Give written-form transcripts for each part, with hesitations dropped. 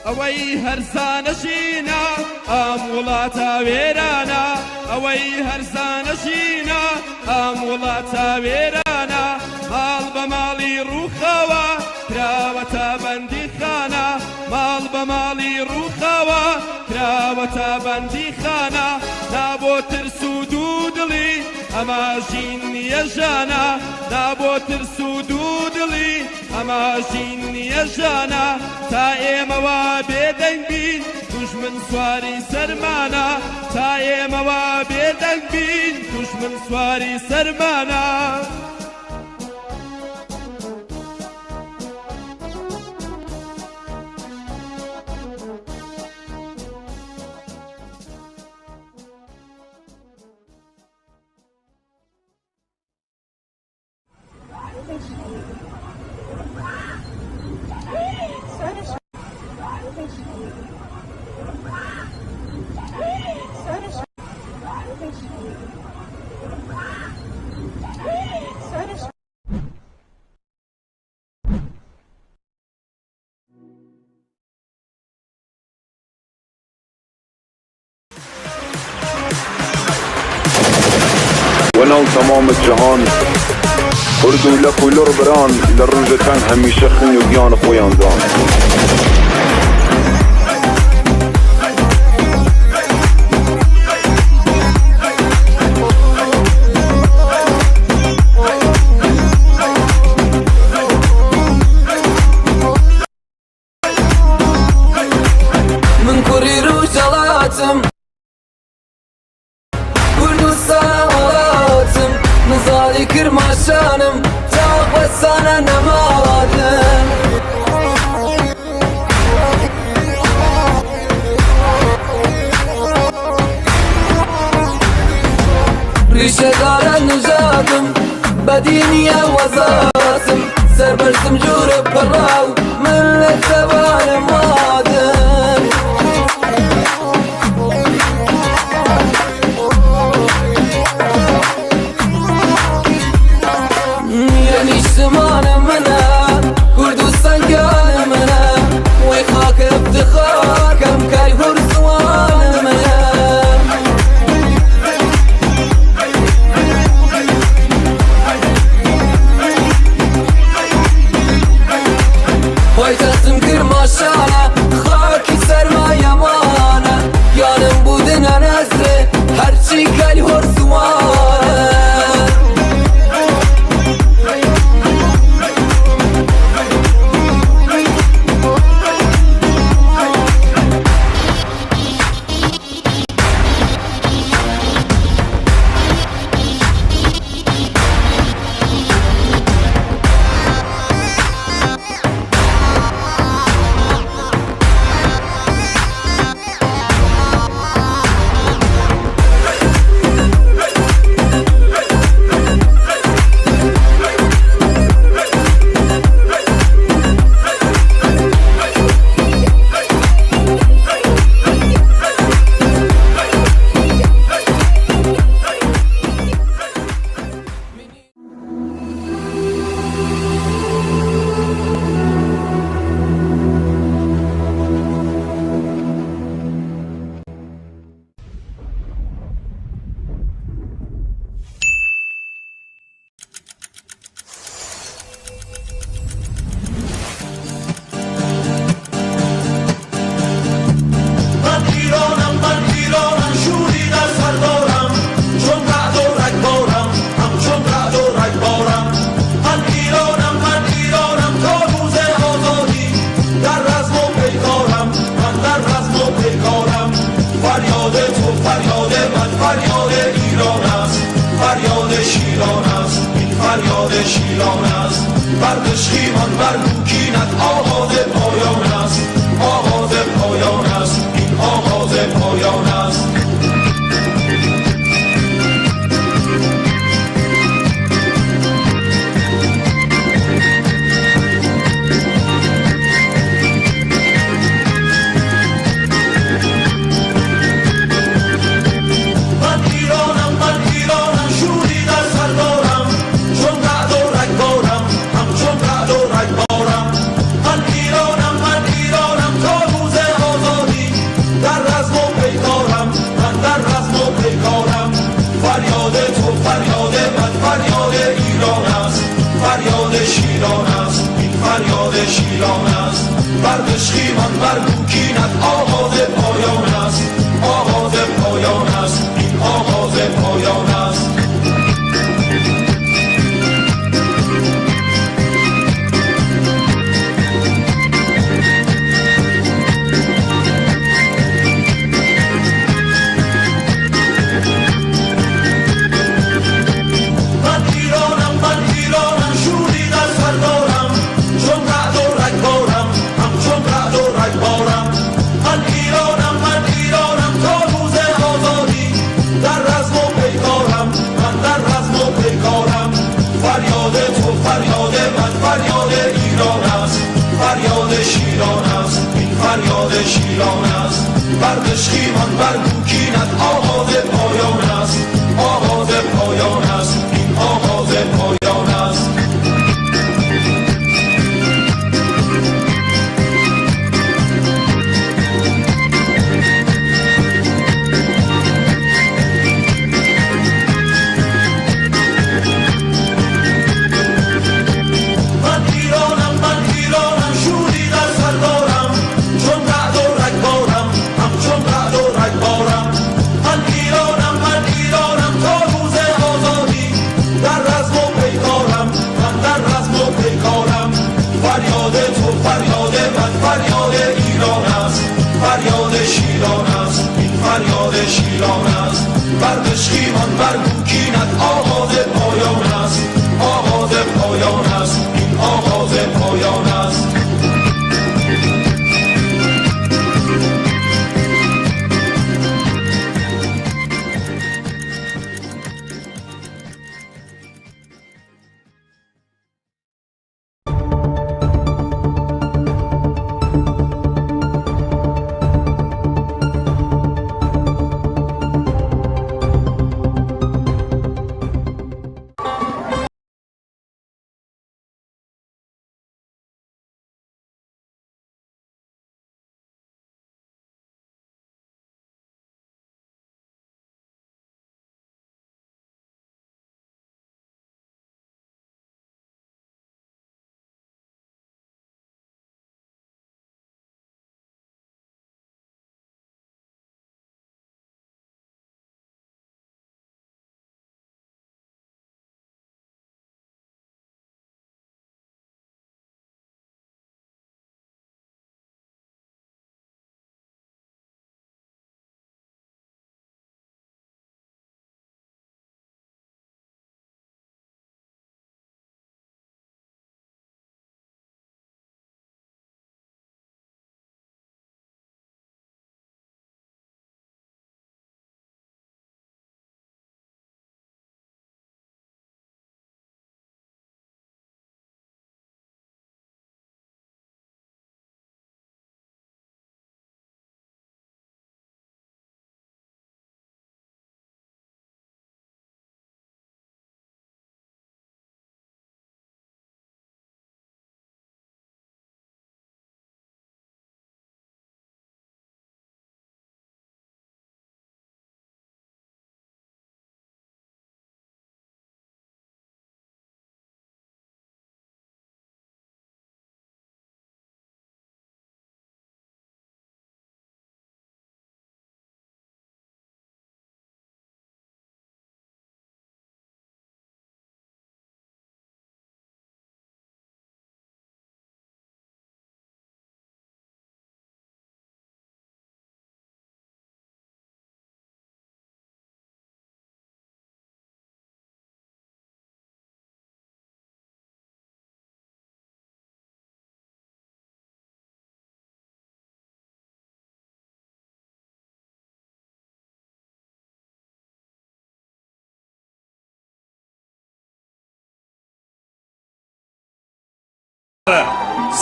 ئەوەی هەرزانە ژینە ئەم وڵاتە وێرانە، ئەوەی هەرزانە ژینە ئەم وڵاتە وێرانە، ماڵ بە ماڵی ڕووخاوە کراوەتە بەندیخانە، ماڵ بە ماڵی ڕووخاوە کراوەتە بەندیخانە، نا بۆ ترس و دوو دڵی ئەمە ژین نییە ژانە، نا بۆ ترس و دوو دڵی ئەمە ژین نییە ژانە، تا ئێمە وا بێدەنگ بین دوژمن سواری سەرمانە، تا ئێمە وا بێدەنگ بین دوژمن سواری سەرمانە. وەناو تەمام جەهان کورد و لەک و لوڕ بران لە ڕووژ تەنگ هەمیشە خۊن و گیان خوەیان دان. من کوڕی ڕوژهەڵاتم کوردستان وڵاتم نزاڵی کرماشانم تا بەسانە نەماواتم. ڕیشەدارە نژادم بەدینیە وەزاتم سەربەرزم جورە پەڕاو من لە زەوانم وادم. نیە نیشتمانە منە کوردستان گیانە منە وەی خاک افتخار کەم کەی هور زوانە منە. پایتەختم کرماشانە خاکی سەرمایەمانە گیانم بودنە نەزرێ هەرچی کەی هور زوانە. من ایرانم من ایرانم شوری در سر دارم چون رعد و رگبارم همچون رعد و رگبارم من ایرانم من ایرانم تا روز آزادی در رزم و پیکارم من در رزم و پیکارم فریاد تو فریاد من فریاد ایران است فریاد شیران است این فریاد شیران است بر دشخیمان بر کوکینت آغاز پایان است آغاز پایان است این آغاز پایان است. من ایرانم من ایرانم شوری در سر دارم چون رعد و رگبارم همچون رعد و رگبارم من ایرانم من. فریاد شیران است. بردش خیمان برگو کینت آغاز پایان است. آغاز پایان است. این آغاز پایان است. من ایرانم من ایرانم شوری در سر دارم. چون رعد و رگبارم همچون رعد و رگبارم. من ایرانم من ایرانم تا روز آزادی در رزم و پیکارم. من در رزم و پیکارم. فریاد تو فریاد من فریاد ایران است. فریاد شیران است. این فریاد شیران است. بردش خیمان برگو کینت آغاز پایان است. آغاز پایان است. این آغاز پایان است. من ایرانم من ایرانم شوری در سر دارم. چون رعد و رگبارم همچون رعد و رگبارم. من ایرانم من ایرانم تا روز آزادی در رزم و پیکارم. من در رزم و پیکارم. فریاد تو فریاد من فریاد ایران است. فریاد شیران است. این فریاد شیران است. بردش خیمان برگو کینت آغاز پایان است. آغاز پایان است. این آغاز پایان است.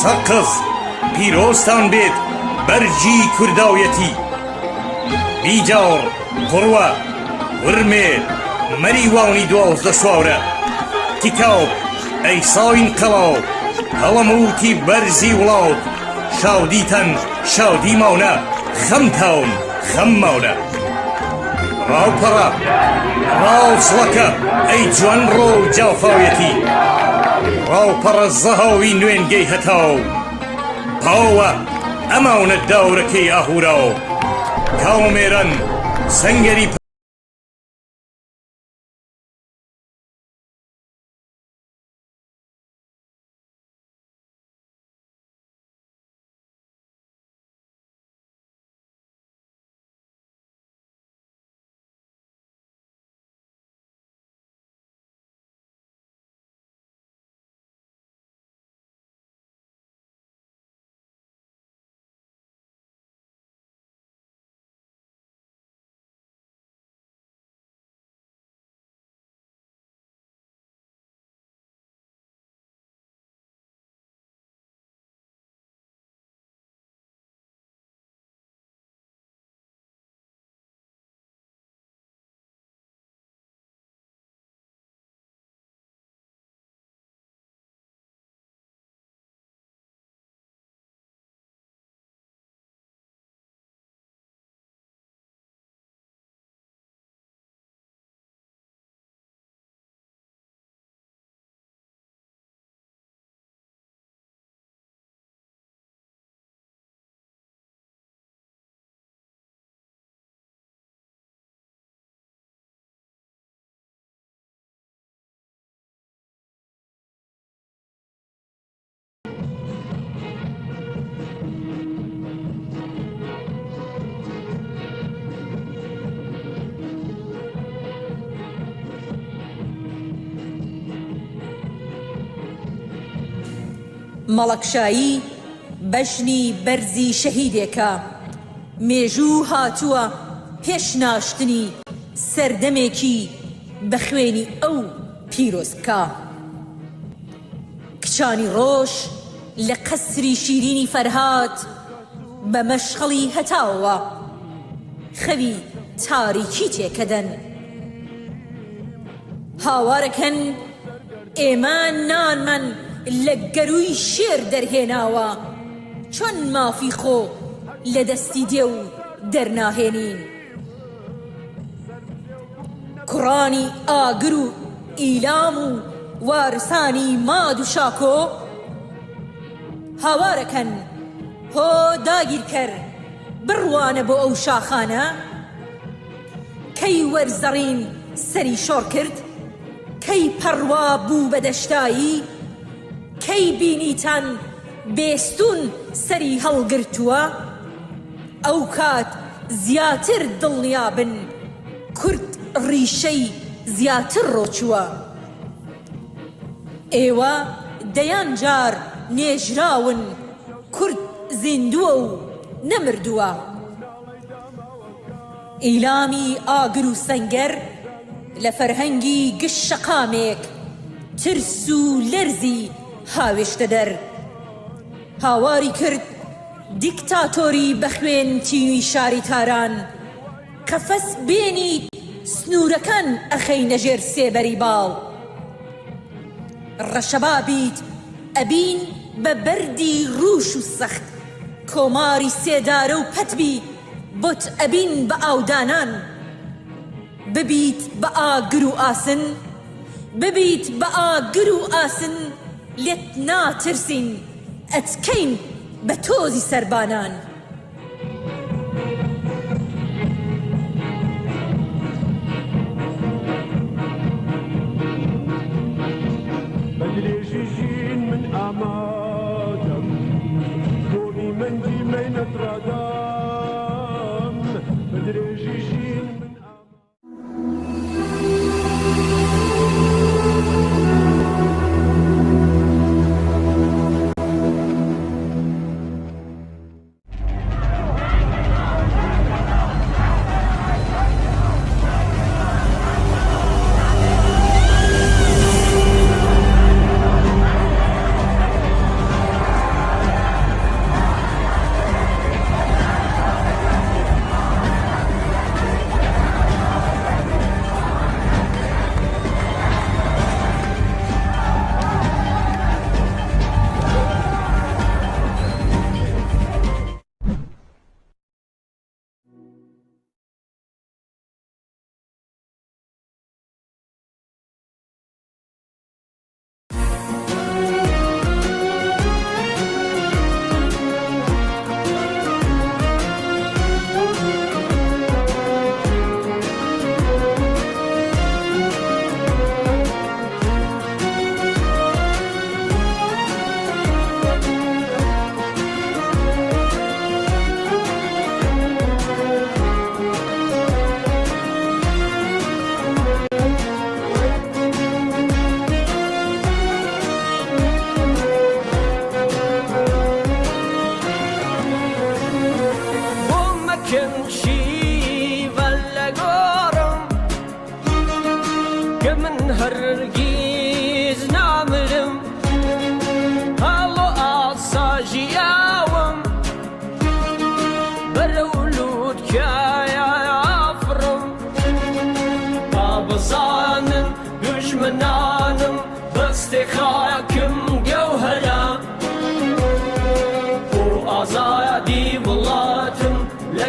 سەقز پیرۆزتان بێت بەرگی کورداویەتی. بیجاڕ، قوڕوە، ورمێ، مەریوانی 12 سوارە، تیکاو، ئەی ساوین قەڵاو، هەڵەمووتی بەرزی وڵات، شادیتان شادی ماونە، خەمتان خەم ماونە. ڕاوپەڕە، ڕاوچڵەکە، ئەی جوانڕۆ و جافاویەتی. ڕاوپەڕە زەهاوی نوێنگەی هەتاو پاوە ئەماونە داورەکەی ئاهوراو کاومێران سەنگەری مەڵەکشایی بەژنی بەرزی شەهیدێکە، مێژوو هاتووە پێش ناشتنی سەردەمێکی بە خوێنی ئەو پیرۆز بکا. کچانی ڕۆژ لە قەسری شیرینی فەرهاد بە مەشخەڵی هەتاوەوە خەوی تاریکی تێکەدەن. هاوارەکەن ئێمە نانمان لە گەرووی شێر دەرهێناوە، چۆن مافی خۆ لە دەستی دێو دەرناهێنین؟ کوڕانی ئاگر و ئیلام و وارسانی ماد و شاکۆ هاوارەکەن هۆ داگیرکەر بڕوانە بۆ ئەو شاخانە کەی وەرزەڕین سەری شۆڕ کرد کەی پەڕوا بوو بە دەشتایی کەی بینیتان بێستوون سەری هەڵگرتووە؟ ئەوکات زیاتر دڵنیابن کورد ڕیشەی زیاتر ڕۆچووە. ئێوە دەیان جار نێژراون کورد زیندووە و نەمردووە. ئیلامی ئاگر و سەنگەر لە فەرهەنگی گشت شەقامێک ترس و لەرزی هاوێشتە دەر. هاواری کرد دیکتاتۆری بە خوێن تینوی شاری تاران قەفەس بێنیت سنورەکان ئەخەینە ژێر سێبەری باڵ ڕەشەبا بیت ئەبین بە بەردی ڕوش و سەخت کۆماری سێدارە و پەت بی بۆت ئەبین بە ئاودانان ببیت بە ئاگر و ئاسن ببیت بە ئاگر و ئاسن لێت ناترسین ئەتکەین بە تۆزی سەربانان. بە درێژی ژین من ئامادەم گۆمی مەنگی مەینەت ڕادام بە درێژی ژین من ئامادەم.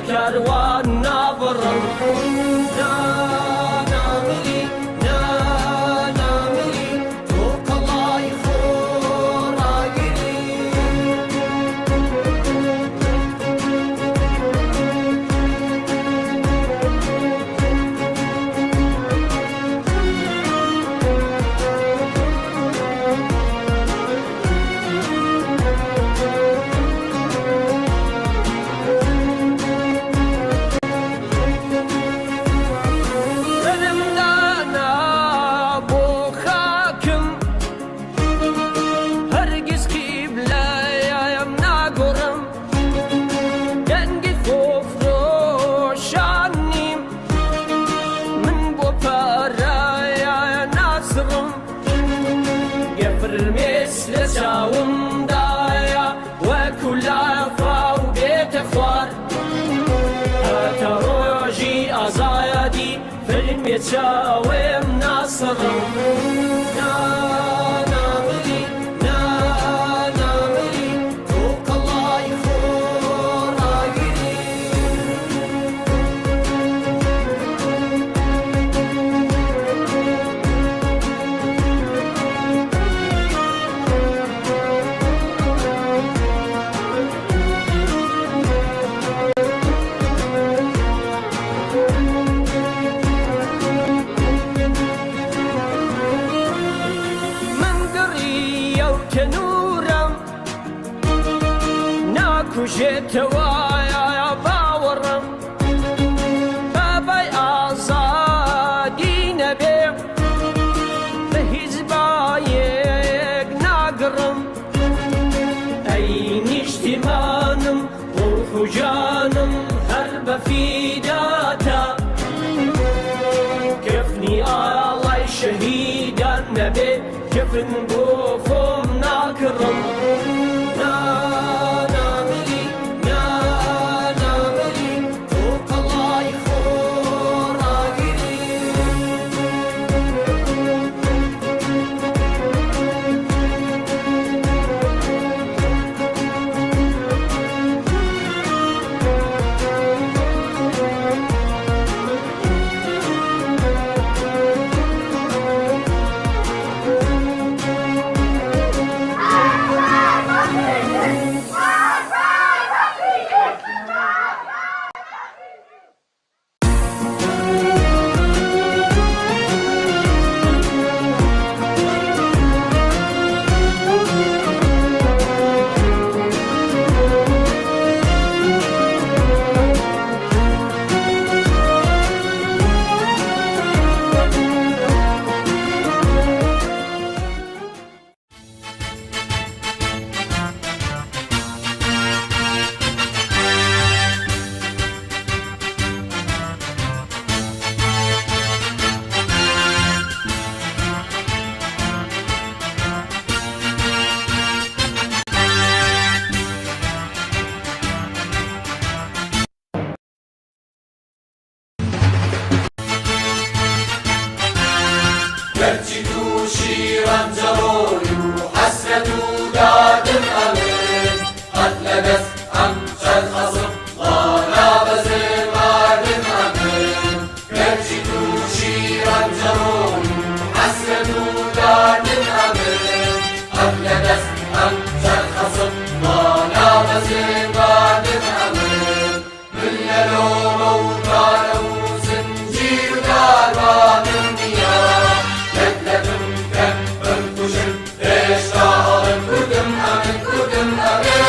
کاروان نابڕم. نا نامری نا نامری تۆ قەڵای خۆڕاگری. سەرم دانا بۆ خاکم هەرگیز قیبلەیم ناگۆڕم دەنگی خۆفرۆشان نیم من بۆ پارە ناسڕم گە فرمێس لە چاومدایە وەکو لافاو بێتە خوار هەتا ڕۆژی ئازایەتی فرمێ چاوم ناسڕم نا نامری نا نامری تۆ قەڵای خۆڕاگری. من گڕی ئەو تەنورەم ناکوژێتەوە باوەڕم بابای ئازادی نەبێ بە هیچ بایەک ناگڕم ئەی نیشتیمانم ڕوح و جانم هەر بە فیداتە کفنی ئاڵای شەهیدان نەبێ کفن بۆ خۆم ناکڕم نا نامری نا نامری تۆ قەڵای خۆڕاگری. گەرچی تووشی ڕەنجەڕۆی و حەسرەت و داردم ئەمن قەت لە دەست ئەم چەرخە سپڵا نابەزم ماردم ئەمن گەرچی تووشی ڕەنجەڕۆی و حەسرەت و داردم ئەمن قەت لە دەست ئەم چەرخە سپڵا نابەزم ماردم ئەمن من لە لۆمە و تانە و زنجیر و داربانم نییە لەت لەتم کەن بمکوژن هێشتا ئەڵێم کوردم ئەمن کوردم ئەمن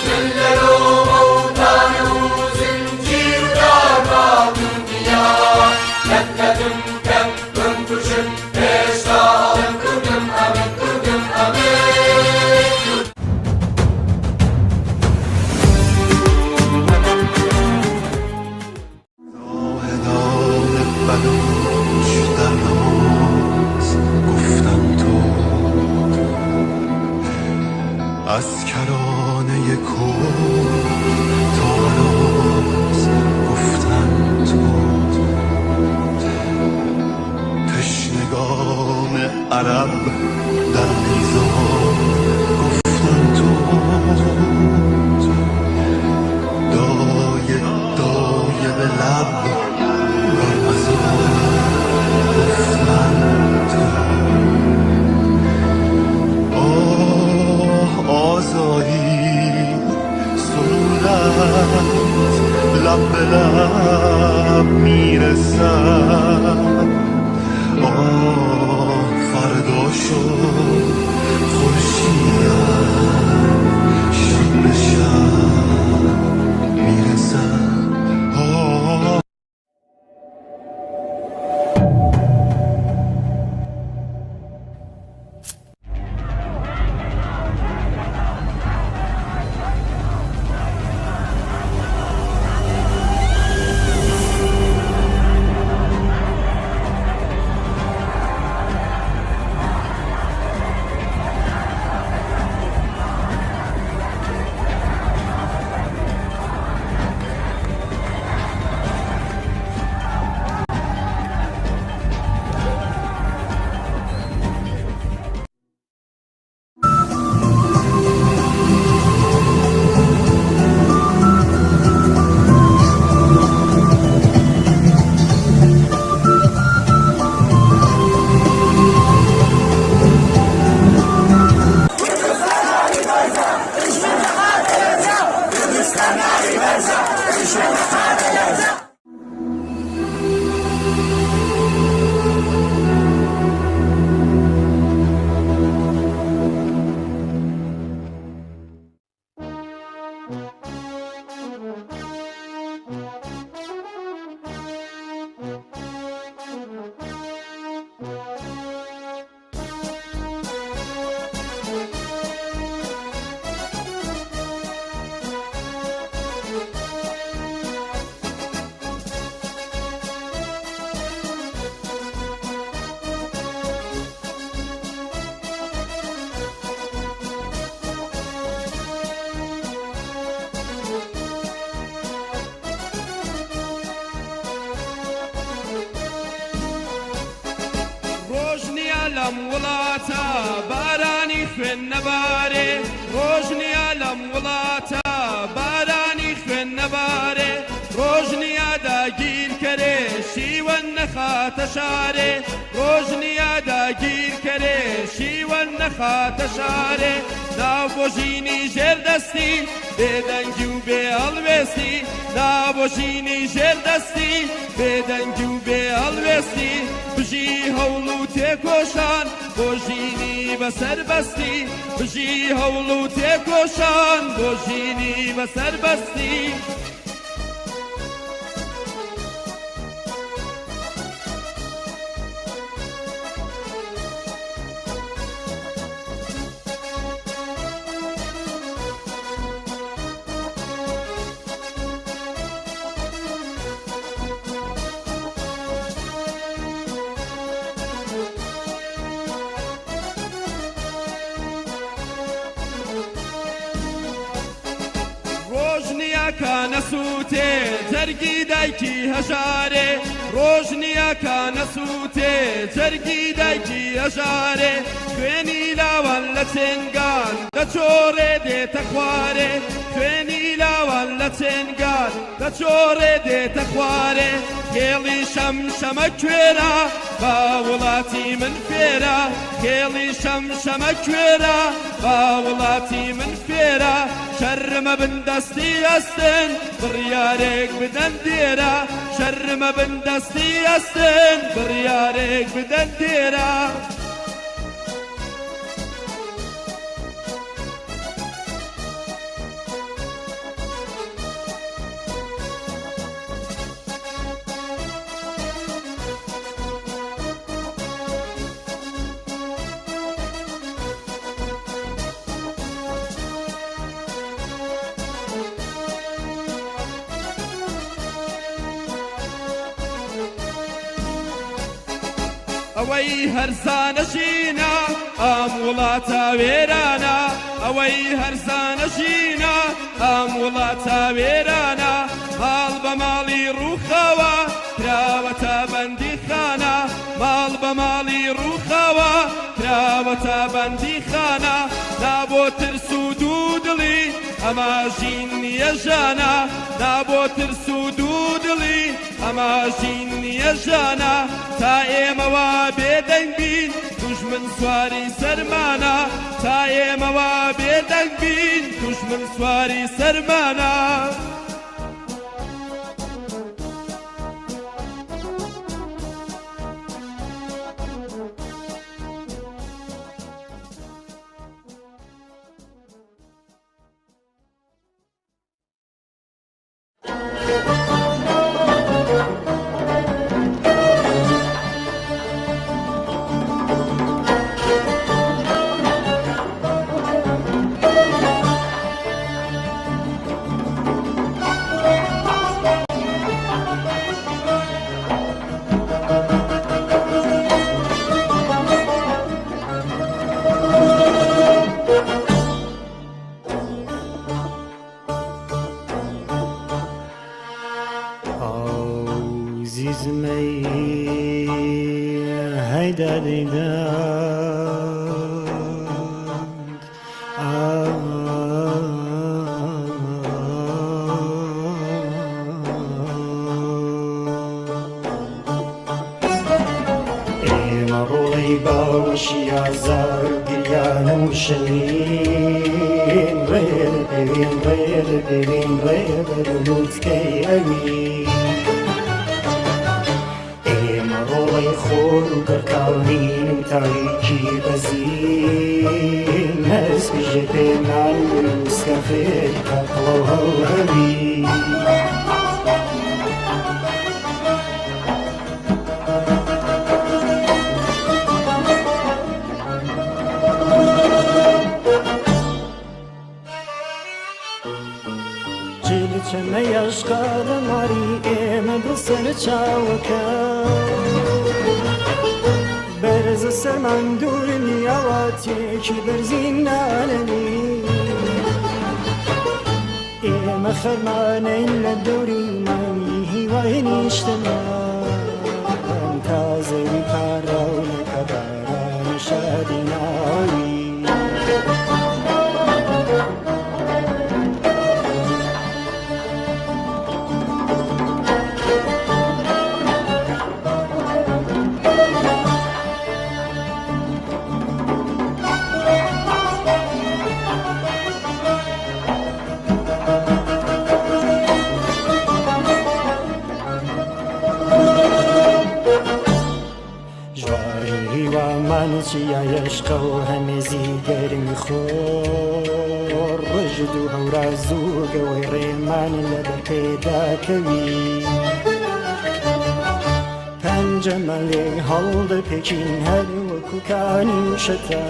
من لە لۆمە و تانە و زنجیر و داربانم نییە لەت لەتم کەن بمکوژن هێشتا ئەڵێم کوردم ئەمن کوردم ئەمن. زاهدان بلوچ در نماز گفتم تو از کرانه کرد تا هراز گفتم تو تشنگان عرب در نیزار گفتم تو دایه. لب به لب میرسد. آه فردا شد خورشیدم شب به شب میرسد. آه. ڕۆژ نییە لەم وڵاتە بارانی خوێن نەبارێ، ڕۆژ نییە لەم وڵاتە بارانی خوێن نەبارێ، ڕۆژ نییە داگیرکەرێ شیوەن نەخاتە شارێ، ڕۆژ نییە داگیرکەرێ شیوەن نەخاتە شارێ. ناو بۆ ژینی ژێر دەستی بێدەنگی و بێ هەڵوێستی، نا بۆ ژینی ژێر دەستی بێدەنگی و بێ هەڵوێستی. بژی هەوڵ و تێکۆشان بۆ ژینی بەسەربەستی، بژی هەوڵ و تێکۆشان بۆ ژینی بەسەربەستی. ڕۆژ نییە کە نەسووتێ جەرگی دایکی هەژارێ، ڕۆژ نییە کە نەسووتێ جەرگی دایکی هەژارێ. خوێنی لاوان لە چێنگان دەچۆڕێ دێتە خوارێ، خوێنی لاوان لە چێنگان دەچۆڕێ دێتە خوارێ. خێڵی شەمشەمە کوێرە با وڵاتی من فێرە، خێڵی شەمشەمە کوێرە با وڵاتی من فێرە. شەرمە بن دەستی ئەستن بڕیارێک بدەن دێرە، شەرمە بن دەستی ئەستن بڕیارێک بدەن دێرە. ئەوەی هەرزانە ژینە ئەم وڵاتە وێرانە، ئەوەی هەرزانە ژینە ئەم وڵاتە وێرانە. ماڵ بە ماڵی ڕووخاوە کراوەتە بەندیخانە، ماڵ بە ماڵی ڕووخاوە کراوەتە بەندیخانە. نا بۆ ترس و دوو دڵی ئەمە ژین نییە ژانە، نا بۆ ترس و دوو دڵی ئەمە ژین نییە ژانە. تا ئێمە وا بێدەنگ بین دوژمن سواری سەرمانە، تا ئێمە وا بێدەنگ بین دوژمن سواری سەرمانە. دەیدا دەیدا ئێمە ڕۆڵەی باوەشی ئازار و گریان و شەوین ڕێ دەپێوین ڕێ دەپێوین ڕێ بەرەو لووتکەی ئەوین ئێمە ڕۆڵەی خۆر و گڕکانین و تاریکی بەزین هەسپیژێ پێمان بروسکە فێری کاکڵە و هەوهەوی. ئێمە بەسەر چاوەکە بەرزە سەرمان دوور نیاواتێکی بەرزی نانەنی ئێمە خەرمانەین لە دەوری مانگی هیوای نیشتمان تا زەوی پاراو لە بارانی شادی ناوی. ژواری هیوامان چیای عشقە و هەمێزی گەرمی خۆر ڕژد و هەوراز و گەوەی ڕێمان لەبەر پێدا کەوی پەنجەمان لێ هەڵدەپێچین هەر وەکو کانی شەتا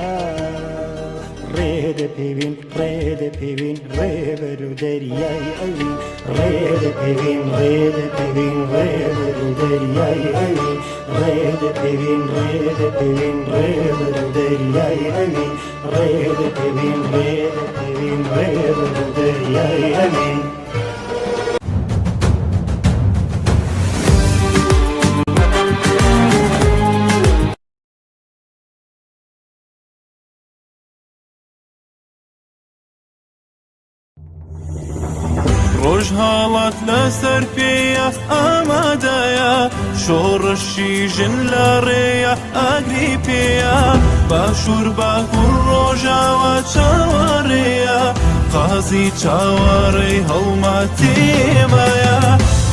ڕێ دەپێوین ڕێ دەپێوین ڕێ بەرەو دەریای ئەوین ڕێ دەپێوین ڕێ دەپێوین ڕێ بەرەو دەریای ئەوین ڕێ دەپێوین ڕێ دەپێوین ڕێ بەرەو دەریای ئەوین ڕێ دەپێوین ڕێ دەپێوین ڕێ بەرەو دەریای ئەوین. ڕۆژهەڵات لەسەر پێیە ئامادەیە شۆڕشی ژن لە ڕێیە ئاگری پێیە باشوور باکوور ڕۆژاوا چاوەڕێیە قازی چاوەڕێی هەڵمەتێمایە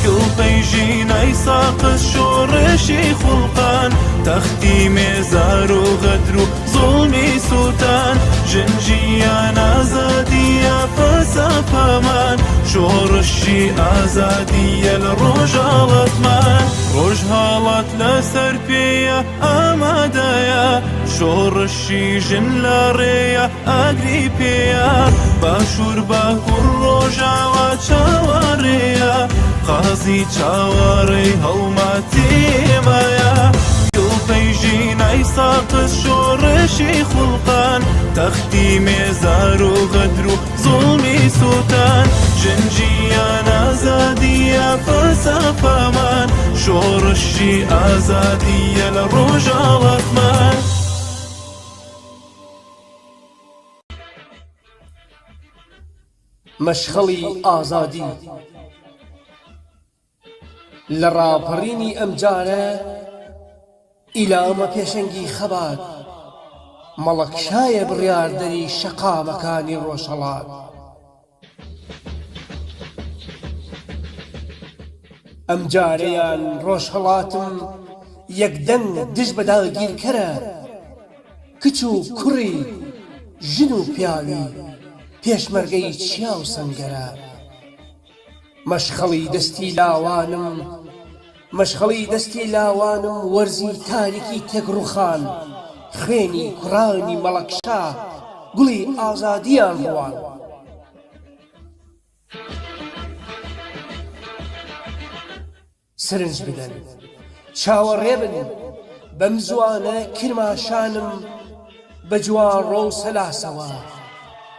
کڵپەی ژینای ساقز شۆڕشی خوڵقان تەختی مێزار و غەدر و زوڵمی سوتان ژن ژیان ئازادیە فەلسەفەمان شۆڕشی ئازادیە لە ڕۆژهەڵاتمان ڕۆژهەڵات لەسەر پێیە ئامادەیە شۆڕشی ژن لە ڕێیە ئاگری پێیە باشوور باکوور ڕۆژاوا چاوەڕێیە قازی چاوەڕێی هەڵمەتێمایە کڵپەی ژینای ساقز شۆڕشی خوڵقان تەختی مێزار و غەدر و زوڵمی سوتان ژن ژیان ئازادیە فەلسەفەمان شۆڕشی ئازادیە لە ڕۆژهەڵاتمان. مەشخەڵی ئازادی لە ڕاپەڕینی ئەمجارە ئیلامە پێشەنگی خەبات مەڵەکشایە بڕیاردەری شەقامەکانی ڕۆژهەڵات. ئەمجارەیان ڕۆژهەڵاتم یەکدەنگ دژ بە داگیرکەرە، کچ و کوڕی، ژن و پیاوی، پێشمەرگەی چیا و سەنگەرە. مەشخەڵی دەستی لاوانم مەشخەڵی دەستی لاوانم وەرزی تاریکی تێک ڕووخان، خوێنی کوڕانی مەڵەکشا گوڵی ئازادییان ڕوان. سرنج بدەن چاوەڕێ بن بەم زووانە کرماشانم بە جوانڕۆ و سەلاسەوە،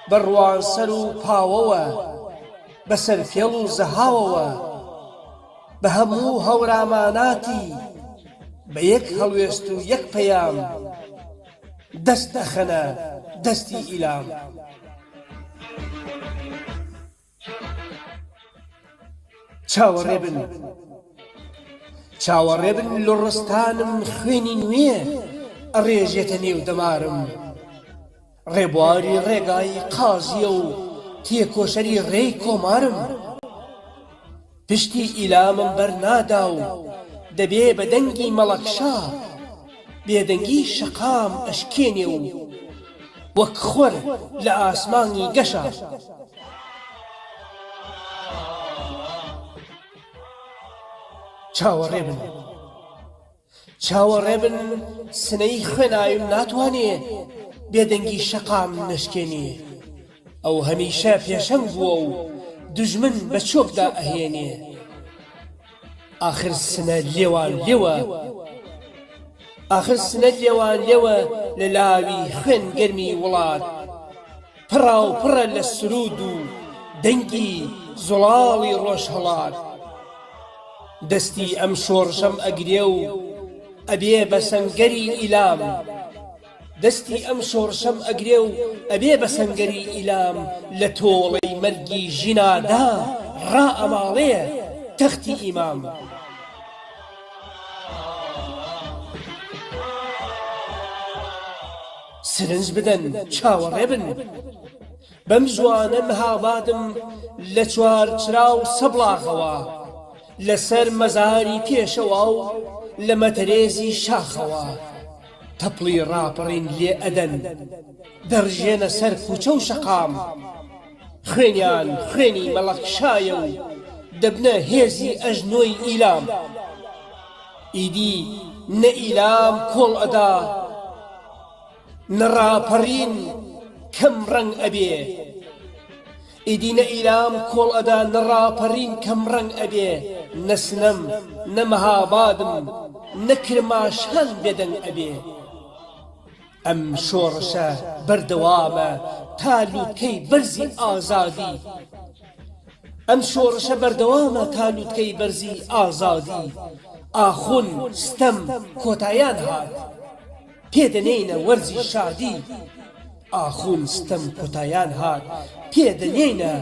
بە ڕوانسەر و پاوەوە، بە سەرفێڵ و زەهاوەوە، بە هەموو هەوراماناتی. بە یەک هەڵوێست و یەک پەیام دەست ئەخەنە دەستی ئیلام. چاوەڕێ بن چاوەڕێ بن لوڕستانم خوێنی نوێ ئەڕێژێتە نێو دەمارم ڕێبواری ڕێگای قازیە و تێکۆشەری ڕێی کۆمارم پشتی ئیلامم بەرنادا و دەبێ بە دەنگی مەڵەکشا بێدەنگی شەقام ئەشکێنێ و وەک خۆر لە ئاسمانی گەشە. چاوەڕێ بن چاوەڕێ بن سنەی خوێناویم ناتوانێ بێدەنگی شەقام نەشکێنێ ئەو هەمیشە پێشەنگ بووە و دوژمن بە چۆکدا ئەهێنێ ئاخر سنە لێوان لێوە ئاخر سنە لێوان لێوە لە لاوی خوێن گەرمی وڵات پڕاوپڕە لە سروود و دەنگی زوڵاڵی ڕۆژهەڵات. دەستی ئەم شۆڕشەم ئەگرێ و ئەبێ بە سەنگەری ئیلام. دەستی ئەم شۆڕشەم ئەگرێ و ئەبێ بە سەنگەری ئیلام لە تۆڵەی مەرگی ژینادا ڕائەماڵێ تەختی ئیمام. سرنج بدەن چاوەڕێ بن بەم زوانە مهابادم لە چوارچرا و سەبڵاغەوە لەسەر مەزاری پێشەوا و لە مەتەرێزی شاخەوە تەپڵی ڕاپەڕین لێ ئەدەن دەڕژێنە سەر کوچە و شەقام خوێنیان خوێنی مەڵەکشایە و دەبنە هێزی ئەژنۆی ئیلام ئیدی نە ئیلام کۆڵ ئەدا نە ڕاپەڕین کەم ڕەنگ ئەبێ ئیدی نە ئیلام کۆڵ ئەدا نە ڕاپەڕین کەم ڕەنگ ئەبێ نە سنەم نە مەهابادم نە کرماشان بێدەنگ ئەبێ ئەم شۆڕشە بەردەوامە تا لوتکەی بەرزی ئازادی ئەم شۆڕشە بەردەوامە تا لوتکەی بەرزی ئازادی ئاخون ستەم کۆتایان هات پێ دەنێینە وەرزی شادی ئاخون ستەم کۆتایان هات پێ دەنێینە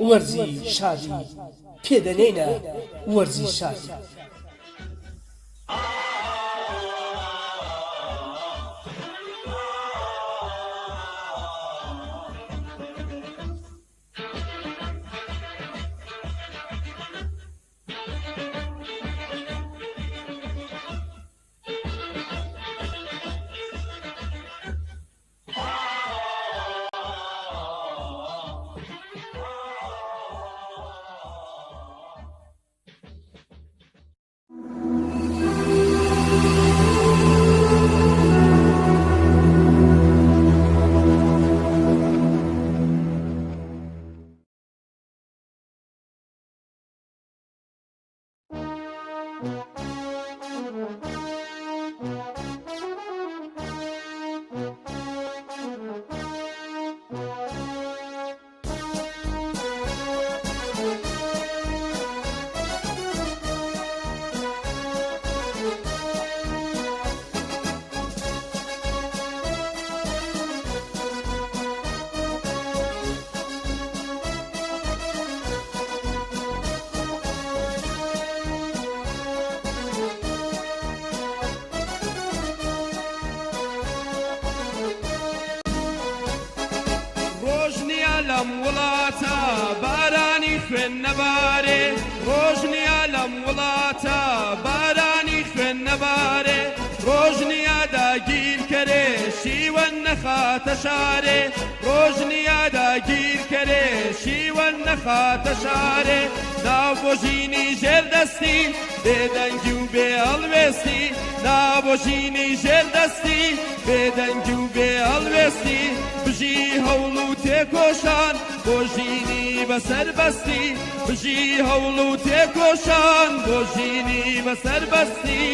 وەرزی شادی پێ دەنێینە وەرزی شادی. ڕۆژ نییە لەم وڵاتە بارانی خوێن نەبارێ ڕۆژ نییە لەم وڵاتە بارانی خوێن نەبارێ ڕۆژ نییە داگیرکەرێ شیوەن نەخاتە شارێ ڕۆژ نییە داگیرکەرێ شیوەن نەخاتە شارێ ناو بۆ ژینی ژێر دەستی بێدەنگی و بێ هەڵوێستی نا بۆ ژینی ژێر دەستی بێدەنگی و بێ هەڵوێستی بژی هەوڵ و تێکۆشان بۆ ژینی بەسەربەستی بژی هەوڵ و تێکۆشان بۆ ژینی بەسەربەستی.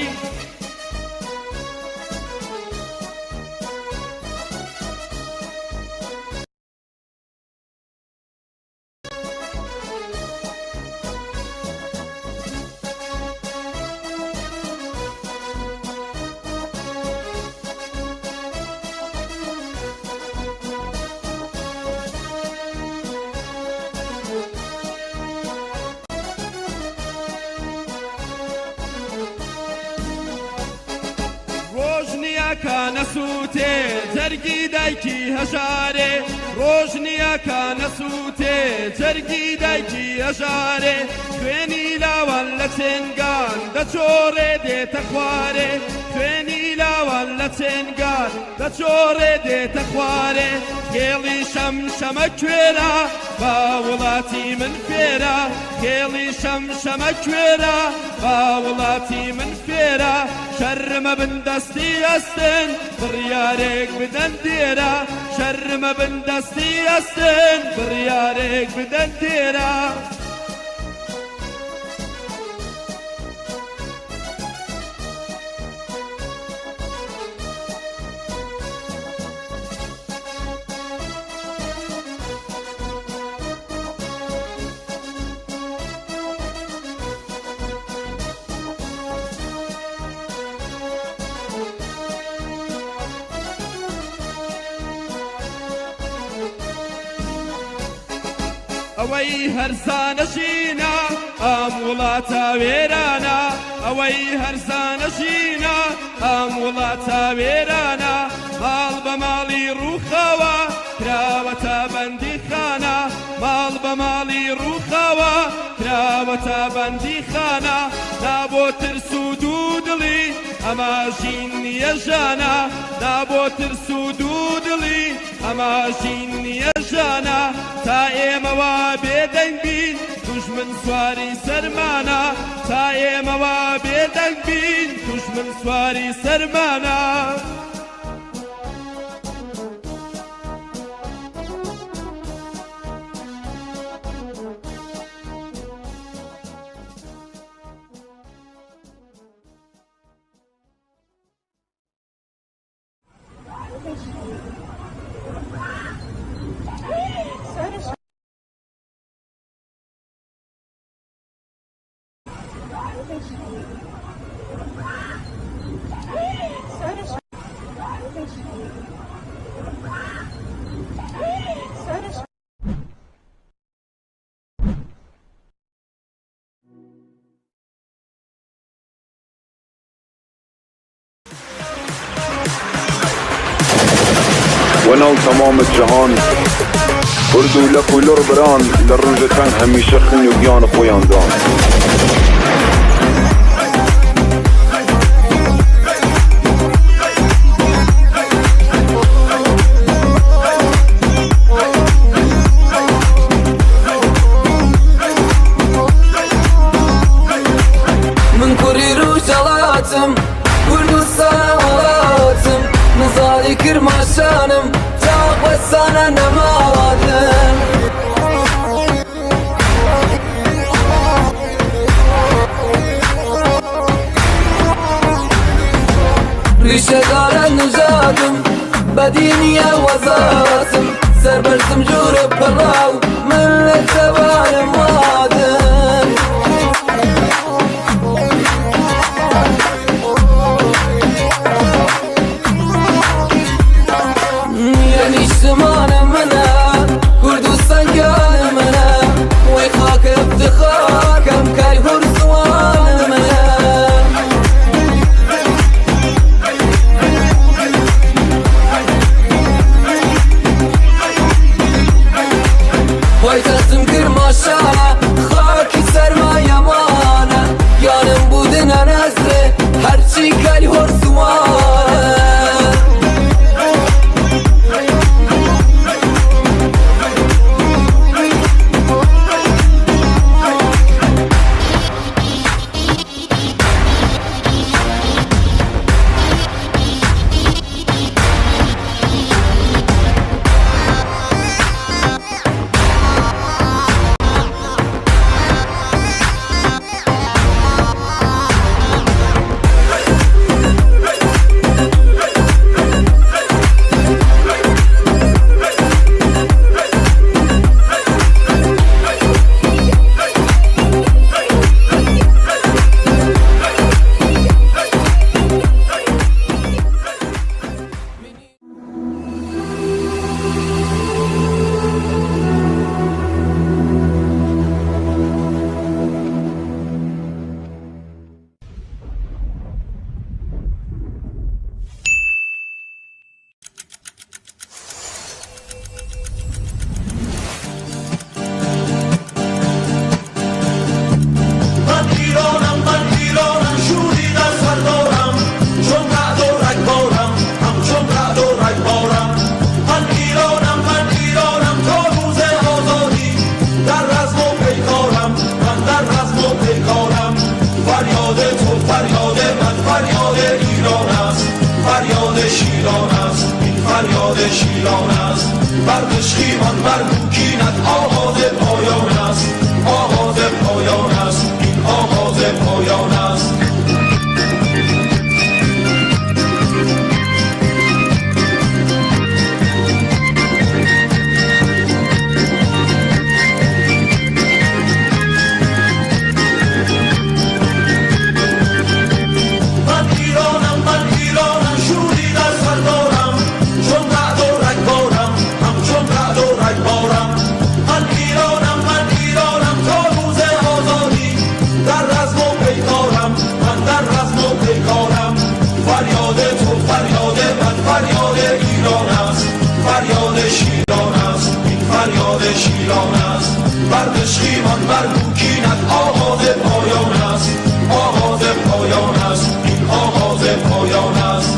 نییە کا نەسووتێ جەرگی دایکی هەژارێ ڕۆژ نییە کا نەسووتێ جەرگی دایکی هەژارێ خوێنی لاوان لە چێنگان دەچۆڕێ دێتە خوارێ خوێنی لاوان لە چێنگان دەچۆڕێ دێتە خوارێ خێڵی شەمشەمە کوێرە با وڵاتی من فێرە خێڵی شەمشەمە کوێرە با وڵاتی من فێرە شەرمە بن دەستی ئەستن بڕیارێک بدەن دێرە شەرمە بن دەستی ئەستن بڕیارێک بدەن دێرە. ئەوەی هەرزانە ژینە ئەم وڵاتە وێرانە ئەوەی هەرزانە ژینە ئەم وڵاتە وێرانە ماڵ بە ماڵی ڕووخاوە کراوەتە بەندیخانە ماڵ بە ماڵی ڕووخاوە کراوەتە بەندیخانە نا بۆ ترس و دوو دڵی ئەمە ژین نییە ژانە نا بۆ ترس و دوو دڵی ئەمە ژین نییە ژانە تا ئێمە وا بێدەنگ بین دوژمن سواری سەرمانە تا ئێمە وا بێدەنگ بین دوژمن سواری سەرمانە. وەناو تەمام جەهان کورد و لەک و لوڕ بران لە ڕووژ تەنگ هەمیشە خوین و گیان خوەیان دان. من کوڕی ڕوژهەڵاتم کوردستان وڵاتم نزاری کرماشانم تا وەسانە نەماواتم. ڕیشەدارە نژادم بەدینیە وەزاتم سەربەرزم جوورە پەڕاو من لە چەوانم وادم. نیە نیشتمانە منە کوردستان گیانە منە وەی خاکە افتخار کەم کای هور زوانە منە. پایتەختم کرماشانە خاکی سەرمایەمانە گیانم بودنە نەزرێ هەرچی کەل هۆر زوانە. آغاز پایان است، آغاز پایان است، این آغاز پایان است. من ایرانم، من ایرانم، شوری در سر دارم، چون رعد و رگبارم، همچون رعد و رگبارم. من ایرانم، من ایرانم، تا روز آزادی در رزم و پیکارم، من در رزم و پیکارم. فریاد تو فریاد من، فریاد ایران است، فریاد شیران است، این فریاد شیران است. بر دژخیمان بر کینت آغاز پایان است، آغاز پایان است، این آغاز پایان است.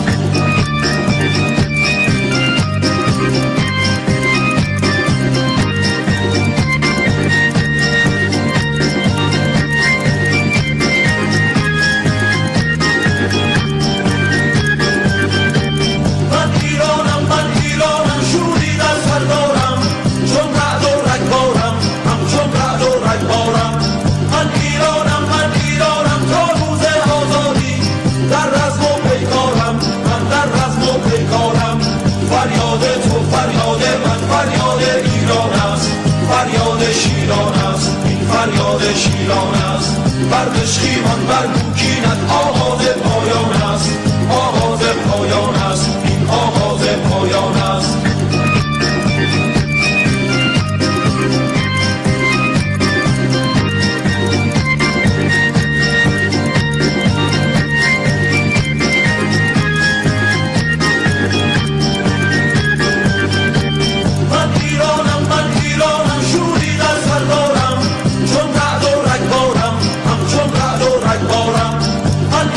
من ایرانم، من ایرانم، شوری در سر دارم، چون رعد و رگبارم، همچون رعد و رگبارم. من ایرانم، من ایرانم، تا روز آزادی در رزم و پیکارم، من در رزم و پیکارم. فریاد تو فریاد من، فریاد ایران است، فریاد شیران است، این فریاد شیران است. بر دژخیمان بر کینت آغاز پایان است، آغاز پایان است، این آغاز پایان است. من ایرانم، من ایرانم، شوری در سر دارم، چون رعد و رگبارم، همچون رعد و رگبارم. من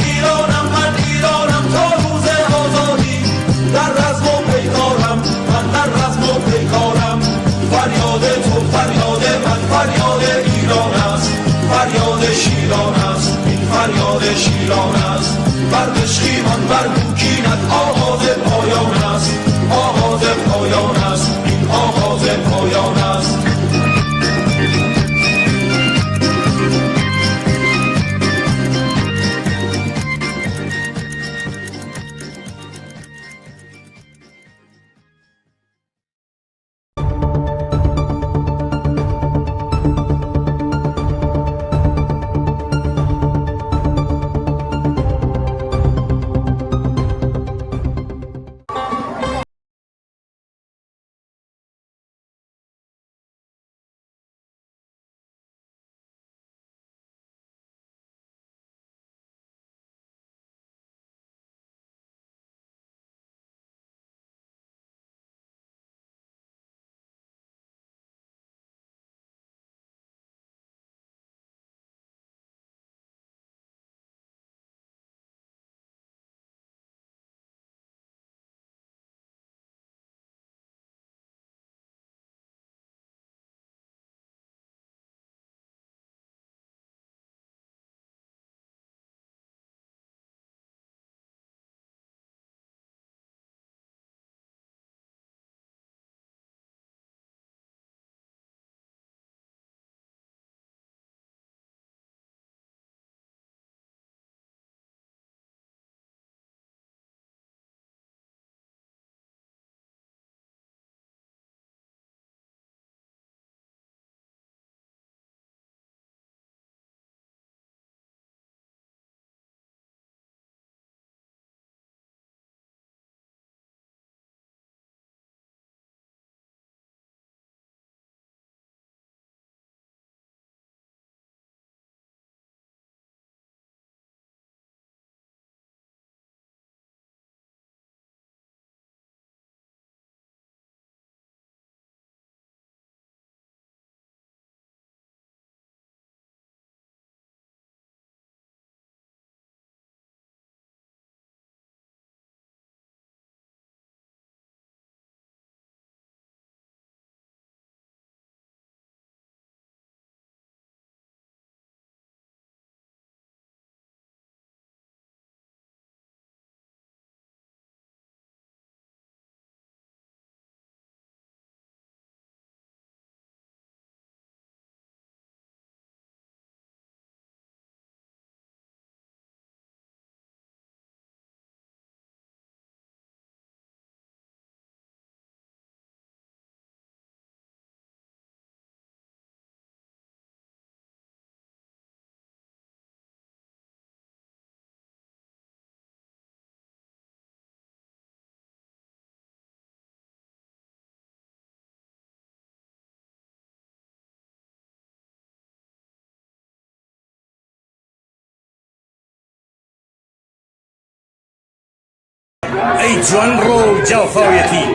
ئەی جوانڕۆ و جافاویەتی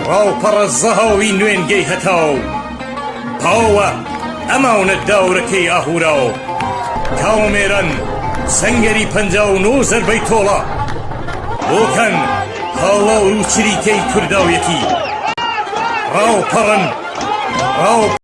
ڕاوپەڕە زەهاوی نوێنگەی هەتاو پاوە ئەماونە داورەکەی ئاهوراو کاومێران سەنگەری 59 زەربەی تۆڵە بۆکەن هاڵاور و چریکەی کورداویەتی ڕاوپەڕن ڕاو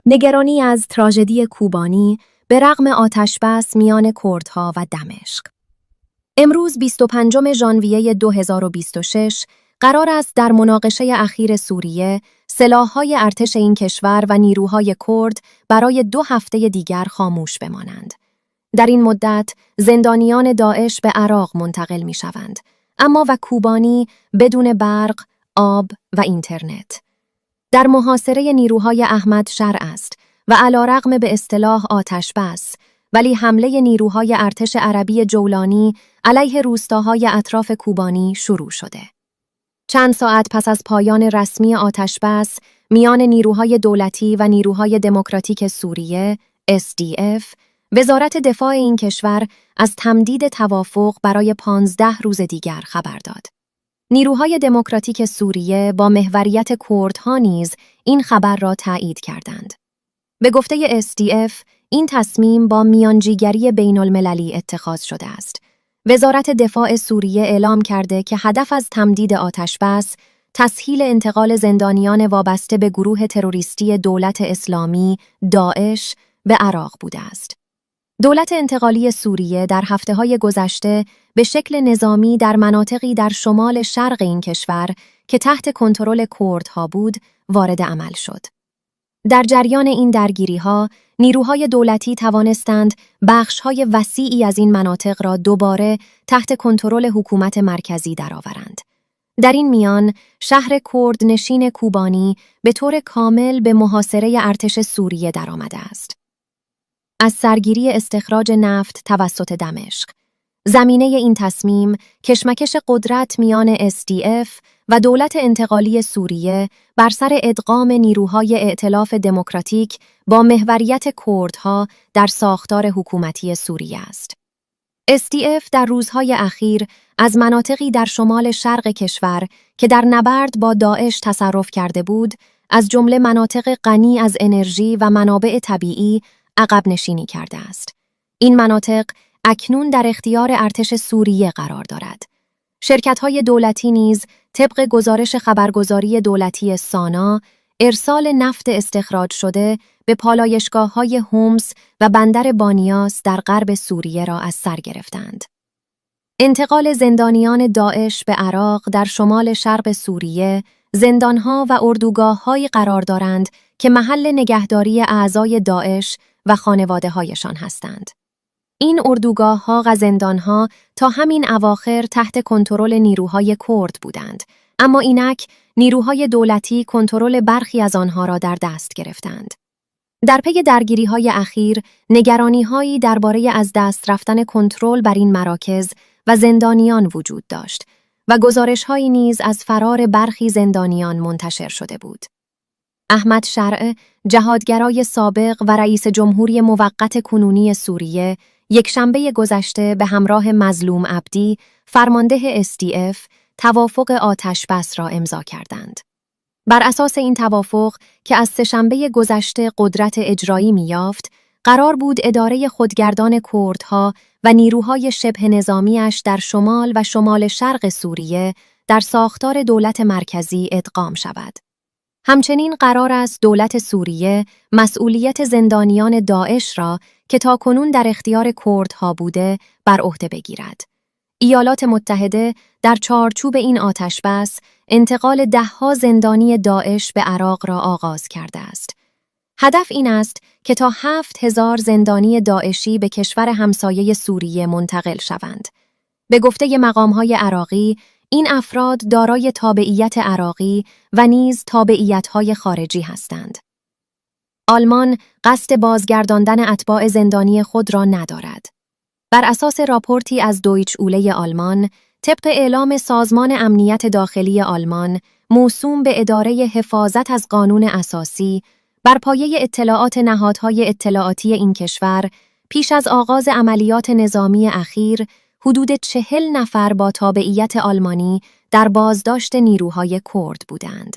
نگرانی از تراژدی کوبانی به رغم آتشبس میان کردها و دمشق. امروز 25 ژانویه 2026 قرار است در مناقشه اخیر سوریه سلاح‌های ارتش این کشور و نیروهای کرد برای دو هفته دیگر خاموش بمانند. در این مدت زندانیان داعش به عراق منتقل می شوند. اما و کوبانی بدون برق، آب و اینترنت. در محاصره نیروهای احمد شرع است و علیرغم به اصطلاح آتش بس ولی حمله نیروهای ارتش عربی جولانی علیه روستاهای اطراف کوبانی شروع شده. چند ساعت پس از پایان رسمی آتش بس میان نیروهای دولتی و نیروهای دموکراتیک سوریه SDF وزارت دفاع این کشور از تمدید توافق برای 15 روز دیگر خبر داد. نیروهای دموکراتیک سوریه با محوریت کردها نیز این خبر را تایید کردند. به گفته SDF این تصمیم با میانجیگری بین المللی اتخاذ شده است. وزارت دفاع سوریه اعلام کرده که هدف از تمدید آتشبس تسهیل انتقال زندانیان وابسته به گروه تروریستی دولت اسلامی داعش به عراق بوده است. دولت انتقالی سوریه در هفته های گذشته به شکل نظامی در مناطقی در شمال شرق این کشور که تحت کنترل کردها بود وارد عمل شد. در جریان این درگیری ها، نیروهای دولتی توانستند بخش‌های وسیعی از این مناطق را دوباره تحت کنترل حکومت مرکزی درآورند. در این میان، شهر کردنشین کوبانی به طور کامل به محاصره ارتش سوریه درآمده است. از سرگیری استخراج نفت توسط دمشق زمینه این تصمیم کشمکش قدرت میان SDF و دولت انتقالی سوریه بر سر ادغام نیروهای ائتلاف دموکراتیک با محوریت کردها در ساختار حکومتی سوریه است. SDF در روزهای اخیر از مناطقی در شمال شرق کشور که در نبرد با داعش تصرف کرده بود، از جمله مناطق غنی از انرژی و منابع طبیعی عقب نشینی کرده است. این مناطق اکنون در اختیار ارتش سوریه قرار دارد. شرکت‌های دولتی نیز طبق گزارش خبرگزاری دولتی سانا، ارسال نفت استخراج شده به پالایشگاه‌های حمص و بندر بانیاس در غرب سوریه را از سر گرفتند. انتقال زندانیان داعش به عراق در شمال شرق سوریه، زندانها و اردوگاه‌هایی قرار دارند که محل نگهداری اعضای داعش و خانواده‌هایشان هستند. این اردوگاه‌ها و زندان‌ها تا همین اواخر تحت کنترل نیروهای کرد بودند، اما اینک نیروهای دولتی کنترل برخی از آنها را در دست گرفتند. در پی درگیری‌های اخیر، نگرانی‌هایی درباره از دست رفتن کنترل بر این مراکز و زندانیان وجود داشت. و گزارشهایی نیز از فرار برخی زندانیان منتشر شده بود. احمد شرع، جهادگرای سابق و رئیس جمهوری موقت کنونی سوریه، یکشنبه گذشته به همراه مظلوم عبدی، فرمانده SDF، توافق آتش بس را امضا کردند. بر اساس این توافق که از سه‌شنبه گذشته قدرت اجرایی می‌یافت، قرار بود اداره خودگردان کردها و نیروهای شبه نظامیش در شمال و شمال شرق سوریه در ساختار دولت مرکزی ادغام شود. همچنین قرار است دولت سوریه مسئولیت زندانیان داعش را که تاکنون در اختیار کردها بوده بر عهده بگیرد. ایالات متحده در چارچوب این آتشبس انتقال دهها زندانی داعش به عراق را آغاز کرده است. هدف این است که تا 7000 زندانی داعشی به کشور همسایه سوریه منتقل شوند. به گفته مقامهای عراقی، این افراد دارای تابعیت عراقی و نیز تابعیت‌های خارجی هستند. آلمان قصد بازگرداندن اتباع زندانی خود را ندارد. بر اساس راپورتی از دویچ اوله آلمان، طبق اعلام سازمان امنیت داخلی آلمان، موسوم به اداره حفاظت از قانون اساسی، بر پایه اطلاعات نهادهای اطلاعاتی این کشور، پیش از آغاز عملیات نظامی اخیر، حدود 40 نفر با تابعیت آلمانی در بازداشت نیروهای کرد بودند.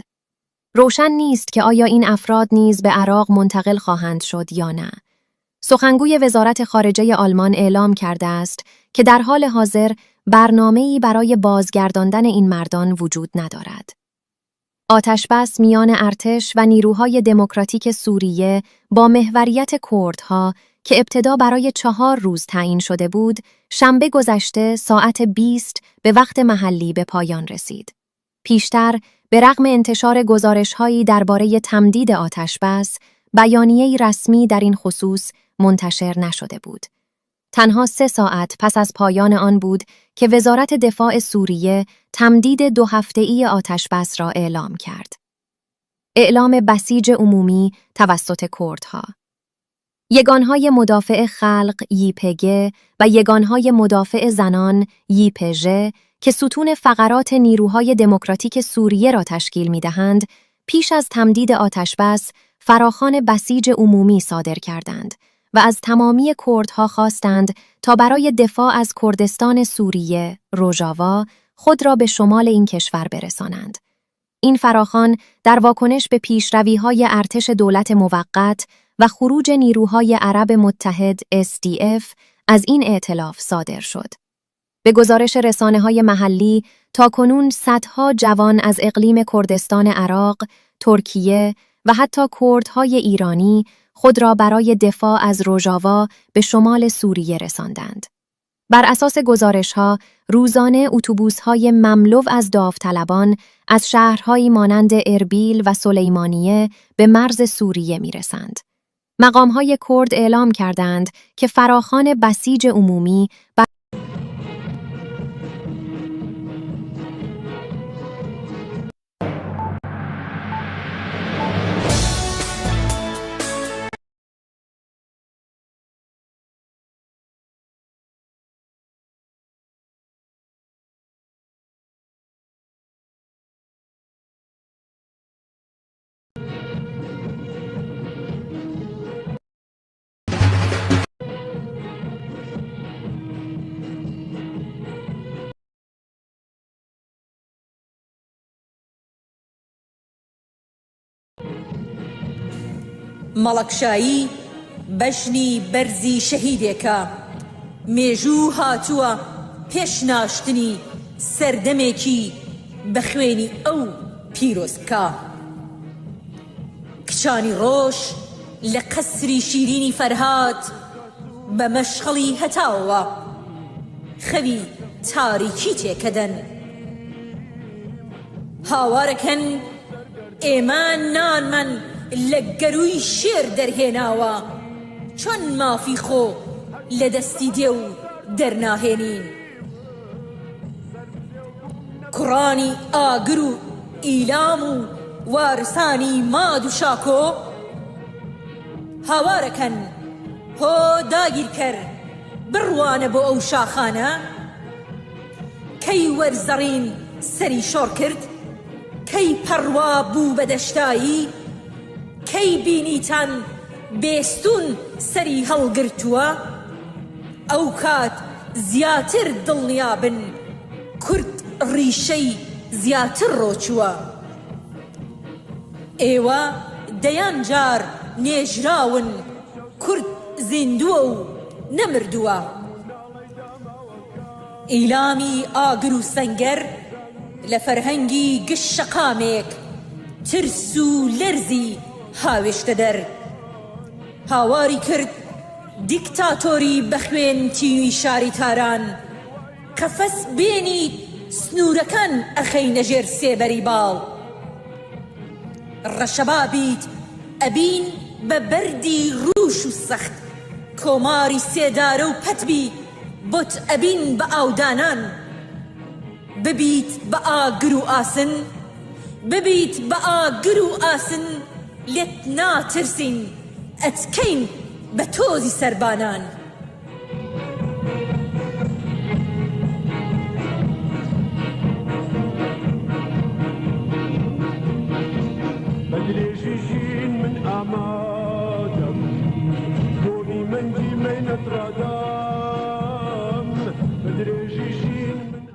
روشن نیست که آیا این افراد نیز به عراق منتقل خواهند شد یا نه. سخنگوی وزارت خارجه آلمان اعلام کرده است که در حال حاضر برنامه‌ای برای بازگرداندن این مردان وجود ندارد. آتشبس میان ارتش و نیروهای دموکراتیک سوریه با محوریت کردها که ابتدا برای 4 روز تعیین شده بود، شنبه گذشته ساعت 20 به وقت محلی به پایان رسید. پیشتر به رغم انتشار گزارش‌هایی درباره تمدید آتشبس، بیانیه‌ای رسمی در این خصوص منتشر نشده بود. تنها 3 ساعت پس از پایان آن بود که وزارت دفاع سوریه تمدید 2 هفته‌ای آتشبس را اعلام کرد. اعلام بسیج عمومی توسط کردها. یگانهای مدافع خلق یپگ و یگانهای مدافع زنان یپژ که ستون فقرات نیروهای دموکراتیک سوریه را تشکیل می‌دهند، پیش از تمدید آتشبس فراخوان بسیج عمومی صادر کردند و از تمامی کردها خواستند تا برای دفاع از کردستان سوریه، روژاوا، خود را به شمال این کشور برسانند. این فراخوان در واکنش به پیشروی‌های ارتش دولت موقت و خروج نیروهای عرب متحد SDF از این ائتلاف صادر شد. به گزارش رسانه‌های محلی، تاکنون صدها جوان از اقلیم کردستان عراق، ترکیه و حتی کردهای ایرانی خود را برای دفاع از روژاوا به شمال سوریه رساندند. بر اساس گزارش‌ها، روزانه اتوبوس‌های مملو از داوطلبان از شهرهایی مانند اربیل و سلیمانیه به مرز سوریه می‌رسند. مقام‌های کرد اعلام کردند که فراخوان بسیج عمومی بر مەڵەکشایی بەژنی بەرزی شەهیدێکە، مێژوو هاتووە پێش ناشتنی سەردەمێکی بە خوێنی ئەو پیرۆز بکا. کچانی ڕۆژ لە قەسری شیرینی فەرهاد بە مەشخەڵی هەتاوەوە خەوی تاریکی تێکەدەن. هاوارەکەن ئێمە نانمان لە گەرووی شێر دەرهێناوە، چۆن مافی خۆ لە دەستی دێو دەرناهێنین؟ کوڕانی ئاگر و ئیلام و وارسانی ماد و شاکۆ هاوارەکەن هۆ داگیرکەر بڕوانە بۆ ئەو شاخانە. کەی وەرزەڕین سەری شۆڕ کرد؟ کەی پەڕوا بوو بە دەشتایی؟ کەی بینیتان بێستوون سەری هەڵگرتووە؟ ئەوکات زیاتر دڵنیابن کورد ڕیشەی زیاتر ڕۆچووە. ئێوە دەیان جار نێژراون کورد زیندووە و نەمردووە. ئیلامی ئاگر و سەنگەر لە فەرهەنگی گشت شەقامێک ترس و لەرزی هاوێشتە دەر. هاواری کرد دیکتاتۆری بە خوێن تینوی شاری تاران، قەفەس بێنیت سنوورەکان ئەخەینە ژێر سێبەری باڵ. ڕەشەبا بیت ئەبین بە بەردی ڕووش و سەخت، کۆماری سێدارە و پەت بی بۆت ئەبین بە ئاودانان. ببیت بە ئاگر و ئاسن، ببیت بە ئاگر و ئاسن لێت ناترسین ئەتکەین بە تۆزی سەربانان. بە درێژی ژین من ئامادەم بۆ میمەندی مەینەت ڕادام بە درێژی ژین من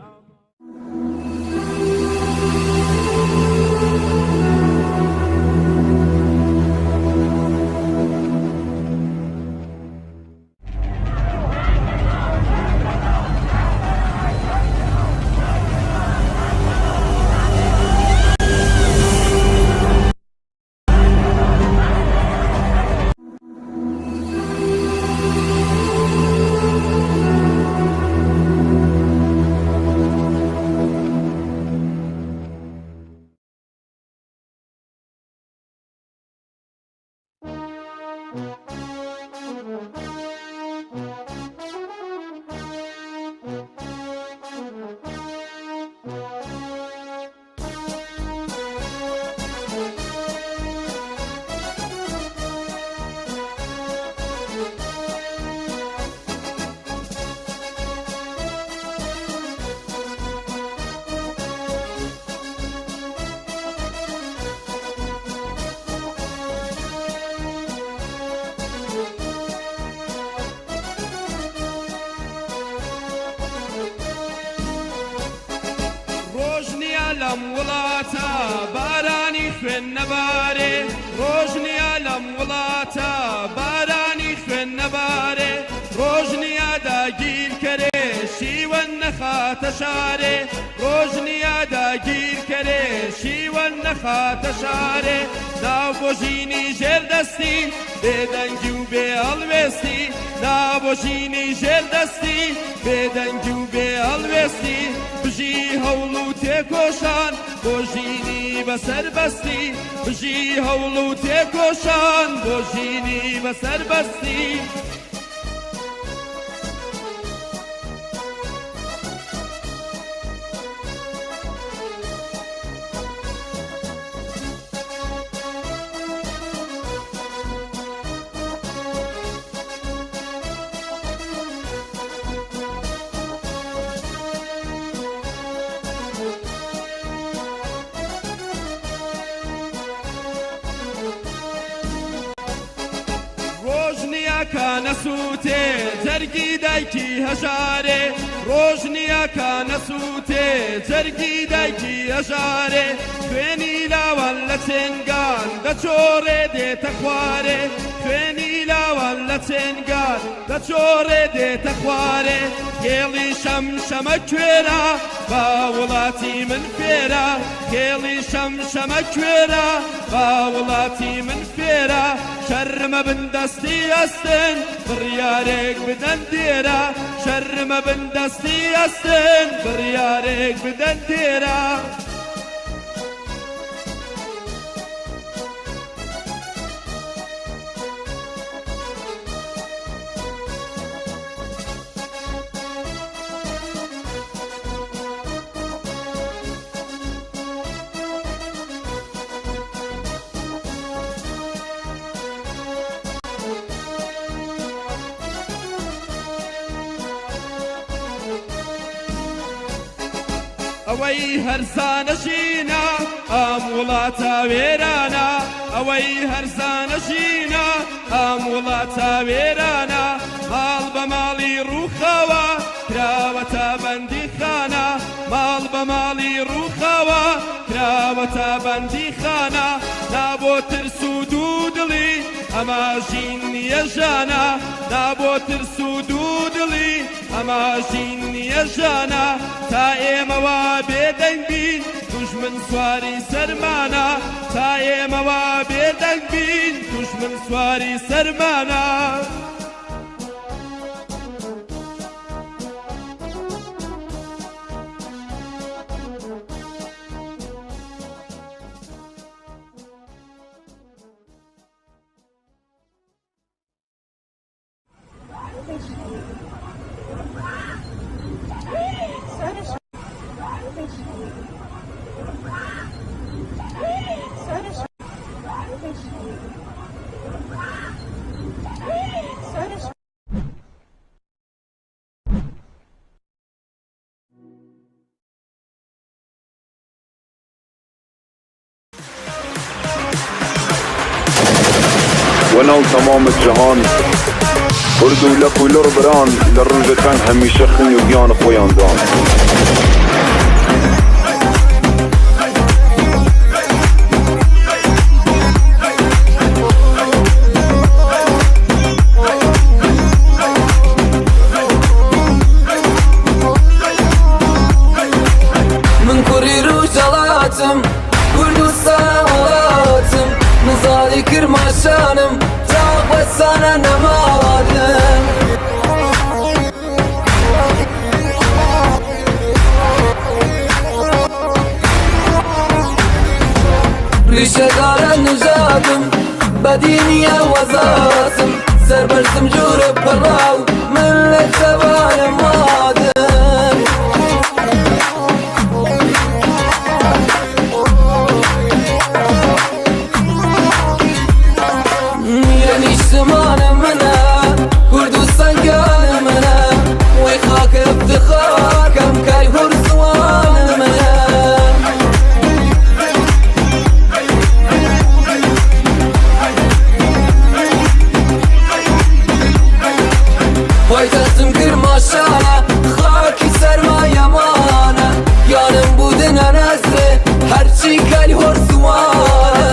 ڕۆژ نییە لەم وڵاتە بارانی خوێن نەبارێ ڕۆژ نییە لەم وڵاتە بارانی خوێن نەبارێ ڕۆژ نییە داگیرکەرێ شیوەن نەخاتە شارێ ڕۆژ نییە داگیرکەرێ شیوەن نەخاتە شارێ ناو بۆ ژینی ژێر دەستی بێدەنگی و بێ هەڵوێستی نا بۆ ژینی ژێر دەستی بێدەنگی و بێ هەڵوێستی بژی هەوڵ و تێکۆشان بۆ ژینی بەسەربەستی بژی هەوڵ و تێکۆشان بۆ ژینی بەسەربەستی. ڕۆژ نییە کە نەسووتێ جەرگی دایکی هەژارێ ڕۆژ نییە کە نەسووتێ جەرگی دایکی هەژارێ خوێنی لاوان لە چێنگان دەچۆڕێ دێتە خوارێ خوێنی لاوان لە چێنگان دەچۆڕێ دێتە خوارێ خێڵی شەمشەمە کوێرە با وڵاتی من فێرە خێڵی شەمشەمە کوێرە با وڵاتی من فێرە شەرمە بن دەستی ئەستن بڕیارێک بدەن دێرە شەرمە بن دەستی ئەستن بڕیارێک بدەن دێرە. ئەوەی هەرزانە ژینە ئەم وڵاتە وێرانە ئەوەی هەرزانە ژینە ئەم وڵاتە وێرانە ماڵ بە ماڵی ڕووخاوە کراوەتە بەندیخانە ماڵ بە ماڵی ڕووخاوە کراوەتە بەندیخانە نا بۆ ترس و دوو دڵی ئەمە ژین نییە ژانە نا بۆ ترس و دوو دڵی ئەمە ژین نییە ژانە تا ئێمە وا بێدەنگ بین دوژمن سواری سەرمانە تا ئێمە وا بێدەنگ بین دوژمن سواری سەرمانە. وەناو تەمام جەهان کورد و لەک و لوڕ بران لە ڕووژ تەنگ هەمیشە خۊن و گیان خوەیان دان. من کوڕی ڕوژهەڵاتم کوردستان وڵاتم من زادەی کرماشانم تا بەسانە نەمادم. ڕیشەدارە نژادم بەدینیە وەزاتم سەربەرزم جوورە پەڕاو من لە چەوانە مادم. یە نیشتمانە منە کوردستان گیانە منە وەی خاک افتخار کەم کای هور زوانە منە. پایتەختم کرماشانە خاکی سەرمایەمانە گیانم بودنە نەزرێ هەرچی کەل هۆر زوانە.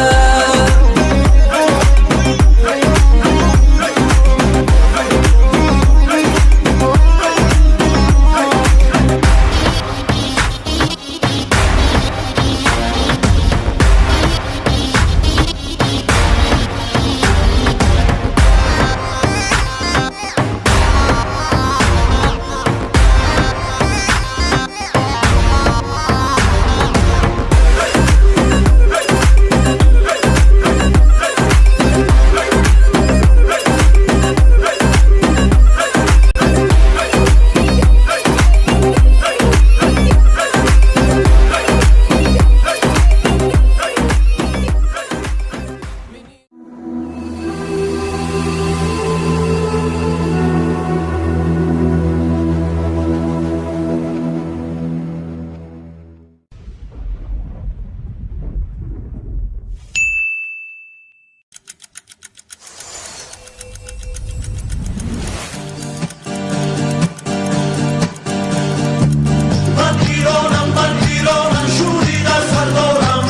من ایرانم من ایرانم شوری در سر دارم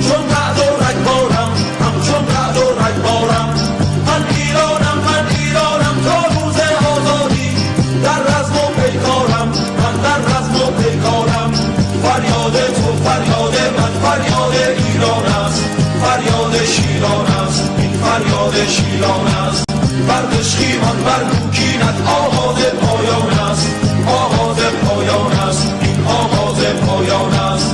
چون رعد و رگبارم همچون رعد و رگبارم من ایرانم من ایرانم تا روز آزادی در رزم و پیکارم من در رزم و پیکارم فریاد تو فریاد من فریاد ایران است فریاد شیران است این فریاد شیران است بر دشخیمان بر نوکینت آغاز پایان است آغاز پایان است این آغاز پایان است.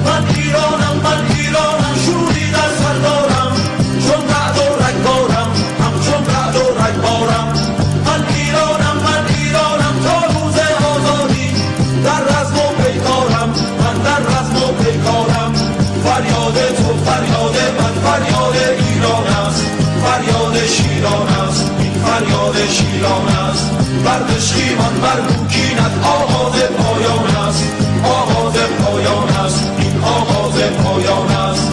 من ایرانم من ایرانم شوری در سر دارم چون رعد و رگبارم همچون رعد و رگبارم من. فریاد شیران است. بر دشخیمان بر کینت آغاز پایان است، آغاز پایان است، این آغاز پایان است.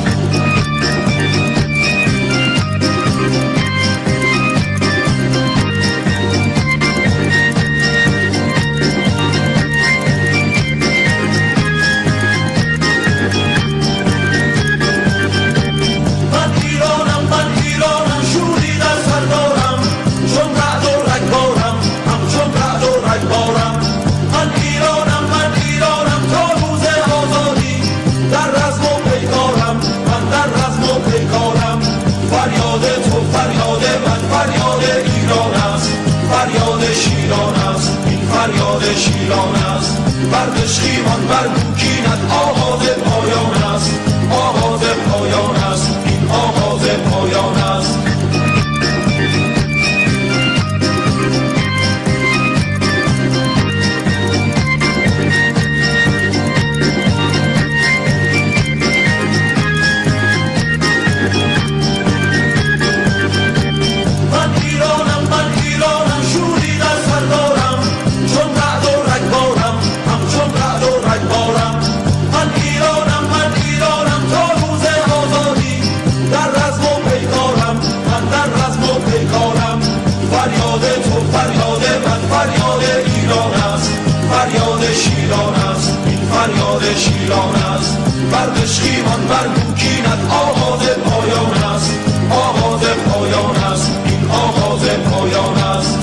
من ایرانم، من ایرانم، شوری در سر دارم، چون رعد و رگبارم، همچون رعد و رگبارم. من ایرانم، من ایرانم، تا روز آزادی در رزم و پیکارم، من در رزم و پیکارم. فریاد تو فریاد من، فریاد ایران است، فریاد شیران است، این فریاد شیران است. بر دشخیمان بر کینت آغاز پایان است، آغاز پایان است، این آغاز پایان است. من ایرانم، من ایرانم، شوری در سر دارم، چون رعد و رگبارم، همچون رعد و رگبارم. من ایرانم، من ایرانم، تا روز آزادی در رزم و پیکارم، من در رزم و پیکارم. فریاد تو فریاد من، فریاد ایران است، فریاد شیران است، این فریاد شیران است. بر دشخیمان بر کینت آغاز پایان است، آغاز پایان است، این آغاز پایان است.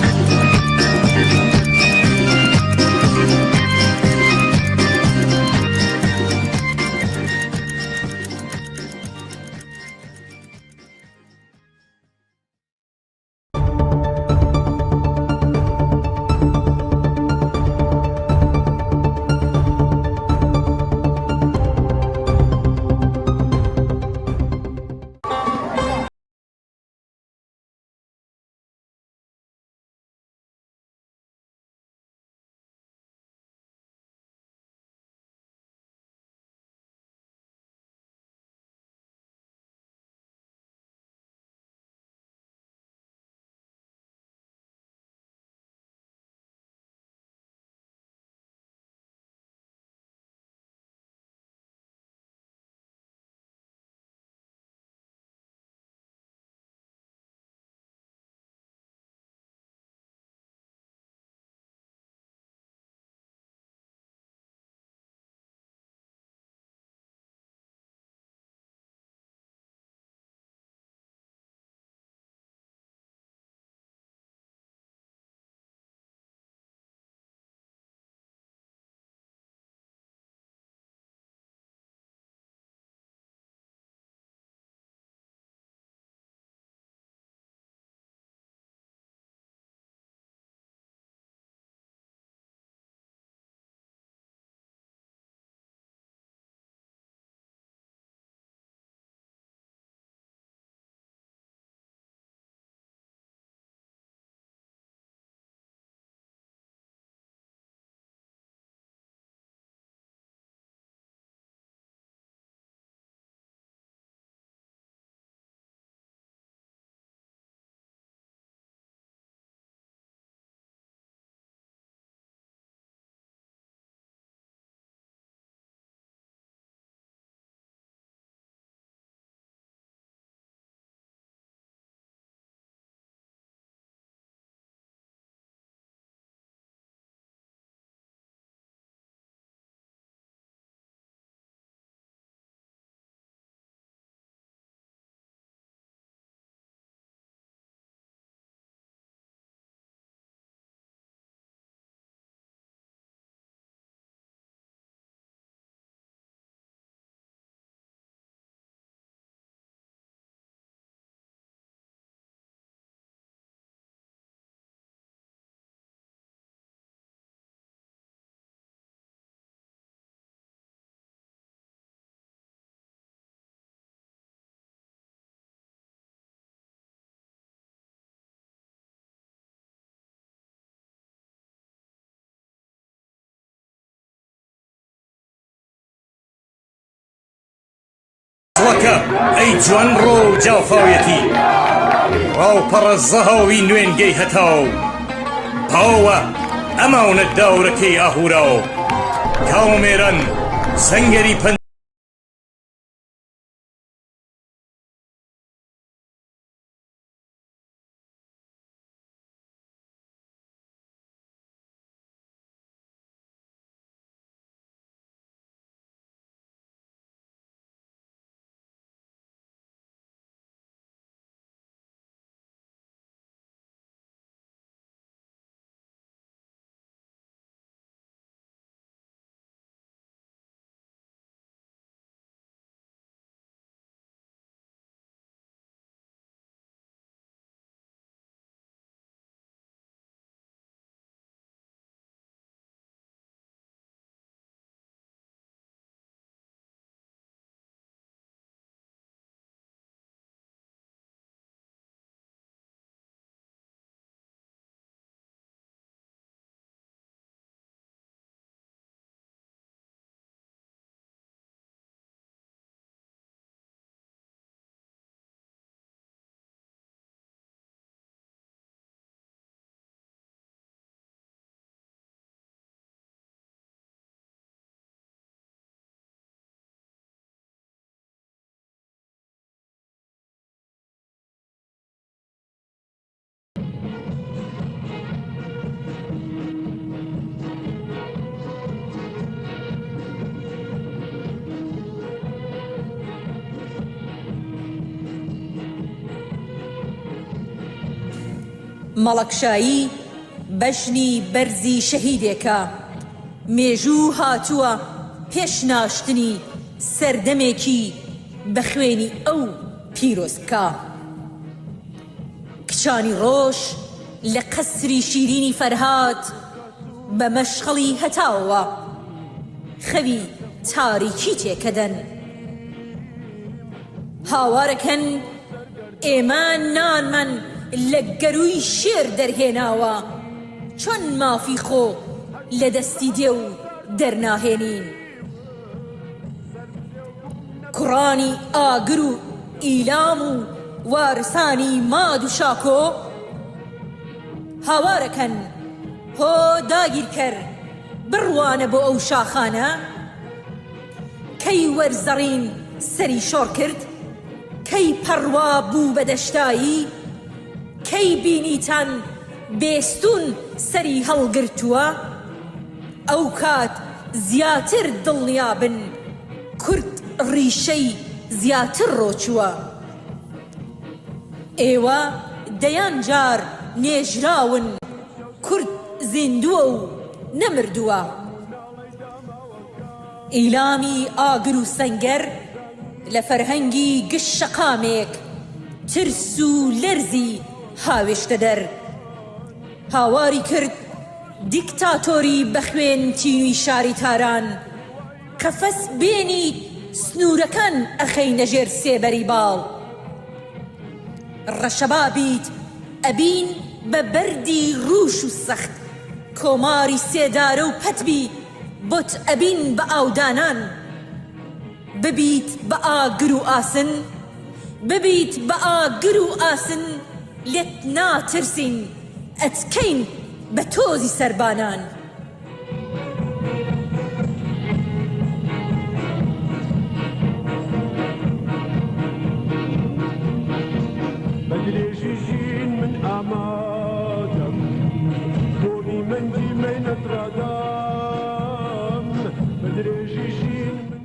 ڕەکە ئەی جوانڕۆ و جافاویەتی. ڕاوپەڕە زەهاوی نوێنگەی هەتاو پاوە ئەماونە داورەکەی ئاهوراو کاومێران سەنگەری پەن مەڵەکشایی بەژنی بەرزی شەهیدێکە، مێژوو هاتووە پێش ناشتنی سەردەمێکی بە خوێنی ئەو پیرۆز بکا. کچانی ڕۆژ لە قەسری شیرینی فەرهاد بە مەشخەڵی هەتاوەوە خەوی تاریکی تێکەدەن. هاوارەکەن ئێمە نانمان لە گەرووی شێر دەرهێناوە، چۆن مافی خۆ لە دەستی دێو دەرناهێنین؟ کوڕانی ئاگر و ئیلام و وارسانی ماد و شاکۆ هاوارەکەن هۆ داگیرکەر بڕوانە بۆ ئەو شاخانە کەی وەرزەڕین سەری شۆڕ کرد کەی پەڕوا بوو بە دەشتایی کەی بینیتان بێستوون سەری هەڵگرتووە؟ ئەوکات زیاتر دڵنیابن کورد ڕیشەی زیاتر ڕۆچووە. ئێوە دەیان جار نێژراون کورد زیندووە و نەمردووە. ئیلامی ئاگر و سەنگەر لە فەرهەنگی گشت شەقامێک ترس و لەرزی هاوێشتە دەر. هاواری کرد دیکتاتۆری بە خوێن تینوی شاری تاران قەفەس بێنیت سنورەکان ئەخەینە ژێر سێبەری باڵ ڕەشەبا بیت ئەبین بە بەردی ڕوش و سەخت کۆماری سێدارە و پەت بی بۆت ئەبین بە ئاودانان ببیت بە ئاگر و ئاسن ببیت بە ئاگر و ئاسن لێت ناترسین ئەتکەین بە تۆزی سەربانان. بە درێژی ژین من ئامادەم بۆ میمەنگی مەینەت ڕادام بە درێژی ژین من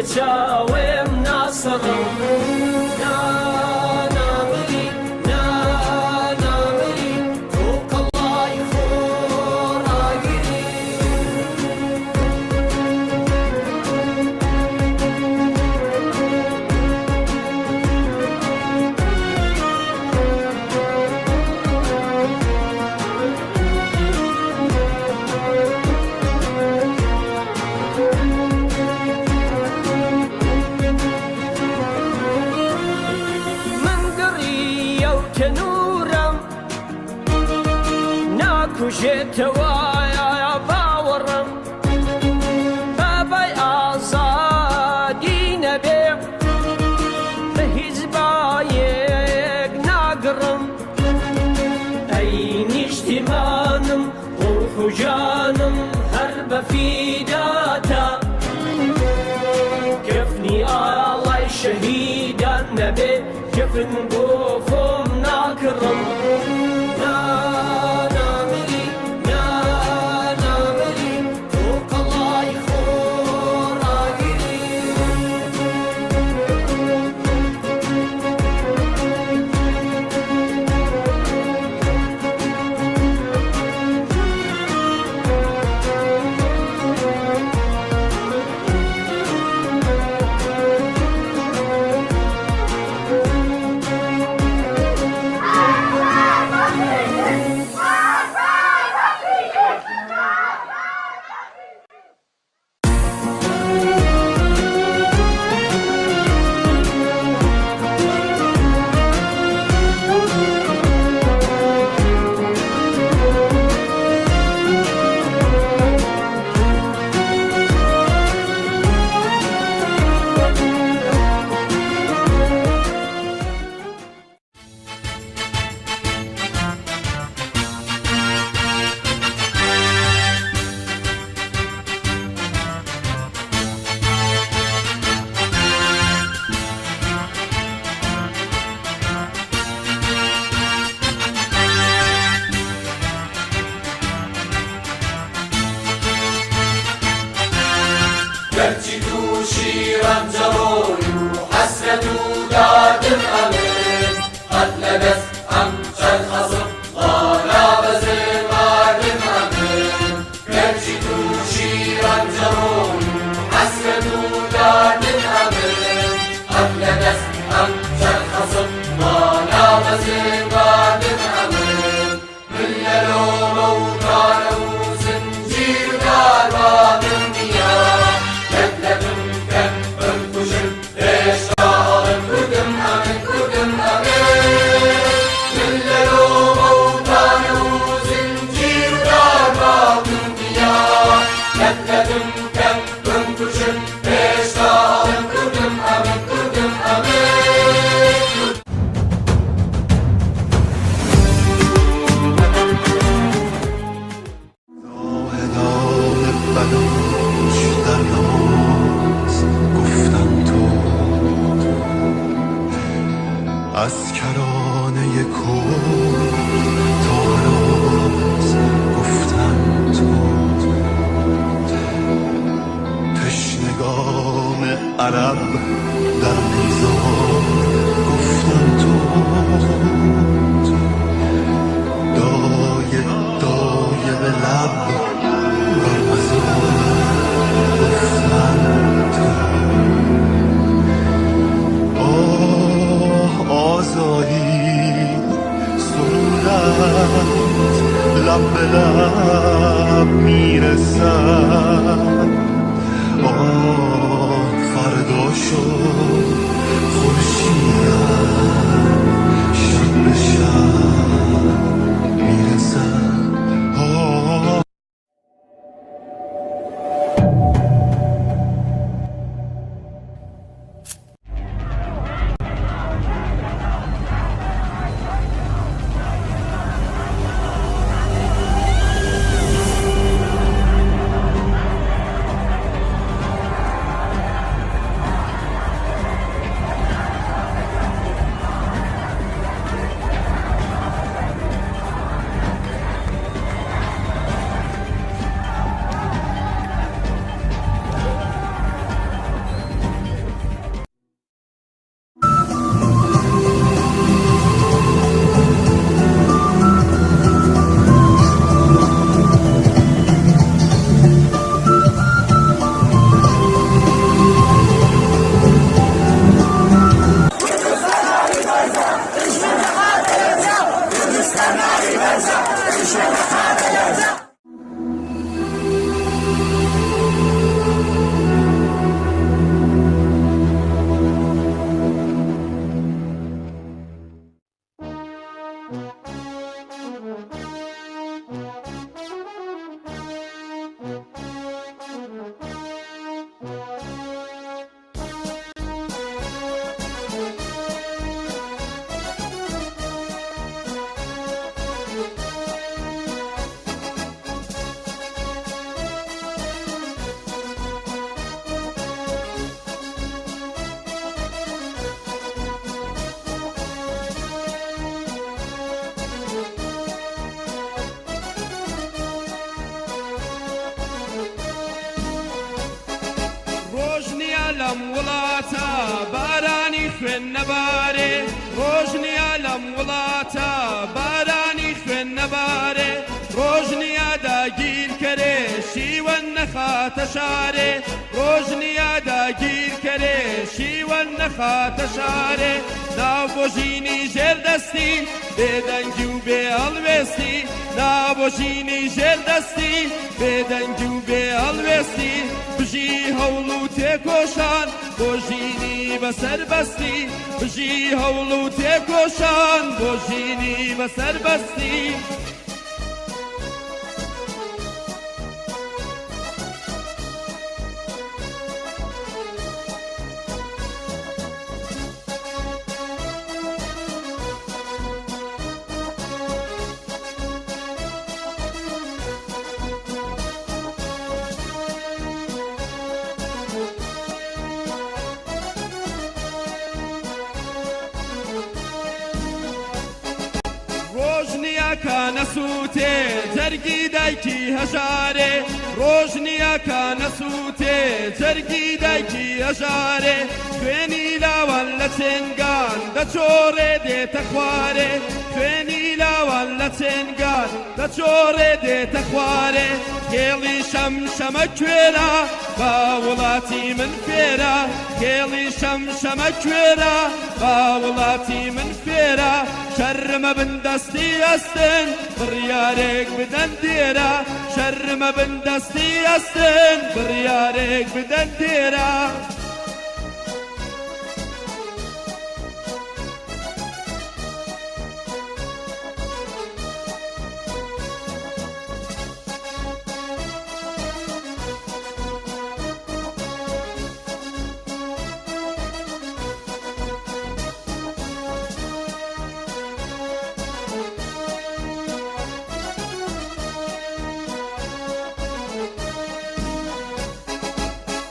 لە چاوێم ناسڕم. نا نامری، نا نامری، تۆ قەڵای خۆڕاگری. من گڕی ئەو تەنورەم ناکوژێتەوە باوەڕم، بابای ئازادی نەبێ بە هیچ بایەک ناگڕم. ئەی نیشتیمانم، ڕوح و جانم هەر بە فیداتە، کفنی ئاڵای شەهیدان نەبێ کفن بۆ خۆم ناکڕم. نا نامری، نا نامری، تۆ قەڵای خۆڕاگری. گەرچی تووشی ڕەنجەڕۆی و حەسرەت و داردم ئەمن، قەت لە دەست ئەم چەرخە زڕ نابەزم ماردم ئەمن. گەرچی تووشی ڕەنجەڕۆی و حەسرەت و داردم ئەمن، قەت لە دەست ئەم چەرخە زڕ نابەزم ماردم ئەمن. من لە لۆمە و تانە و زنجیر و داربابم نییە، لەت لەتم کەن بمکوژن هێشتا ئەڵێم کوردم ئەمن، کوردم ئەمن. من لە لۆمە و تانە و زنجیر و داربابم نییە، لەت لەتم کەن بمکوژن هێشتا ئەڵێم کوردم ئەمن، کوردم ئەمن. زاهدان بلوچ در نماز گفتن تو، از کرانه کرد تا هراز گفتن تو، تشنگان عرب در نیزار گفتن تو، دایه دایه به لب بر مزار گفتن تو. آه آزادی سرودت لب به لب میرسد، آه فردا شد خورشیدت شب به شب میرسد. آه. لەم وڵاتە بارانی خوێن نەبارێ، ڕۆژ نییە لەم وڵاتە بارانی خوێن نەبارێ، ڕۆژ نییە داگیرکەرێ شیوەن نەخاتە شارێ، ڕۆژ نییە داگیرکەرێ شیوەن نەخاتە شارێ، نا بۆ ژینی ژێردەستی بێدەنگی و بێ هەڵوێستی، نا بۆ ژینی ژێردەستی بێدەنگی و بێ هەڵوێستی، بژی هەوڵ و تێکۆشان بۆ ژینی بە سەربەستی، بژی هەوڵ و تێکۆشان بۆ ژینی بە سەربەستی. ڕۆژ نییە کە نەسووتێ جەرگی دایکی هەژارێ، ڕۆژ نییە کە نەسووتێ جەرگی دایکی هەژارێ، خوێنی لاوان لە چێنگان دەچۆڕێ دێتە خوارێ، خوێنی لاوان لە چێنگان دەچۆڕێ دێتە خوارێ، خێڵی شەمشەمە کوێرە با وڵاتی من فێرە، خێڵی شەمشەمە کوێرە با وڵاتی من فێرە، شەرمە بن دەستی ئەستن بڕیارێک بدەن دێرە، شەرمە بن دەستی ئەستن بڕیارێک بدەن دێرە.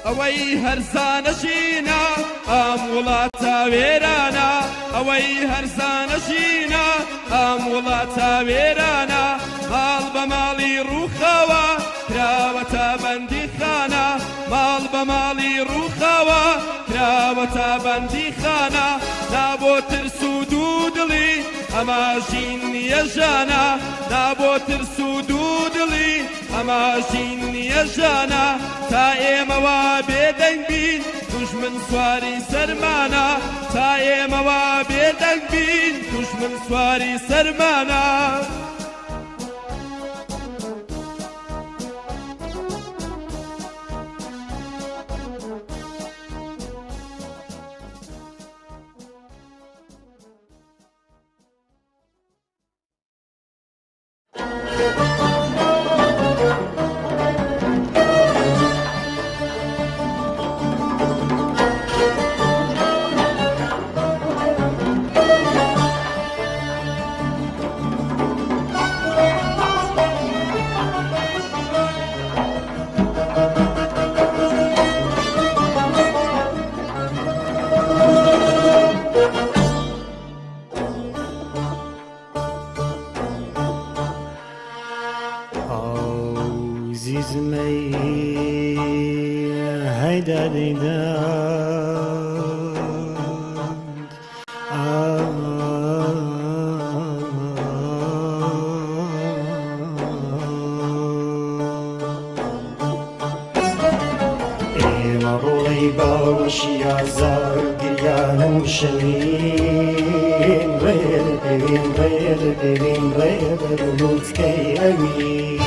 ئەوەی هەرزانە ژینە ئەم وڵاتە وێرانە، ئەوەی هەرزانە ژینە ئەم وڵاتە وێرانە، ماڵ بە ماڵی ڕووخاوە کراوەتە بەندیخانە، ماڵ بە ماڵی ڕووخاوە کراوەتە بەندیخانە، نا بۆ ترس و دوو دڵی ئەما ژین نییە ژانە، نا بۆ ترس و دوو دڵی ئەما ژین نییە ژانە، تا ئێمە وا بێدەنگ بین دوژمن سواری سەرمانە، تا ئێمە وا بێدەنگ بین دوژمن سواری سەرمانە. ئێمە ڕۆڵەی باوەشی ئازار و گریان و شەوین، ڕێ دەپێوین، ڕێ دەپێوین، ڕێ بەرەو لووتکەی ئەوین.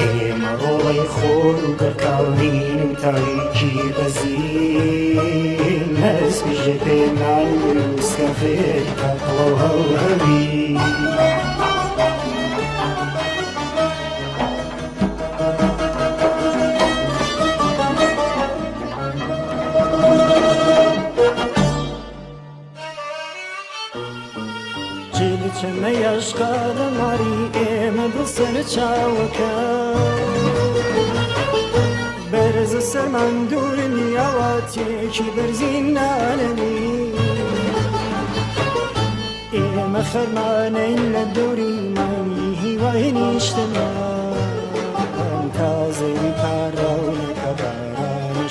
ئێمە ڕۆڵەی خۆر و گڕکانین و تاریکی بەزین، هەست پێمان برووسکە فێرکە قڵەو هەوهەوین. چەمەی عشقا لە ماری ئێمە دڵ سەر چاوەکە بەرزە سەرمان دوور نیاواتێکی بەرزی نانەوی. ئێمە خەرمانەین لە دەوری مانگی هیوای نیشتمان، تازەی پاراو لە کەبارانی.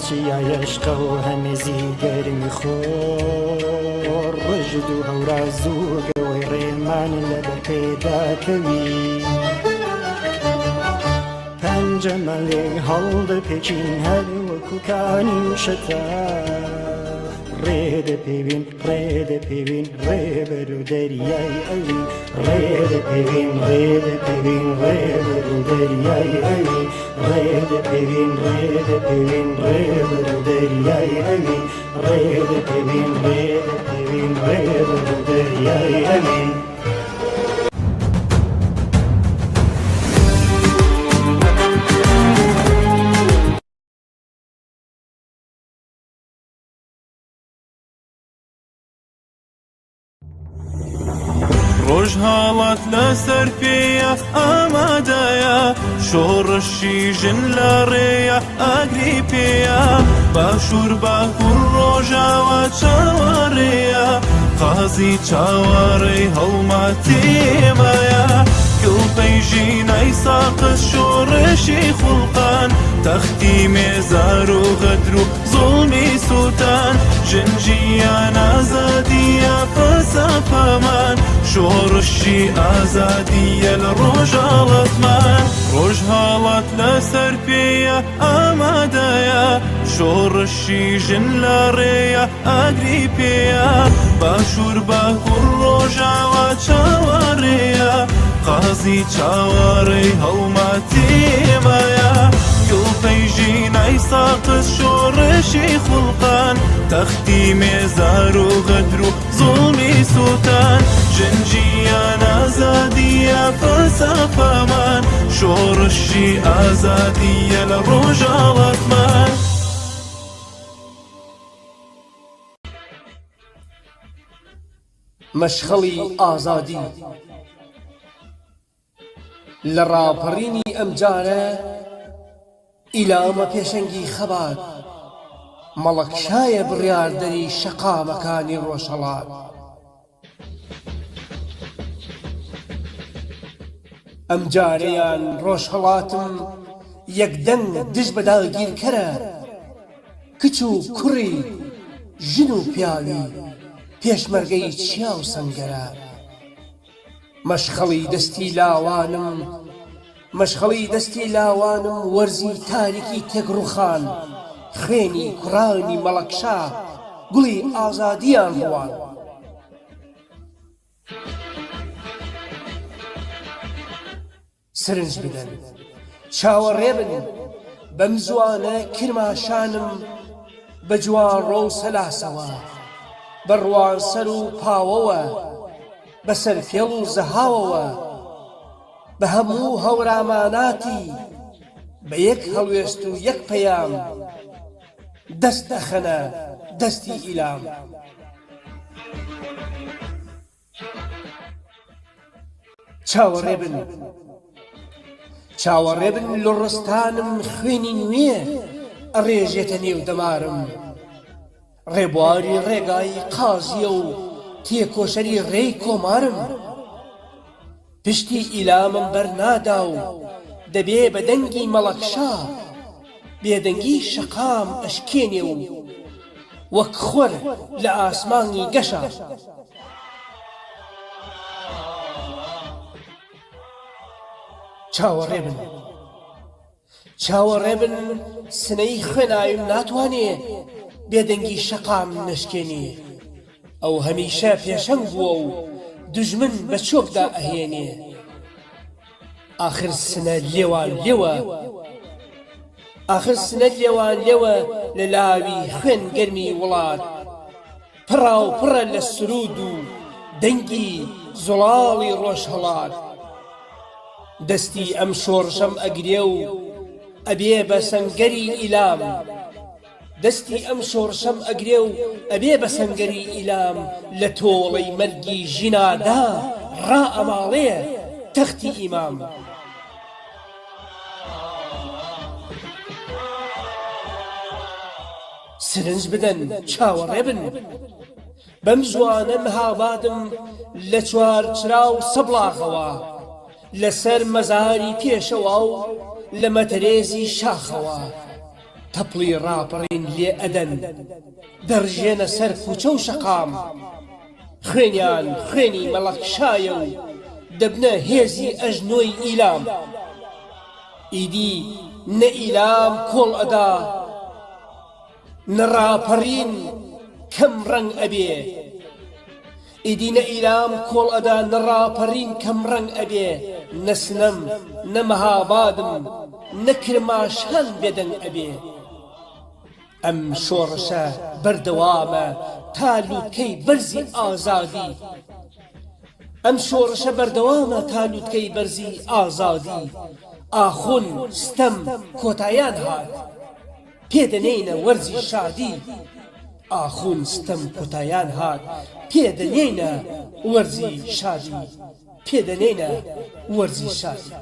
چیای عشقە و هەمێزی گەرمی خۆر ڕژد و هەوراز و گەوەی ڕێمان لەبەر پێدا کەوی. پەنجەمان لێ هەڵدەپێچین هەر وەکو کانی و شەتا ڕێ دەپێوین ڕێ دەپێوین ڕێ بەرەو دەریای ئەوین ڕێ دەپێوین ڕێ دەپێوین ڕێ بەرەو دەریای ئەوین ڕێ دەپێوین ڕێ دەپێوین ڕێ بەرەو دەریای ئەوین ڕێ دەپێوین ڕێ دەپێوین ڕێ بەرەو دەریای ئەوین. ڕۆژهەڵات لەسەر پێیە ئامادەیە شۆڕشی ژن لە ڕێیە ئاگری پێیە باشوور باکوور ڕۆژاوا چاوەڕێیە قازی چاوەڕێی هەڵمەتێمایە کڵپەی ژینای ساقز شۆڕشی خوڵقان تەختی مێزار و غەدر و زوڵمی سوتان ژن ژیان ئازادیە فەلسەفەمان شۆڕشی ئازادیە لە ڕۆژهەڵاتمان ڕۆژهەڵات لەسەر پێیە ئامادەیە شۆڕشی ژن لە ڕێیە ئاگری پێیە باشوور باکوور ڕۆژاوا چاوەڕێیە قازی چاوەڕێی هەڵمەتێمایە کڵپەی ژینای ساقز شۆڕشی خوڵقان تەختی مێزار و غەدر و زوڵمی سوتان ژن ژیان ئازادیە فەلسەفەمان شۆڕشی ئازادیە لە ڕۆژهەڵاتمان. مەشخەڵی ئازادی لە ڕاپەڕینی ئەمجارە ئیلامە پێشەنگی خەبات مەڵەکشایە بڕیاردەری شەقامەکانی ڕۆژهەڵات. ئەمجارەیان ڕۆژهەڵاتم یەکدەنگ دژ بە داگیرکەرە، کچ و کوڕی، ژن و پیاوی، پێشمەرگەی چیا و سەنگەرە. مەشخەڵی دەستی لاوانم، مەشخەڵی دەستی لاوانم وەرزی تاریکی تێکڕوخان، خوێنی کوڕانی مەڵەکشا گوڵی ئازادییان ڕوان. سرنج بدەن، چاوەڕێ بن، بەم زووانە کرماشانم بە جوانڕۆ و سەلاسەوە، بە ڕوانسەر و پاوەوە، بە سەرپێڵ و زەهاوەوە، بە هەموو هەوراماناتی، بە یەک هەڵوێست و یەک پەیام، دەست ئەخەنە دەستی ئیلام. چاوەڕێ بن چاوەڕێ بن لوڕستانم خوێنی نوێ ئەڕێژێتە نێو دەمارم ڕێبواری ڕێگای قازیە و تێکۆشەری ڕێی کۆمارم پشتی ئیلامم بەرنادا و دەبێ بە دەنگی مەڵەکشا بێدەنگی شەقام ئەشکێنێ و وەک خۆر لە ئاسمانی گەشە. چاوەڕێ بن چاوەڕێ بن سنەی خوێناویم ناتوانێ بێدەنگی شەقام نەشکێنێ ئەو هەمیشە پێشەنگ بووە و دوژمن بە چۆکدا ئەهێنێ ئاخر سنە لێوان لێوە ئاخر سنە لێوان لێوە لە لاوی خوێن گەرمی وڵات پڕاوپڕە لە سروود و دەنگی زوڵاڵی ڕۆژهەڵات. دەستی ئەم شۆڕشەم ئەگرێ و ئەبێ بە سەنگەری ئیلام. دەستی ئەم شۆڕشەم ئەگرێ و ئەبێ بە سەنگەری ئیلام لە تۆڵەی مەرگی ژینادا ڕائەماڵێ تەختی ئیمام. سرنج بدەن چاوەڕێ بن بەم زووانە مهابادم لە چوارچرا و سەبڵاغەوە لەسەر مەزاری پێشەوا و لە مەتەرێزی شاخەوە. تەپڵی ڕاپەڕین لێ ئەدەن دەڕژێنە سەر کوچە و شەقام خوێنیان خوێنی مەڵەکشایە و دەبنە هێزی ئەژنۆی ئیلام ئیدی نە ئیلام کۆڵ ئەدا نە ڕاپەڕین کەم ڕەنگ ئەبێ ئیدی نە ئیلام کۆڵ ئەدا نە ڕاپەڕین کەم ڕەنگ ئەبێ نە سنەم نە مەهابادم نە کرماشان بێدەنگ ئەبێ ئەم شۆڕشە بەردەوامە تا لوتکەی بەرزی ئازادی ئەم شۆڕشە بەردەوامە تا لوتکەی بەرزی ئازادی ئاخون ستەم کۆتایان هات پێ دەنێینە وەرزی شادی ئاخون ستەم کۆتایان هات پێ دەنێینە وەرزی شادی پێ دەنێینە وەرزی شادی.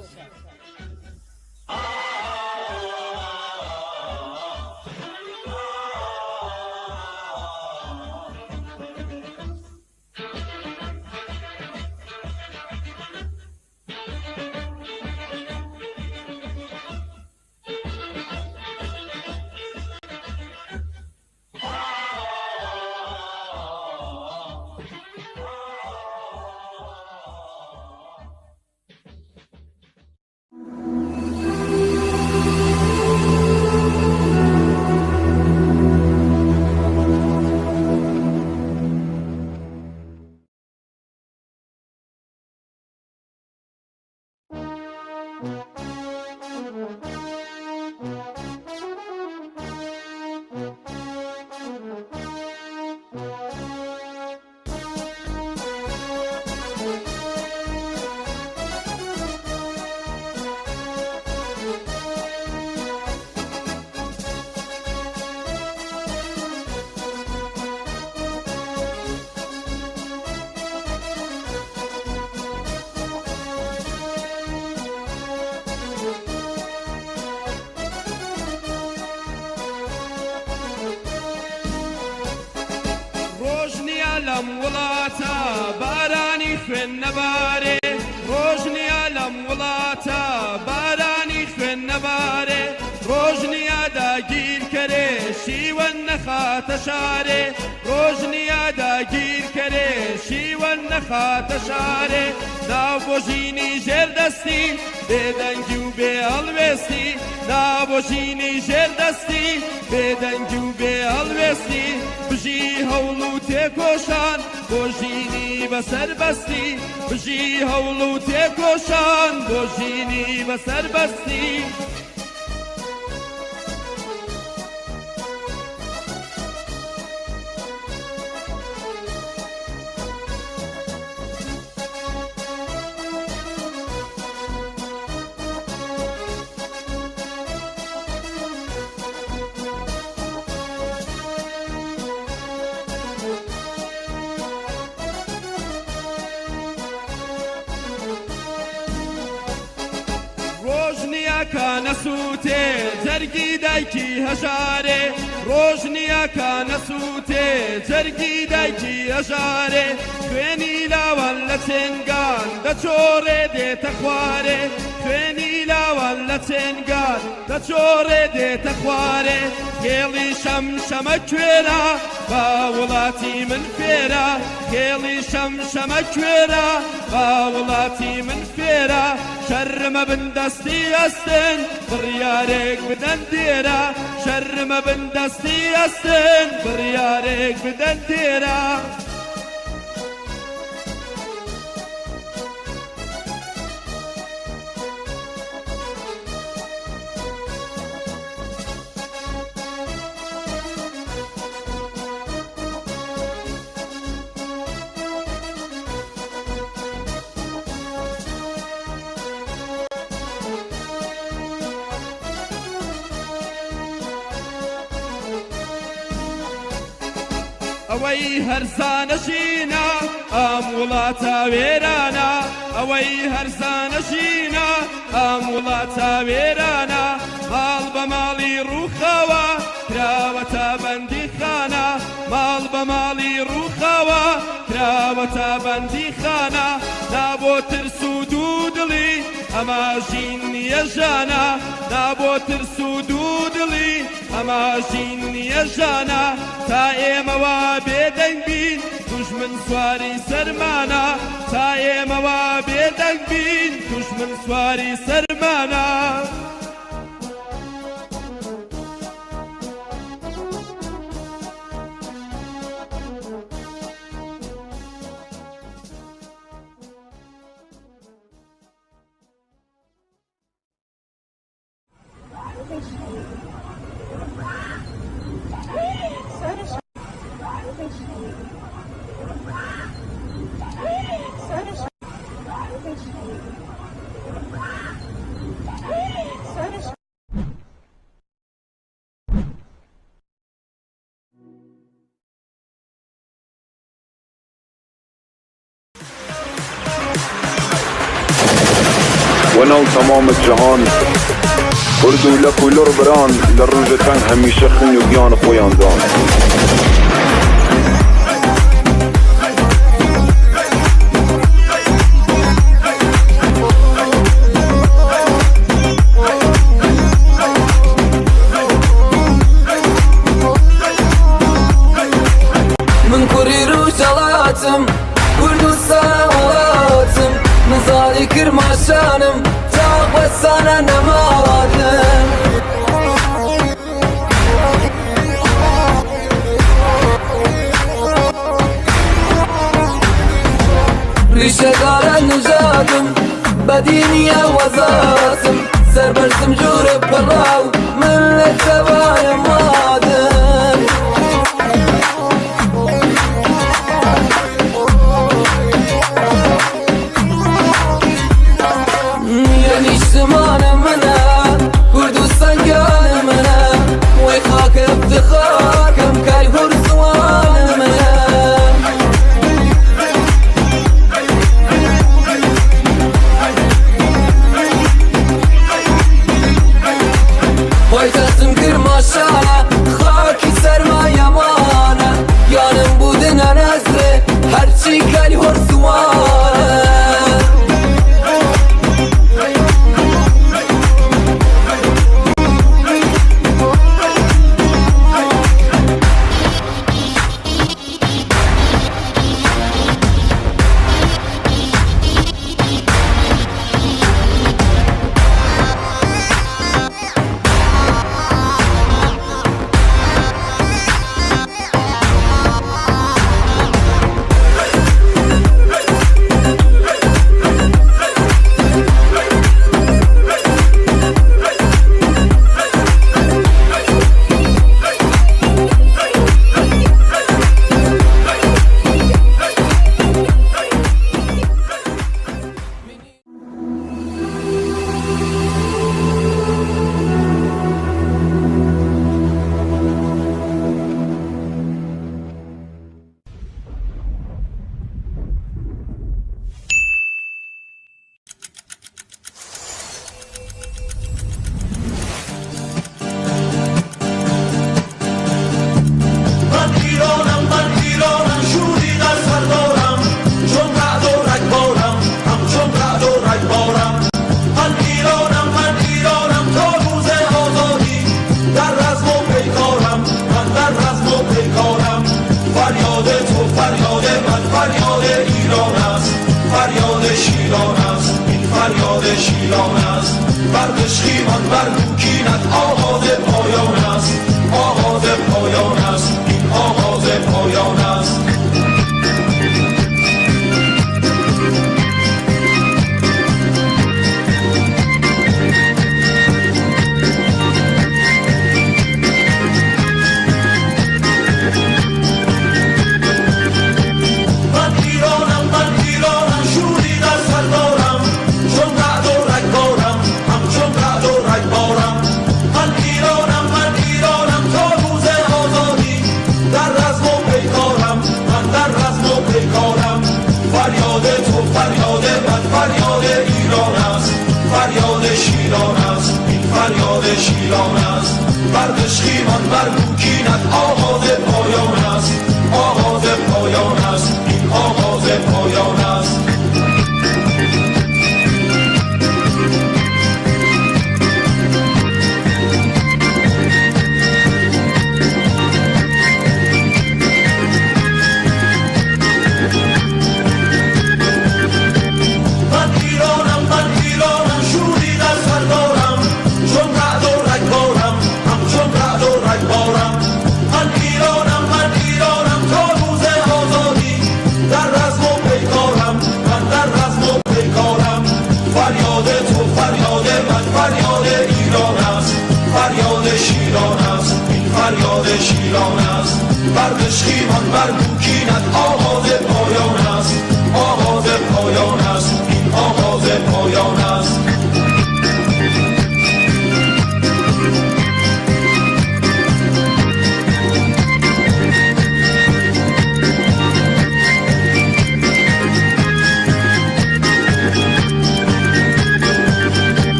ڕۆژ نییە لەم وڵاتە بارانی خوێن نەبارێ ڕۆژ نییە لەم وڵاتە بارانی خوێن نەبارێ ڕۆژ نییە داگیرکەرێ شیوەن نەخاتە شارێ ڕۆژ نییە داگیرکەرێ شیوەن نەخاتە شارێ ناو بۆ ژینی ژێر دەستی بێدەنگی و بێ هەڵوێستی نا بۆ ژینی ژێر دەستی بێدەنگی و بێ هەڵوێستی بژی هەوڵ و تێکۆشان بۆ ژینی بەسەربەستی بژی هەوڵ و تێکۆشان بۆ ژینی بەسەربەستی. ڕۆژ نییە کە نەسووتێ جەرگی دایکی هەژارێ ڕۆژ نییە کە نەسووتێ جەرگی دایکی هەژارێ خوێنی لاوان لە چێنگان دەچۆڕێ دێتە خوارێ خوێنی لاوان لە چێنگان دەچۆڕێ دێتە خوارێ خێڵی شەمشەمە کوێرە با وڵاتی من فێرە خێڵی شەمشەمە کوێرە با وڵاتی من فێرە شەرمە بن دەستی ئەستن بڕیارێک بدەن دێرە شەرمە بن دەستی ئەستن بڕیارێک بدەن دێرە. ئەوەی هەرزانە ژینە ئەم وڵاتە وێرانە ئەوەی هەرزانە ژینە ئەم وڵاتە وێرانە ماڵ بە ماڵی ڕووخاوە کراوەتە بەندیخانە ماڵ بە ماڵی ڕووخاوە کراوەتە بەندیخانە نا بۆ ترس و دوو دڵی ئەمە ژین نییە ژانە نا بۆ ترس و دوو دڵی. ئەمە ژین نییە ژانە، تا ئێمە وا بێدەنگ بین دوژمن سواری سەرمانە، تا ئێمە وا بێدەنگ بین دوژمن سواری سەرمانە. وەناو تەمام جەهان کورد و لەک و لوڕ بران لە ڕووژ تەنگ هەمیشە خۊن و گیان خوەیان دان. من کوڕی ڕوژهەڵاتم کوردستان وڵاتم من زاڵی کرماشانم تا بەسانە نەماواتم. ڕیشەدارە نژادم بەدینیە وەزاتم سەربەرزم جوورە پەڕاو من لە تەوایە مادم. یە نیشتمانە منە کوردستان گیانە منە وەی خاکە افتخار کەم کای هور زوانە منە. پایتەختم کرماشانە خاکی سەرمایەمانە گیانم بودنە نەزرێ هەرچی کەل هور زوانە. من ایرانم من ایرانم شوری در سر دارم چون رعد و رگبارم همچون رعد و رگبارم من ایرانم من ایرانم تا روز آزادی در رزم و پیکارم من در رزم و پیکارم فریاد تو فریاد من فریاد ایران است فریاد شیران است این فریاد شیران است بر دشخیمان بر کوکینت آغاز پایان است آغاز پایان است این آغاز پایان است. من ایرانم من ایرانم شوری در سر دارم چون رعد و رگبارم همچون رعد و رگبارم من ایرانم من ایرانم تا روز آزادی در رزم و پیکارم من در رزم و پیکارم فریاد تو فریاد من فریاد ایران است فریاد شیران است این فریاد شیران است بر دشخیمان بر کوکینت آغاز پایان است آغاز پایان است این آغاز پایان است. فریاد تو فریاد من فریاد ایران است، فریاد شیران است، این فریاد شیران است. بر دژخیمان بر کوکینت آغاز پایان است، آغاز پایان است، این آغاز پایان است.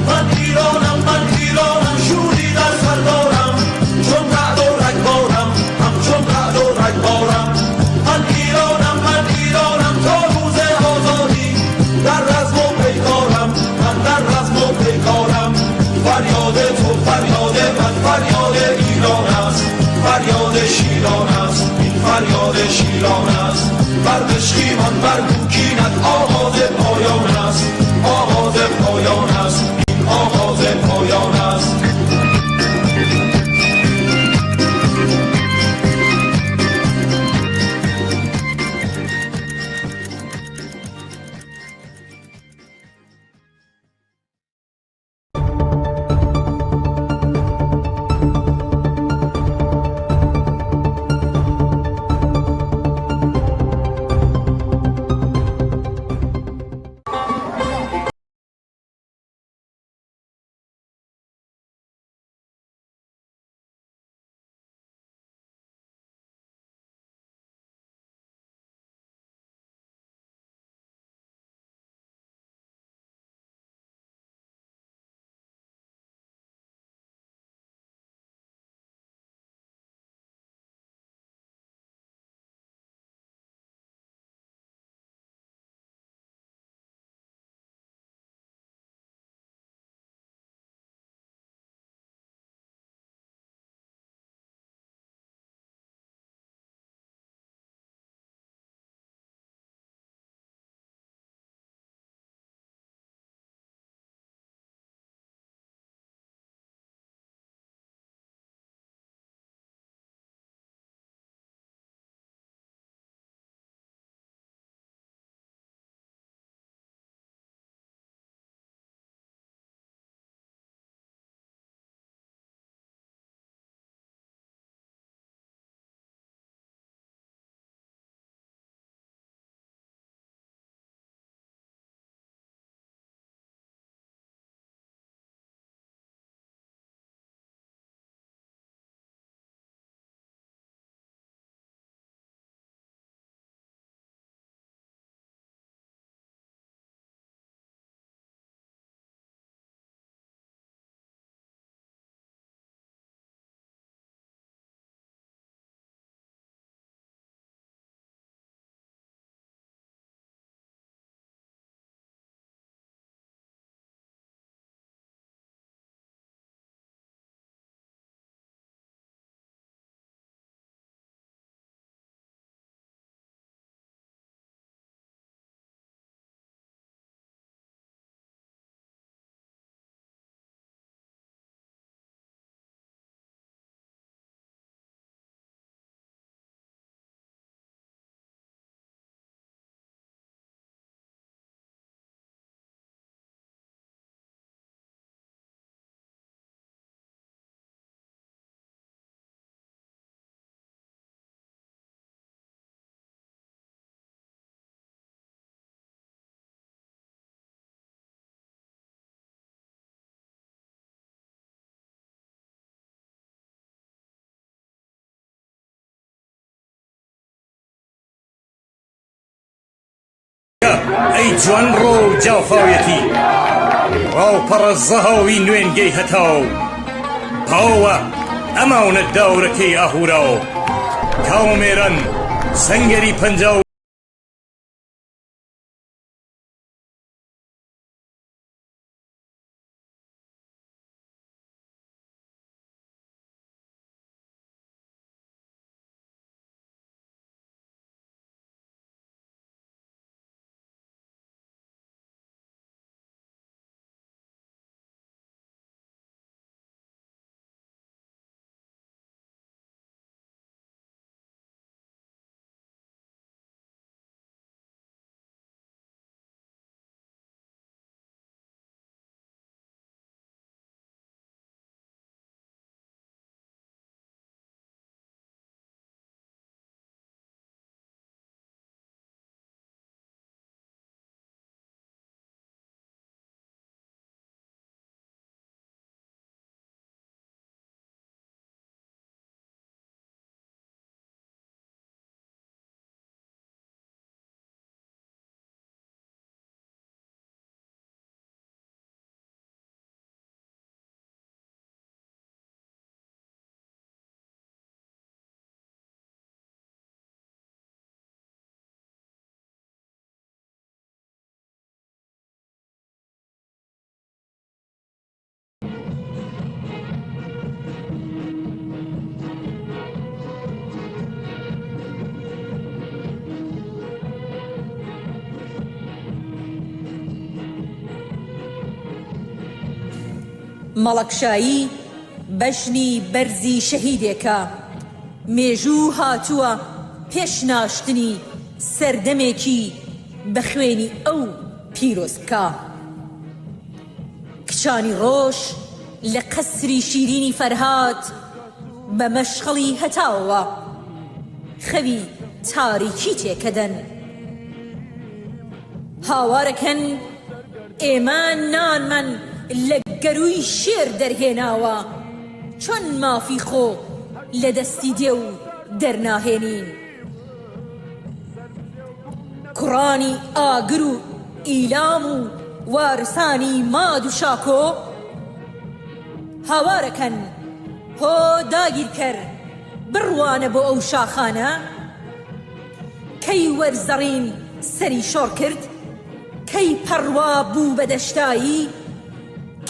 من ایرانم، من ایرانم، شوری در سر دارم، چون رعد و رگبارم، همچون رعد و رگبارم. من ایرانم، من ایرانم، تا روز آزادی در رزم و پیکارم، من در رزم و پیکارم. فریاد تو فریاد من فریاد ایران است، فریاد شیران است، این فریاد شیران است. بر دژخیمان بر کوکینت آغاز پایان است، آغاز پایان است، این آغاز پایان است. ئەی جوانڕۆ و جافاویەتی ڕاوپەڕە زەهاوی نوێنگەی هەتاو پاوە ئەماونە داورەکەی ئاهوراو کاومێران سەنگەری 50. مەڵەکشایی بەژنی بەرزی شەهیدێکە، مێژوو هاتووە پێش ناشتنی سەردەمێکی بە خوێنی ئەو پیرۆز بکا. کچانی ڕۆژ لە قەسری شیرینی فەرهاد بە مەشخەڵی هەتاوەوە خەوی تاریکی تێکەدەن. هاوارەکەن ئێمە نانمان لە گەرووی شێر دەرهێناوە، چۆن مافی خۆ لە دەستی دێو دەرناهێنین؟ کوڕانی ئاگر و ئیلام و وارسانی ماد و شاکۆ هاوارەکەن هۆ داگیرکەر بڕوانە بۆ ئەو شاخانە، کەی وەرزەڕین سەری شۆڕ کرد؟ کەی پەڕوا بوو بە دەشتایی؟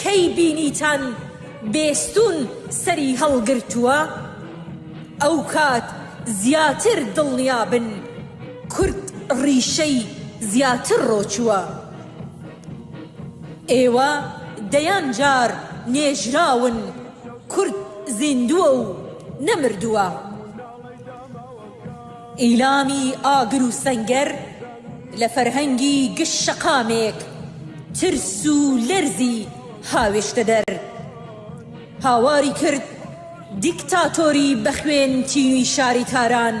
کەی بینیتان بێستوون سەری هەڵگرتووە؟ ئەوکات زیاتر دڵنیا بن کورد ڕیشەی زیاتر ڕۆچووە. ئێوە دەیان جار نێژراون کورد زیندووە و نەمردووە. ئیلامی ئاگر و سەنگەر لە فەرهەنگی گشت شەقامێک ترس و لەرزی هاوێشتە دەر. هاواری کرد دیکتاتۆری بە خوێن تینوی شاری تاران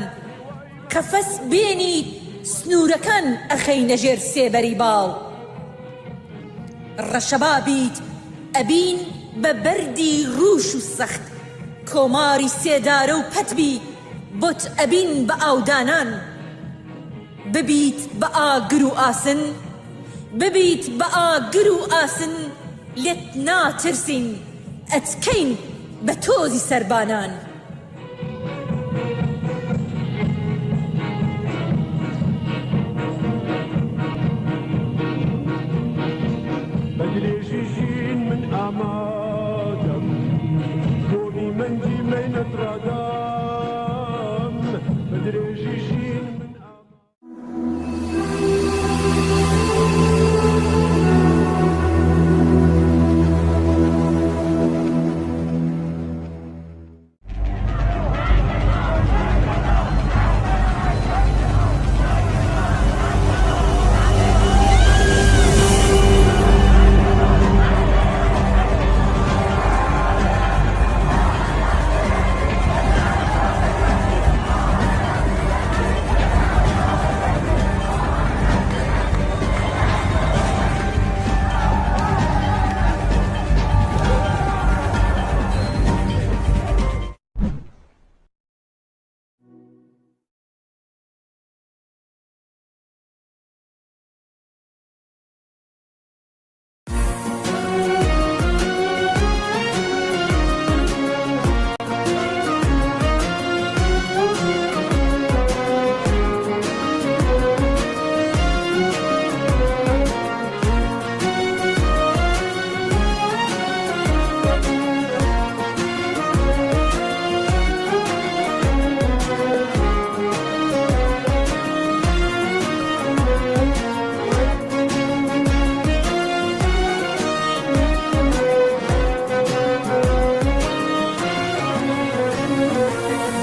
قەفەس بێنیت سنوورەکان ئەخەینە ژێر سێبەری باڵ ڕەشەبا بیت ئەبین بە بەردی ڕووش و سەخت کۆماری سێدارە و پەت بی بۆت ئەبین بە ئاودانان ببیت بە ئاگر و ئاسن ببیت بە ئاگر و ئاسن لێت ناترسین ئەتکەین بە تۆزی سەربانان. بە درێژی ژین من ئامادەم بۆ مەنجی مەینەت ڕادام بە درێژی ژین من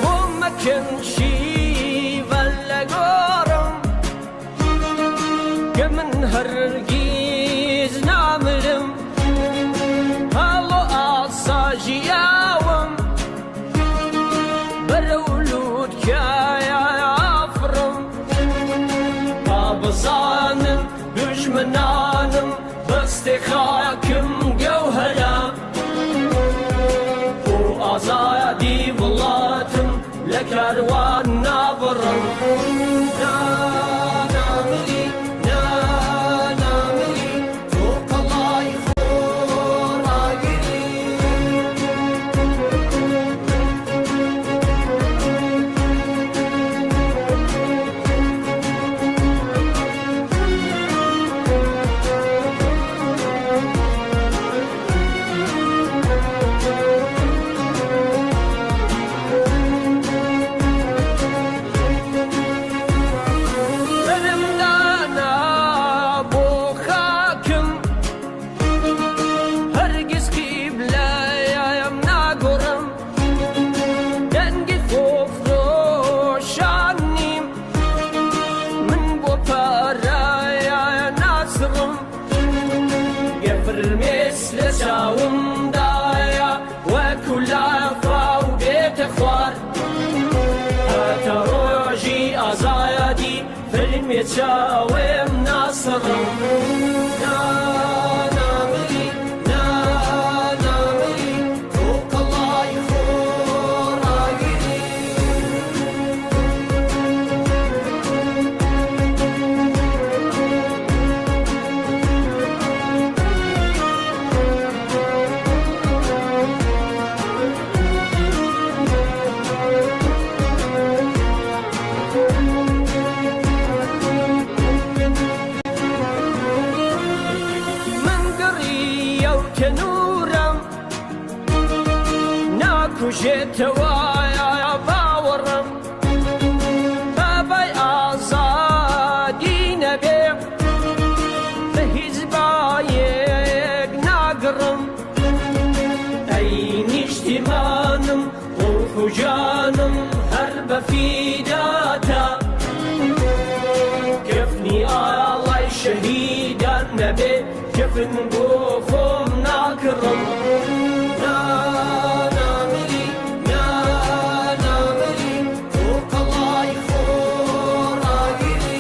بۆم مەکەن شیوەن لە گۆڕم کە من هەرگیز نامرم هەڵۆ ئاسا ژیاوم بەرەو لووتکایە ئافڕم با بزانن دوژمنانم بەستێ خاکم گەوهەرە بۆ ئازادی وڵاتم لە کاروان نابڕم نا نامری نا نامری تۆ قەڵای خۆڕاگری. فرمێس لە چاومدایە وەکو لافاو بێتە خوار. هەتا ڕۆژی ئازادی فرمێ چاوم ناسڕم. نا نامری نا نامری تۆ قەڵای خۆڕاگری. من گڕی ئەو تەنورەم ناکوژێتەوە باوەڕم بابای ئازادی نەبێ بە هیچ بایەک ناگڕم. ئەی نیشتیمانم ڕوح و جانم هەر بە فیداتە، کفنی ئاڵای شەهیدان نەبێ کفن بۆ خۆم ناکڕم. نا نامری نا نامری تۆ قەڵای خۆڕاگری.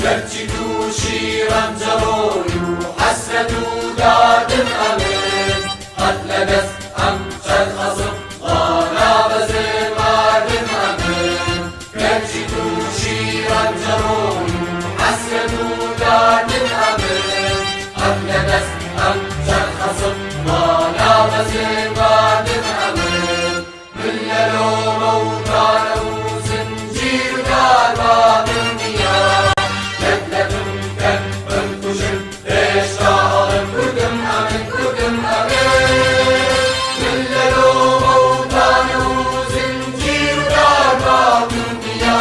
گەرچی تووشی ڕەنجەڕۆی و حەسرەت و داردم ئەمن، قەت لە دەست ئەم چەرخە زڕ نابەزم ماردم ئەمن. گەرچی تووشی ڕەنجەڕۆی و حەسرەت و داردم ئەمن، قەت لە دەست ئەم چەرخە زڕ نابەزم ماردم ئەمن. من لە لۆمە و تانە و زنجیر و دارباتم نییە، لەت لەتم کەن بمکوژن هێشتا ئەڵێم کوردم ئەمن کوردم ئەمن. من لە لۆمە و تانە و زنجیر و دارباتم نییە،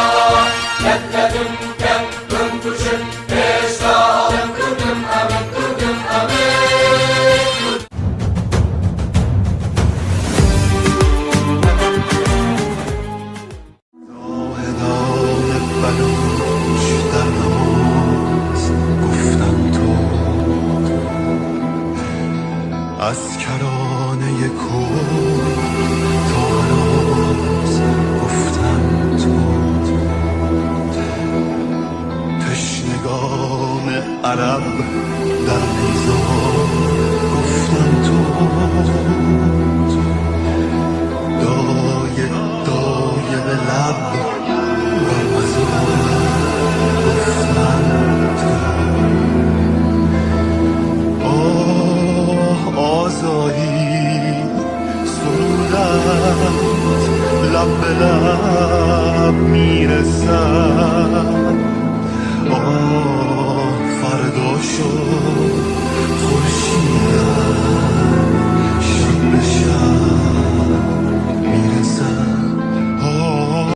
لەت لەتم کەن بمکوژن هێشتا ئەڵێم کوردم ئەمن کوردم ئەمن. زاهدان بلوچ در نماز گفتم تو، از کرانه کرد تا هراز گفتم تو، تشنگان عرب در نیزار گفتم تو، دایه دایه به لب بر مزار گفتم تو. آه آزادی سرودت لب به لب میرسد، آه فردا شد خورشیدت شب به شب میرسد. آه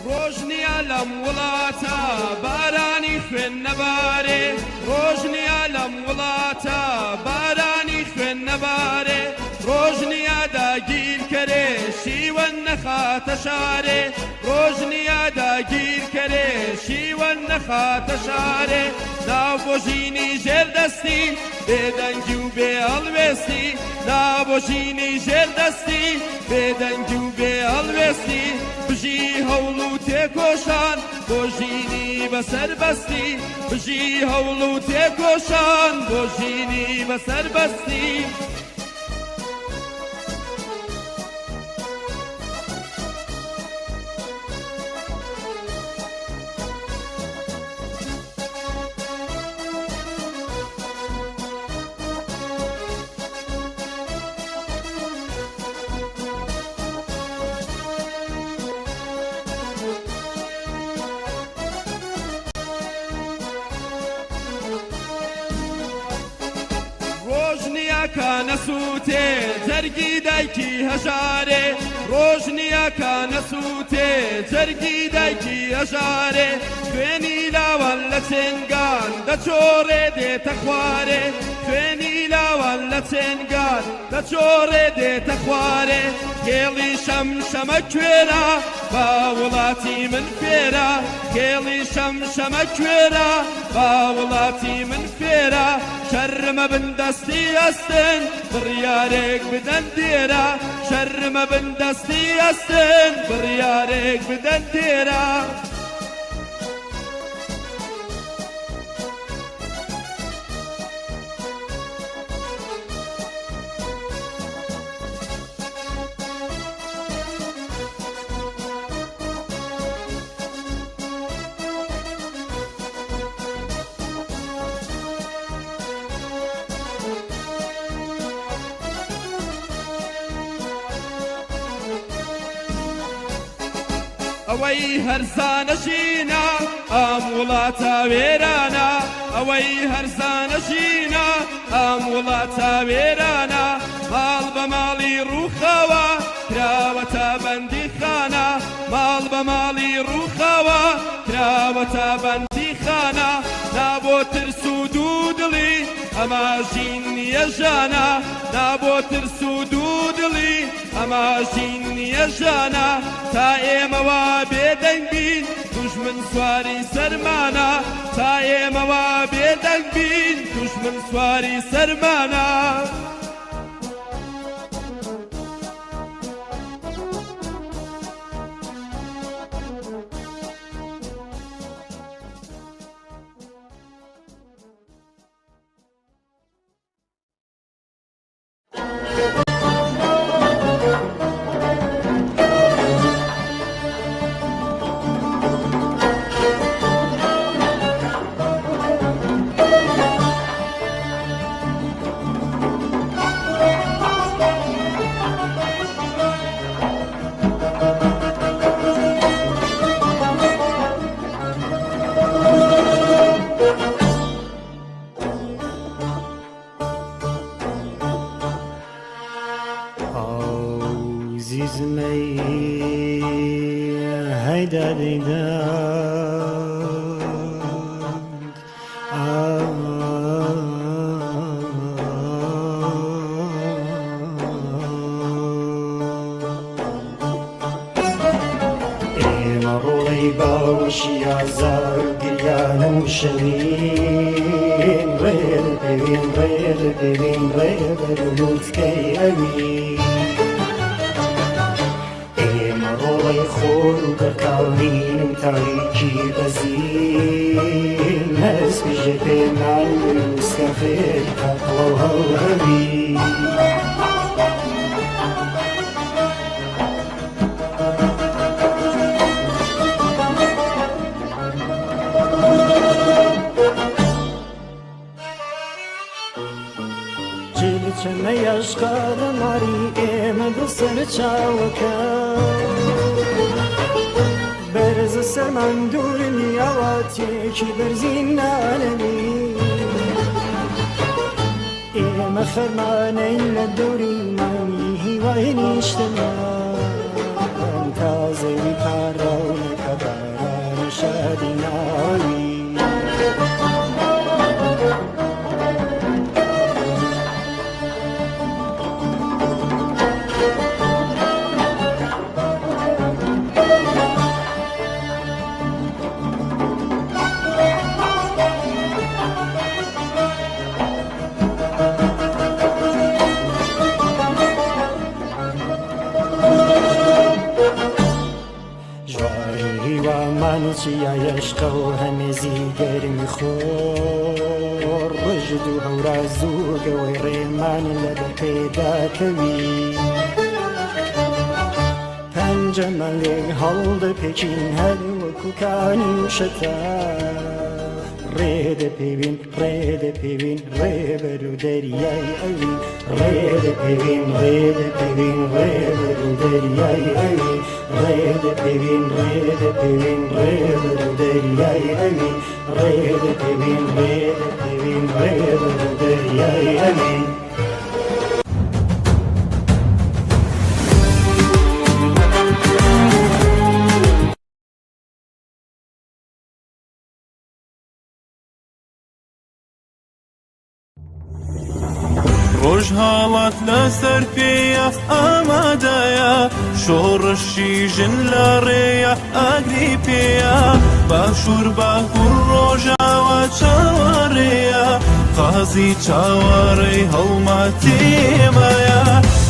ڕۆژ نییە لەم وڵاتە بارانی خوێن نەبارێ ڕۆژ نییە لەم وڵاتە بارانی خوێن نەبارێ ڕۆژ نییە داگیرکەرێ شیوەن نەخاتە شارێ ڕۆژ نییە داگیرکەرێ شیوەن نەخاتە شارێ ناو بۆ ژینی ژێر دەستی بێدەنگی و بێ هەڵوێستی نا بۆ ژینی ژێر دەستی بێدەنگی و بێ هەڵوێستی بژی هەوڵ و تێکۆشان بۆ ژینی بەسەربەستی بژی هەوڵ و تێکۆشان بۆ ژینی بەسەربەستی. ڕۆژ نییە کە نەسووتێ جەرگی دایکی هەژارێ ڕۆژ نییە کە نەسووتێ جەرگی دایکی هەژارێ خوێنی لاوان لە چنگان دەچۆڕێ دێتە خوارێ خوێنی لاوان لە چنگان دەچۆڕێ دێتە خوارێ خێڵی شەمشەمە کوێرە با وڵاتی من فێرە خێڵی شەمشەمە کوێرە با وڵاتی من فێرە شەرمە بن دەستی ئەستن بڕیارێک بدەن دێرە شەرمە بن دەستی ئەستن بڕیارێک بدەن دێرە. ئەوەی هەرزانە ژینە ئەم وڵاتە وێرانە ئەوەی هەرزانە ژینە ئەم وڵاتە وێرانە ماڵ بە ماڵی ڕووخاوە کراوەتە بەندیخانە ماڵ بە ماڵی ڕووخاوە کراوەتە بەندیخانە نا بۆ ترس و دوو دڵی ئەما ژین نییە ژانە نا بۆ ترس و دوو دڵی ئەما ژین نییە ژانە تا ئێمە وا بێدەنگ بین دوژمن سواری سەرمانە تا ئێمە وا بێدەنگ بین دوژمن سواری سەرمانە. ئێمە ڕۆڵەی باوەشی ئازار و گریان و شەوین ڕێ دەپێوین ڕێ دەپێوین ڕێ بەرەو لووتکەی ئەوین ئێمە ڕۆڵەی خۆر و بەرکاوین و تاریکی بەزین. نەسپیژێ پێمان بروسکە فێری تەقڵە و هەوهەوی. چەمەیەشقادەماری ئێمە بەسەر چاوەکە بەرزە سەرمان دوور نیاواتێکی بەرزی نانەمی ئێمە خەرمانەین لە دەوری مانگی هیوای نیشتمان تا زەوی پاراو نەکە بارانی شادی ناوی. ژواری هیوامان چیایەشقە و هەمێزی گەرمی خۆر ڕژد و هەوراز و گەوەی ڕێمان لە بەپێدا کەوی. پەنجە مانگێک هەڵدەپێچین هەر وەکو کانی و شەتا ڕێ دەپێوین ڕێ دەپێوین ڕێ بەرەو دەریای ئەوین ڕێ دەپێوین ڕێ دەپێوین ڕێ بەرەو دەریای ئەوین ڕێ دەپێوین ڕێ دەپێوین ڕێ بەرەو دەریای ئەوین ڕێ دەپێوین ڕێ دەپێوین ڕێ بەرەو دەریای ئەوین. ڕۆژهەڵات لەسەر پێیە ئامادەیە شۆڕشی ژن لە ڕێیە ئاگری پێیە باشوور باکوور ڕۆژاوا چاوەڕێیە قازی چاوەڕێی هەڵمەتێمایە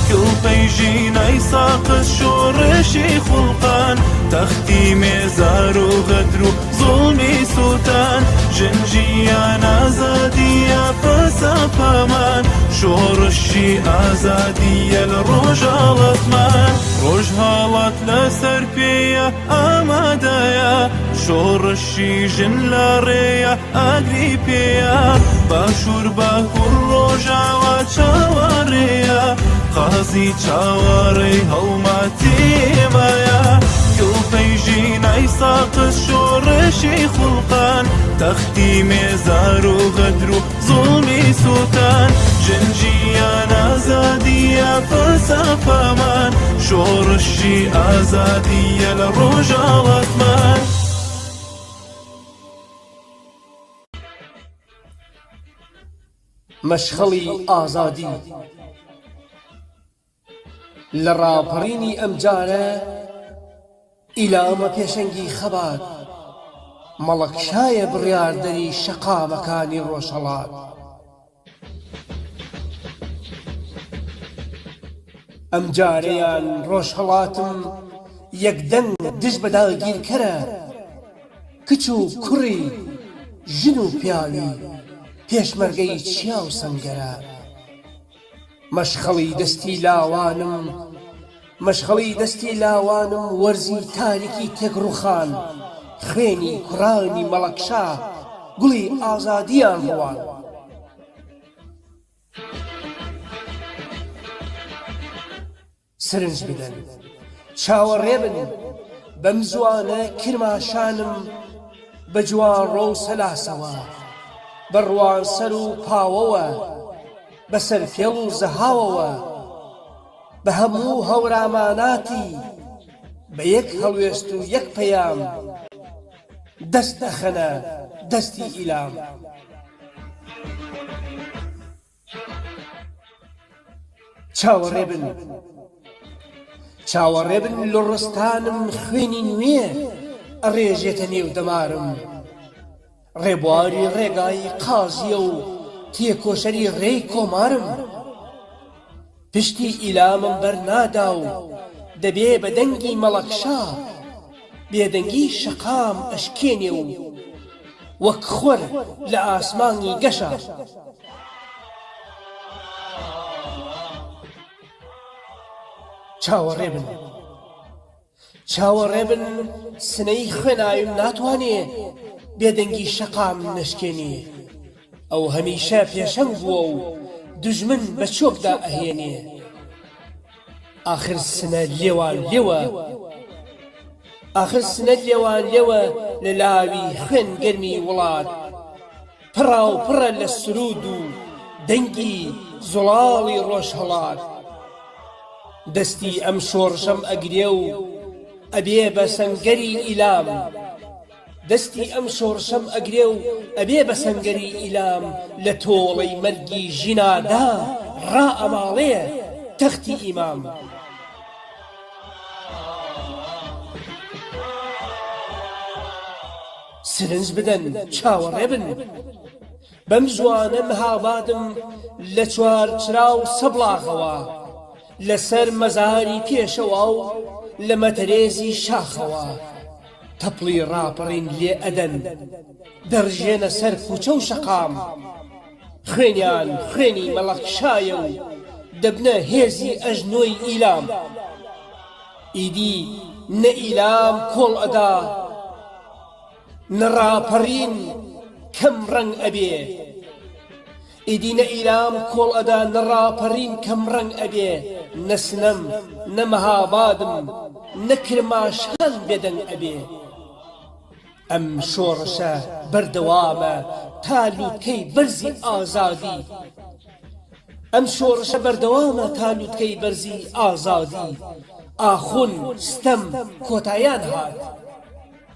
کڵپەی ژینای ساقز شۆڕشی خوڵقان تەختی مێزار و غەدر و زوڵمی سوتان ژن ژیان ئازادیە فەلسەفەمان شۆڕشی ئازادیە لە ڕۆژهەڵاتمان ڕۆژهەڵات لەسەر پێیە ئامادەیە شۆڕشی ژن لە ڕێیە ئاگری پێیە باشوور باکوور ڕۆژاوا چاوەڕێیە قازی چاوەڕێی هەڵمەتێمایە کڵپەی ژینای ساقز شۆڕشی خوڵقان تەختی مێزار و غەدر و زوڵمی سوتان ژن ژیان ئازادیە فەلسەفەمان شۆڕشی ئازادیە لە ڕۆژهەڵاتمان. مەشخەڵی ئازادی لە ڕاپەڕینی ئەمجارە ئیلامە پێشەنگی خەبات مەڵەکشایە بڕیاردەری شەقامەکانی ڕۆژهەڵات. ئەمجارەیان ڕۆژهەڵاتم یەکدەنگ دژ بە داگیرکەرە، کچ و کوڕی، ژن و پیاوی، پێشمەرگەی چیا و سەنگەرە. مەشخەڵی دەستی لاوانم، مەشخەڵی دەستی لاوانم وەرزی تاریکی تێکڕوخان، خوێنی کوڕانی مەڵەکشا گوڵی ئازادییان ڕوان. سرنج بدەن، چاوەڕێ بن، بەم زووانە کرماشانم بە جوانڕۆ و سەلاسەوە، بە ڕوانسەر و پاوەوە، بە سەرپێڵ و زەهاوەوە، بە هەموو هەوراماناتی، بە یەک هەڵوێست و یەک پەیام، دەست ئەخەنە دەستی ئیلام. چاوەڕێ بن چاوەڕێ بن لوڕستانم خوێنی نوێ ئەڕێژێتە نێو دەمارم ڕێبواری ڕێگای قازیە و تێکۆشەری ڕێی کۆمارم پشتی ئیلامم بەرنادا و دەبێ بە دەنگی مەڵەکشا بێدەنگی شەقام ئەشکێنێ و. وەک خۆر لە ئاسمانی گەشە. چاوەڕێ بن. چاوەڕێ بن سنەی خوێناویم ناتوانێ بێدەنگی شەقام نەشکێنێ ئەو هەمیشە پێشەنگ بووە و دوژمن بە چۆکدا ئەهێنێ ئاخر سنە لێوان لێوە ئاخر سنە لێوان لێوە لە لاوی خوێن گەرمی وڵات پڕاوپڕە لە سروود و دەنگی زوڵاڵی ڕۆژهەڵات. دەستی ئەم شۆڕشەم ئەگرێ و ئەبێ بە سەنگەری ئیلام. دەستی ئەم شۆڕشەم ئەگرێ و ئەبێ بە سەنگەری ئیلام لە تۆڵەی مەرگی ژینادا ڕائەماڵێ تەختی ئیمام. سرنج بدەن چاوەڕێ بن بەم زوانە مهابادم لە چوارچرا و سەبڵاغەوە لەسەر مەزاری پێشەوا و لە مەتەرێزی شاخەوە تەپڵی ڕاپەڕین لێ ئەدەن دەڕژێنە سەر کوچە و شەقام خوێنیان خوێنی مەڵەکشایە و دەبنە هێزی ئەژنۆی ئیلام ئیدی نە ئیلام کۆڵ ئەدا نە ڕاپەڕین کەم ڕەنگ ئەبێ ئیدی نە ئیلام کۆڵ ئەدا نە ڕاپەڕین کەم ڕەنگ ئەبێ نە سنەم نە مەهابادم نە کرماشان بێدەنگ ئەبێ ئەم شۆڕشە بەردەوامە تا لوتکەی بەرزی ئازادی ئەم شۆڕشە بەردەوامە تا لوتکەی بەرزی ئازادی ئاخون ستەم کۆتایان هات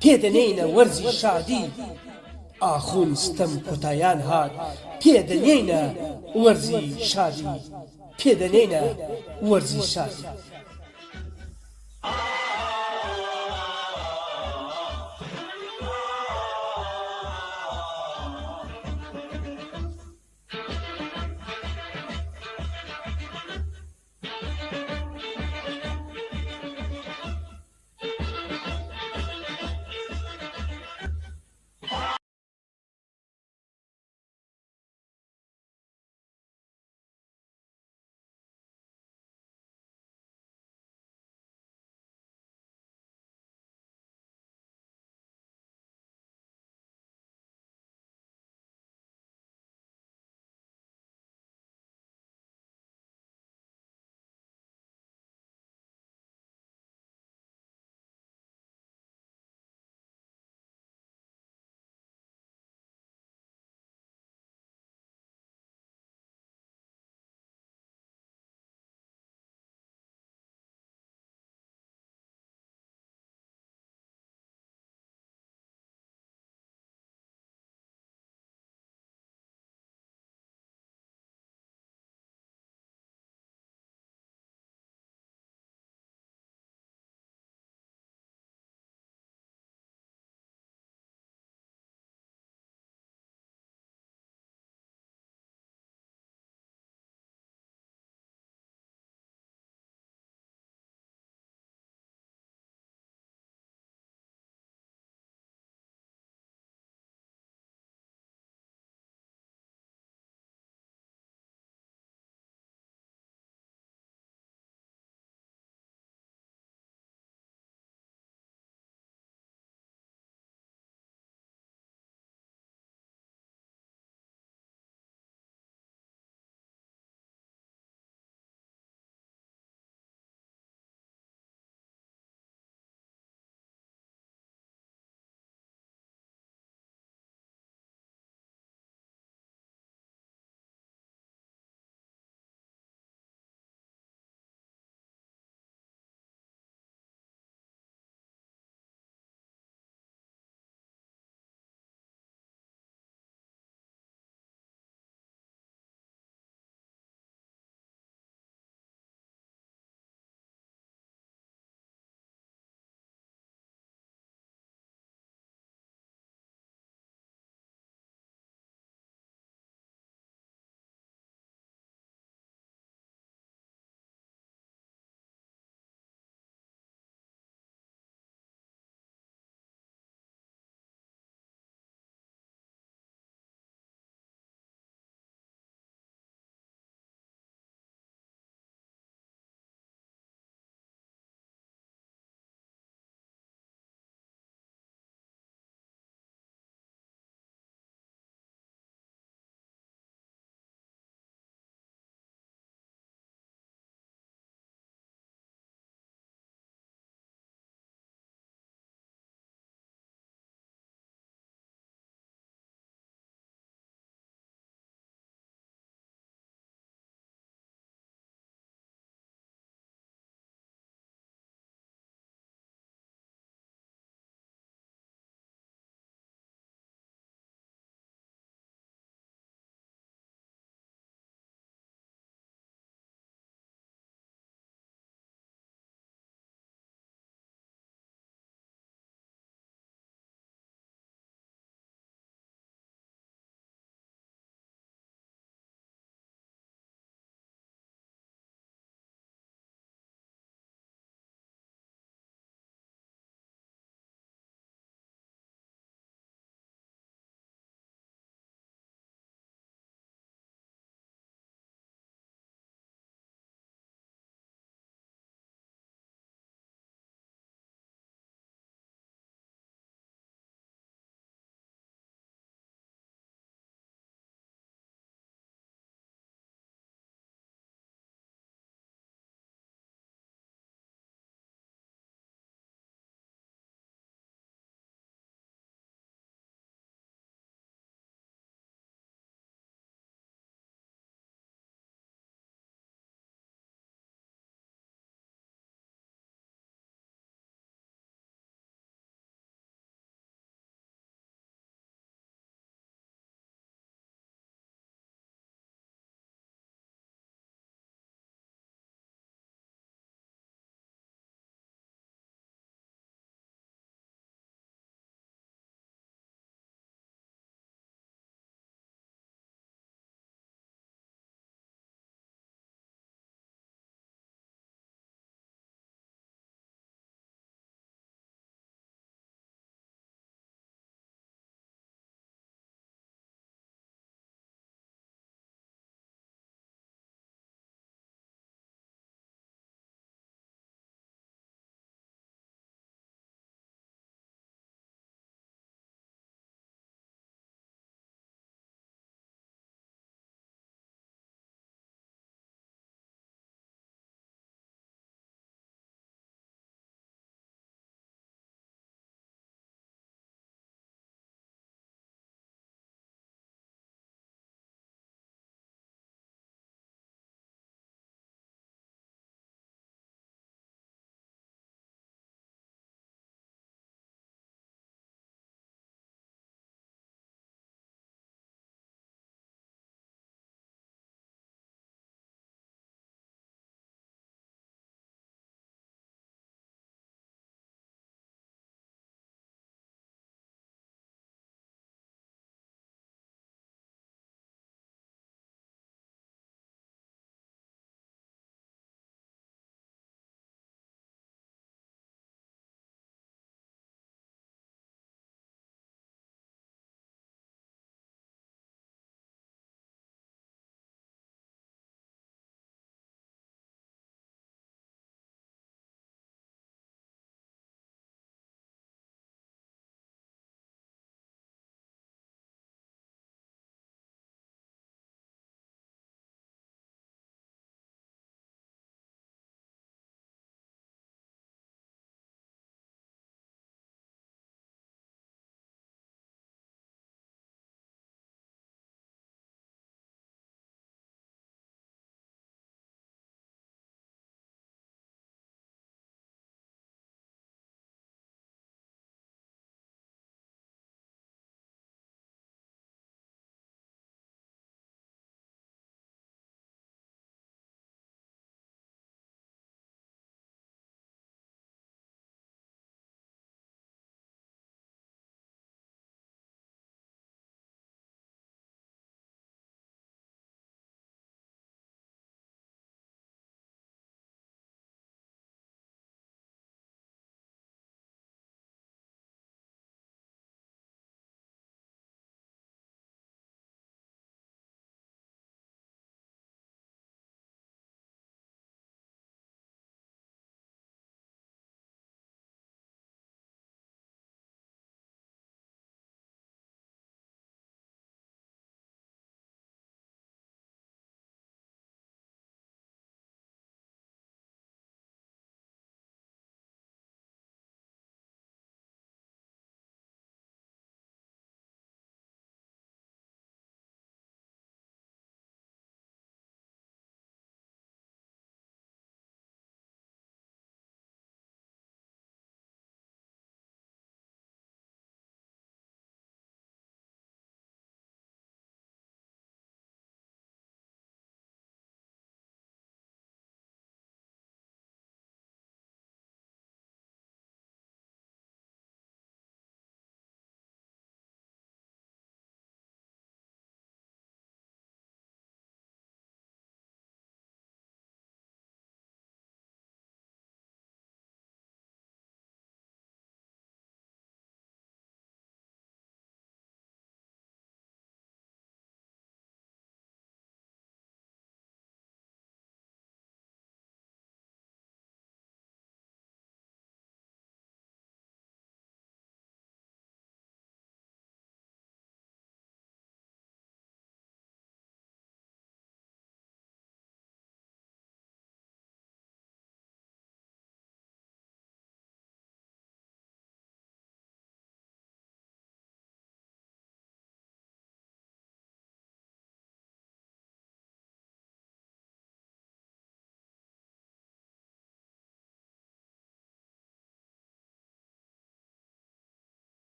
پێ دەنێینە وەرزی شادی ئاخون ستەم کۆتایان هات پێ دەنێینە وەرزی شادی پێ دەنێینە وەرزی شادی.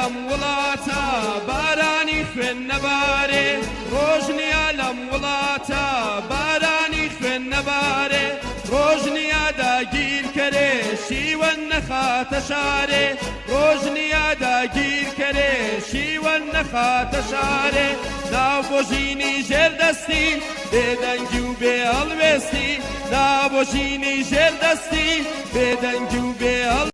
لەم وڵاتە بارانی خوێن نەبارێ ڕۆژ نییە لەم وڵاتە بارانی خوێن نەبارێ ڕۆژ نییە داگیرکەرێ شیوەن نەخاتە شارێ ڕۆژ نییە داگیرکەرێ شیوەن نەخاتە شارێ نا بۆ ژینی ژێر دەستی بێدەنگی و بێ هەڵوێستی نا بۆ ژینی ژێر دەستی بێدەنگی و بێ هەڵ.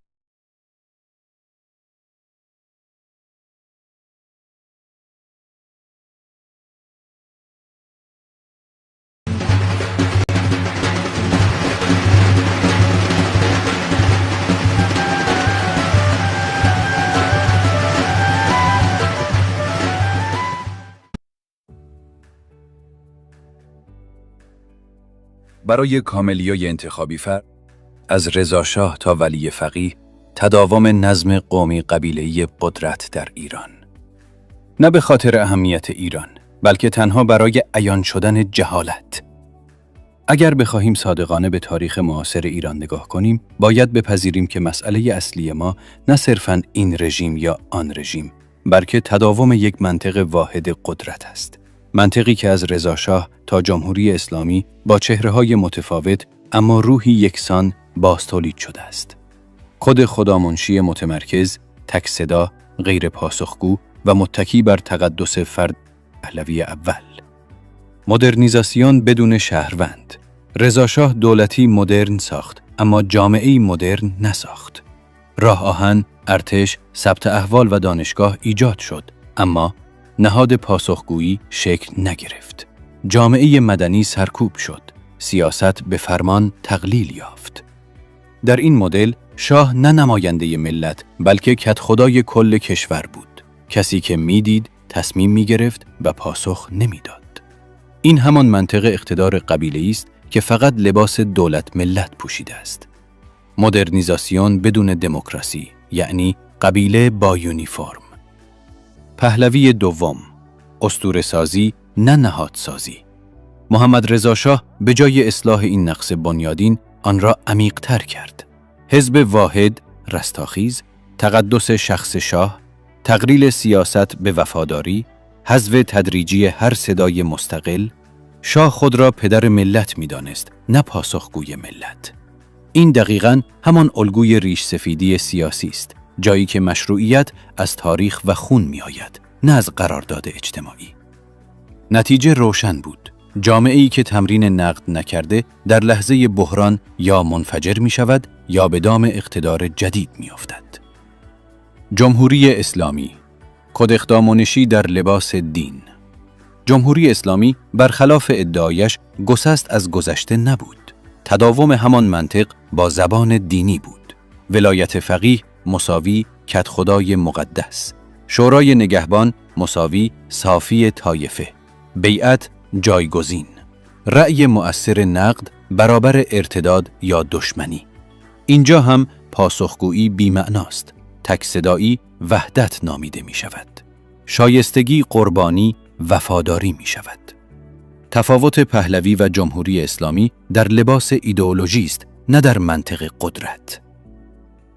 برای کاملیای انتخابی فرد از رضاشاه تا ولی فقیه تداوم نظم قومی قبیله‌ای قدرت در ایران. نه به خاطر اهمیت ایران، بلکه تنها برای عیان شدن جهالت. اگر بخواهیم صادقانه به تاریخ معاصر ایران نگاه کنیم، باید بپذیریم که مسئله اصلی ما نه صرفاً این رژیم یا آن رژیم، بلکه تداوم یک منطق واحد قدرت است. منطقی که از رضاشاه تا جمهوری اسلامی با چهره‌های متفاوت اما روحی یکسان بازتولید شده است. کد خدامنشی متمرکز، تک صدا، غیر پاسخگو و متکی بر تقدس فرد پهلوی اول. مدرنیزاسیون بدون شهروند. رضاشاه دولتی مدرن ساخت، اما جامعه‌ای مدرن نساخت. راه آهن، ارتش، ثبت احوال و دانشگاه ایجاد شد، اما نهاد پاسخگویی شکل نگرفت. جامعه مدنی سرکوب شد. سیاست به فرمان تقلیل یافت. در این مدل شاه نه نماینده ملت بلکه کدخدای کل کشور بود. کسی که میدید، تصمیم میگرفت و پاسخ نمیداد. این همان منطق اقتدار قبیله‌ای است که فقط لباس دولت ملت پوشیده است. مدرنیزاسیون بدون دموکراسی، یعنی قبیله با یونیفرم. پهلوی دوم، اسطوره سازی نه نهادسازی. محمد رضا شاه به جای اصلاح این نقص بنیادین آن را عمیق‌تر کرد. حزب واحد، رستاخیز، تقدس شخص شاه، تقلیل سیاست به وفاداری، حذف تدریجی هر صدای مستقل. شاه خود را پدر ملت می‌دانست، نه پاسخگوی ملت. این دقیقاً همان الگوی ریش سفیدی سیاسی است، جایی که مشروعیت از تاریخ و خون می‌آید، نه از قرارداد اجتماعی. نتیجه روشن بود. جامعه‌ای که تمرین نقد نکرده در لحظه بحران یا منفجر می‌شود یا به دام اقتدار جدید می‌افتد. جمهوری اسلامی، کدخدامنشی در لباس دین. جمهوری اسلامی برخلاف ادعایش گسست از گذشته نبود. تداوم همان منطق با زبان دینی بود. ولایت فقیه مساوی کدخدای مقدس، شورای نگهبان مساوی صافی طایفه، بیعت جایگزین، رأی مؤثر نقد برابر ارتداد یا دشمنی. اینجا هم پاسخگویی بی‌معناست. تک صدایی وحدت نامیده می شود. شایستگی قربانی وفاداری می شود. تفاوت پهلوی و جمهوری اسلامی در لباس ایدئولوژی است، نه در منطق قدرت.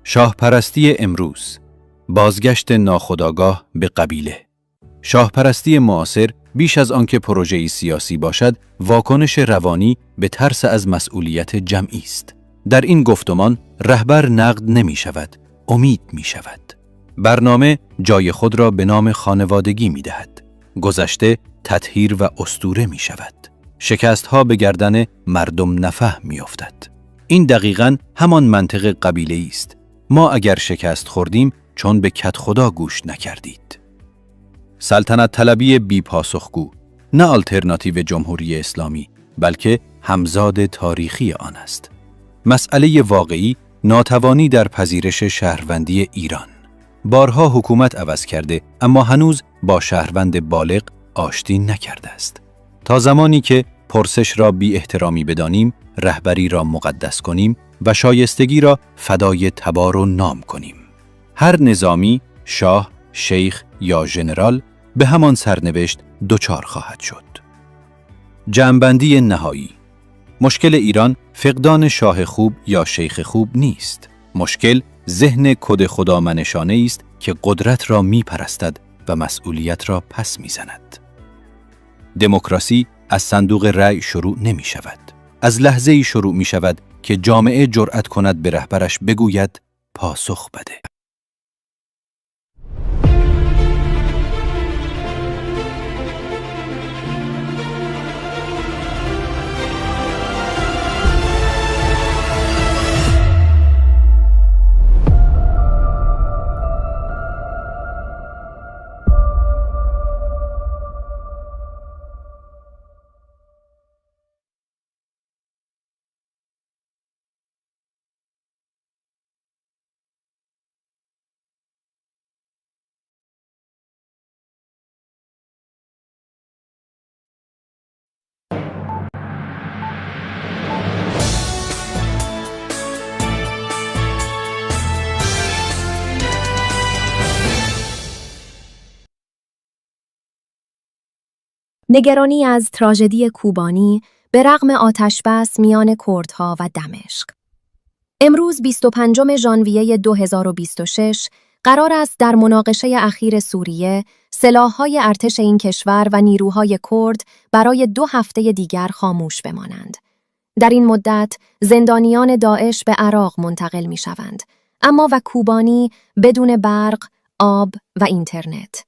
شاه پرستی امروز، بازگشت ناخودآگاه به قبیله. شاه پرستی معاصر بیش از آنکه پروژه‌ای سیاسی باشد، واکنش روانی به ترس از مسئولیت جمعی است. در این گفتمان رهبر نقد نمی شود، امید می شود. برنامه جای خود را به نام خانوادگی می دهد. گذشته تطهیر و اسطوره می شود. شکست‌ها به گردن مردم نفهم می افتد. این دقیقاً همان منطق قبیله‌ای است. ما اگر شکست خوردیم چون به کدخدا گوش نکردید. سلطنت طلبی بی پاسخگو نه آلترناتیو جمهوری اسلامی، بلکه همزاد تاریخی آن است. مسئله واقعی ناتوانی در پذیرش شهروندی ایران. بارها حکومت عوض کرده، اما هنوز با شهروند بالغ آشتی نکرده است. تا زمانی که پرسش را بی احترامی بدانیم، رهبری را مقدس کنیم و شایستگی را فدای تبار و نام کنیم. هر نظامی، شاه، شیخ یا ژنرال به همان سرنوشت دچار خواهد شد. جمع‌بندی نهایی: مشکل ایران فقدان شاه خوب یا شیخ خوب نیست. مشکل ذهن کد خدامنشانه است که قدرت را میپرستد و مسئولیت را پس میزند. دموکراسی از صندوق رأی شروع نمی شود. از لحظه ای شروع می شود که جامعه جرأت کند به رهبرش بگوید پاسخ بده. نگرانی از تراژدی کوبانی به رغم آتشبس میان کردها و دمشق. امروز 25 ژانویه 2026 قرار است در مناقشه اخیر سوریه سلاح‌های ارتش این کشور و نیروهای کرد برای دو هفته دیگر خاموش بمانند. در این مدت زندانیان داعش به عراق منتقل می شوند. اما و کوبانی بدون برق، آب و اینترنت.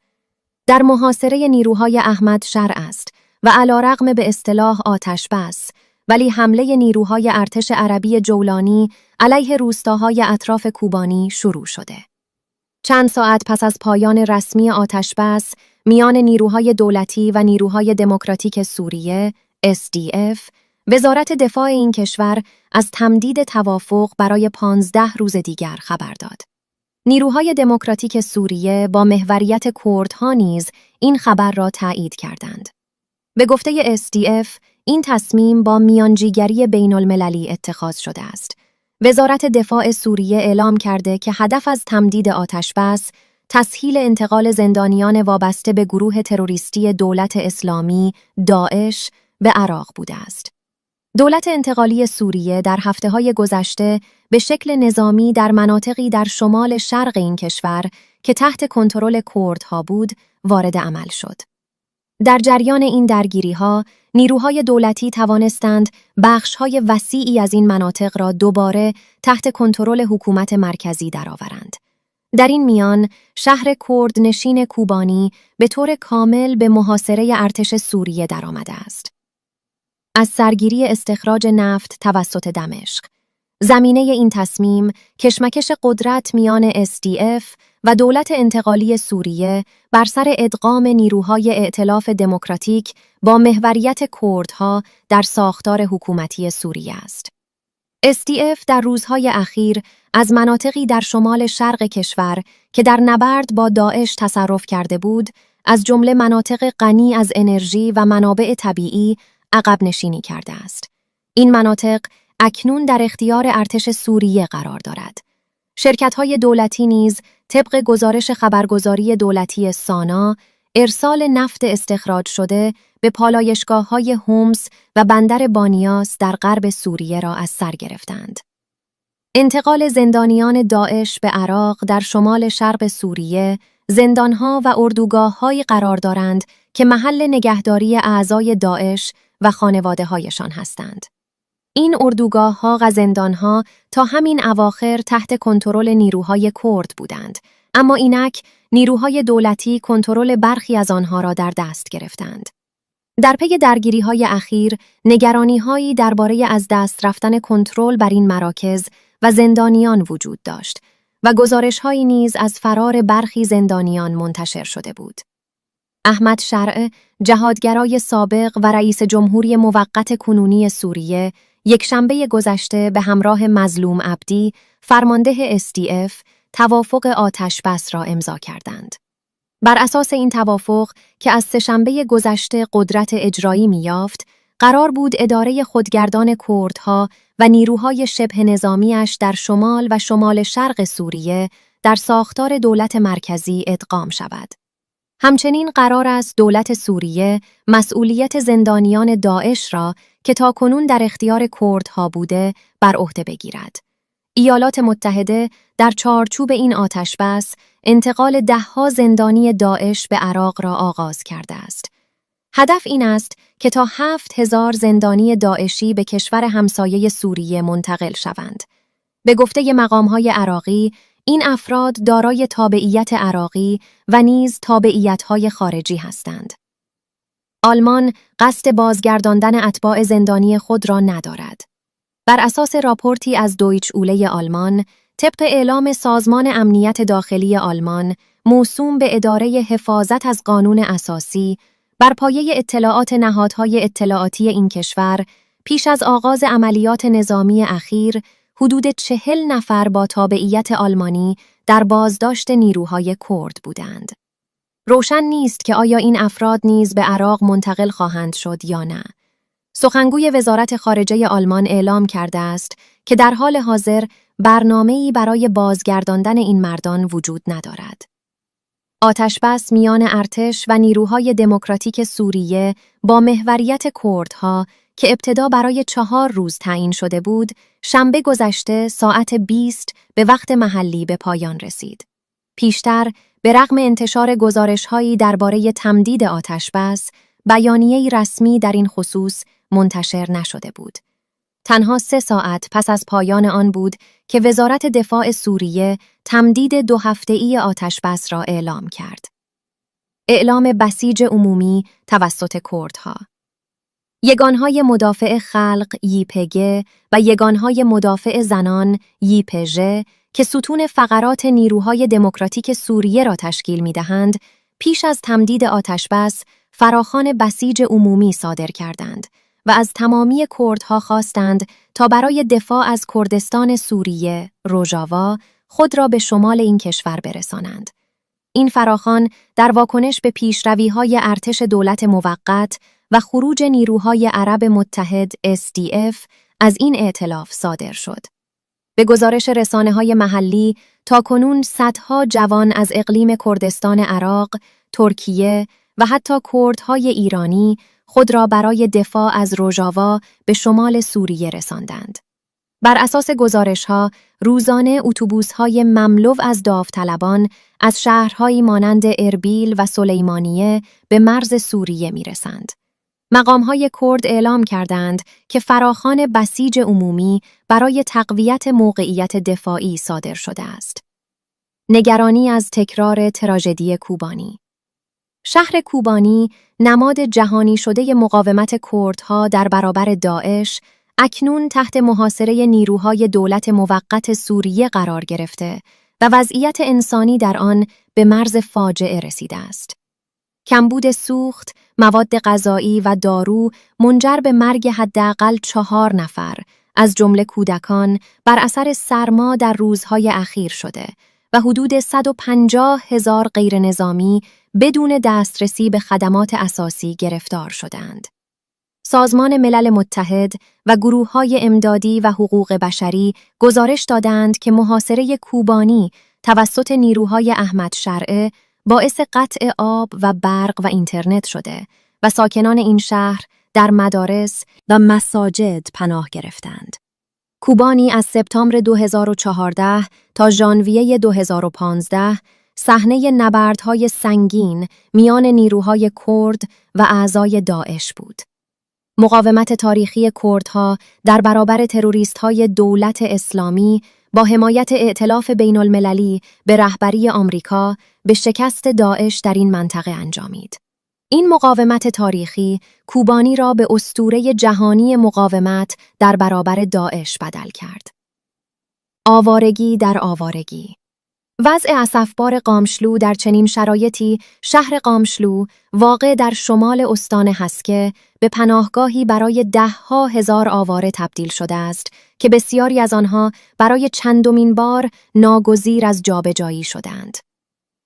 در محاصره نیروهای احمد شرع است و علیرغم به اصطلاح آتش بس ولی حمله نیروهای ارتش عربی جولانی علیه روستاهای اطراف کوبانی شروع شده. چند ساعت پس از پایان رسمی آتش بس میان نیروهای دولتی و نیروهای دموکراتیک سوریه SDF وزارت دفاع این کشور از تمدید توافق برای 15 روز دیگر خبر داد. نیروهای دموکراتیک سوریه با محوریت کردها نیز این خبر را تایید کردند. به گفته SDF این تصمیم با میانجیگری بین المللی اتخاذ شده است. وزارت دفاع سوریه اعلام کرده که هدف از تمدید آتش بس تسهیل انتقال زندانیان وابسته به گروه تروریستی دولت اسلامی داعش به عراق بوده است. دولت انتقالی سوریه در هفته های گذشته به شکل نظامی در مناطقی در شمال شرق این کشور که تحت کنترل کردها بود وارد عمل شد. در جریان این درگیری ها، نیروهای دولتی توانستند بخش‌های وسیعی از این مناطق را دوباره تحت کنترل حکومت مرکزی درآورند. در این میان، شهر کردنشین کوبانی به طور کامل به محاصره ارتش سوریه درآمده است. از سرگیری استخراج نفت توسط دمشق. زمینه این تصمیم کشمکش قدرت میان SDF و دولت انتقالی سوریه بر سر ادغام نیروهای ائتلاف دموکراتیک با محوریت کردها در ساختار حکومتی سوریه است. SDF در روزهای اخیر از مناطقی در شمال شرق کشور که در نبرد با داعش تصرف کرده بود، از جمله مناطق غنی از انرژی و منابع طبیعی عقب نشینی کرده است. این مناطق اکنون در اختیار ارتش سوریه قرار دارد. شرکت‌های دولتی نیز طبق گزارش خبرگزاری دولتی سانا، ارسال نفت استخراج شده به پالایشگاه‌های حمص و بندر بانیاس در غرب سوریه را از سر گرفتند. انتقال زندانیان داعش به عراق در شمال شرق سوریه، زندانها و اردوگاه‌هایی قرار دارند که محل نگهداری اعضای داعش و خانواده‌هایشان هستند. این اردوگاه‌ها و زندان‌ها تا همین اواخر تحت کنترل نیروهای کرد بودند، اما اینک نیروهای دولتی کنترل برخی از آنها را در دست گرفتند. در پی درگیری‌های اخیر، نگرانی‌هایی درباره از دست رفتن کنترل بر این مراکز و زندانیان وجود داشت و گزارش‌هایی نیز از فرار برخی زندانیان منتشر شده بود. احمد شرع، جهادگرای سابق و رئیس جمهوری موقت کنونی سوریه، یکشنبه گذشته به همراه مظلوم عبدی، فرمانده SDF، توافق آتش بس را امضا کردند. بر اساس این توافق که از سه‌شنبه گذشته قدرت اجرایی می‌یافت، قرار بود اداره خودگردان کردها و نیروهای شبه نظامیش در شمال و شمال شرق سوریه در ساختار دولت مرکزی ادغام شود. همچنین قرار است دولت سوریه مسئولیت زندانیان داعش را که تاکنون در اختیار کردها بوده بر عهده بگیرد. ایالات متحده در چارچوب این آتشبس انتقال دهها زندانی داعش به عراق را آغاز کرده است. هدف این است که تا 7000 زندانی داعشی به کشور همسایه سوریه منتقل شوند. به گفته مقامهای عراقی، این افراد دارای تابعیت عراقی و نیز تابعیت‌های خارجی هستند. آلمان قصد بازگرداندن اتباع زندانی خود را ندارد. بر اساس راپورتی از دویچ اوله آلمان، طبق اعلام سازمان امنیت داخلی آلمان، موسوم به اداره حفاظت از قانون اساسی، بر پایه اطلاعات نهادهای اطلاعاتی این کشور، پیش از آغاز عملیات نظامی اخیر، حدود 40 نفر با تابعیت آلمانی در بازداشت نیروهای کرد بودند. روشن نیست که آیا این افراد نیز به عراق منتقل خواهند شد یا نه. سخنگوی وزارت خارجه آلمان اعلام کرده است که در حال حاضر برنامه‌ای برای بازگرداندن این مردان وجود ندارد. آتشبس میان ارتش و نیروهای دموکراتیک سوریه با محوریت کردها که ابتدا برای 4 روز تعیین شده بود، شنبه گذشته ساعت 20 به وقت محلی به پایان رسید. پیشتر به رغم انتشار گزارش‌هایی درباره تمدید آتشبس، بیانیه‌ای رسمی در این خصوص منتشر نشده بود. تنها 3 ساعت پس از پایان آن بود که وزارت دفاع سوریه تمدید 2 هفته‌ای آتشبس را اعلام کرد. اعلام بسیج عمومی توسط کردها. یگانهای مدافع خلق یپگ و یگانهای مدافع زنان یپژ که ستون فقرات نیروهای دموکراتیک سوریه را تشکیل می‌دهند، پیش از تمدید آتشبس فراخوان بسیج عمومی صادر کردند و از تمامی کردها خواستند تا برای دفاع از کردستان سوریه، روژاوا، خود را به شمال این کشور برسانند. این فراخوان در واکنش به پیشروی‌های ارتش دولت موقت و خروج نیروهای عرب متحد SDF از این ائتلاف صادر شد. به گزارش رسانه‌های محلی، تاکنون صدها جوان از اقلیم کردستان عراق، ترکیه و حتی کردهای ایرانی خود را برای دفاع از روژاوا به شمال سوریه رساندند. بر اساس گزارش‌ها، روزانه اتوبوس‌های مملو از داوطلبان از شهرهایی مانند اربیل و سلیمانیه به مرز سوریه می‌رسند. مقام‌های کرد اعلام کردند که فراخوان بسیج عمومی برای تقویت موقعیت دفاعی صادر شده است. نگرانی از تکرار تراژدی کوبانی. شهر کوبانی، نماد جهانی شده مقاومت کردها در برابر داعش، اکنون تحت محاصره نیروهای دولت موقت سوریه قرار گرفته و وضعیت انسانی در آن به مرز فاجعه رسیده است. کمبود سوخت، مواد غذایی و دارو منجر به مرگ حداقل 4 نفر، از جمله کودکان، بر اثر سرما در روزهای اخیر شده و حدود 150,000 غیرنظامی بدون دسترسی به خدمات اساسی گرفتار شدند. سازمان ملل متحد و گروه‌های امدادی و حقوق بشری گزارش دادند که محاصره کوبانی توسط نیروهای احمد شرع باعث قطع آب و برق و اینترنت شده و ساکنان این شهر در مدارس و مساجد پناه گرفتند. کوبانی از سپتامبر 2014 تا ژانویه 2015 صحنه نبردهای سنگین میان نیروهای کرد و اعضای داعش بود. مقاومت تاریخی کردها در برابر تروریست‌های دولت اسلامی با حمایت ائتلاف بین‌المللی به رهبری آمریکا به شکست داعش در این منطقه انجامید. این مقاومت تاریخی کوبانی را به اسطوره جهانی مقاومت در برابر داعش بدل کرد. آوارگی در آوارگی. وضع اسفبار قامشلو در چنین شرایطی، شهر قامشلو واقع در شمال استان حسکه به پناهگاهی برای ده ها هزار آواره تبدیل شده است که بسیاری از آنها برای چندمین بار ناگزیر از جابجایی شدند.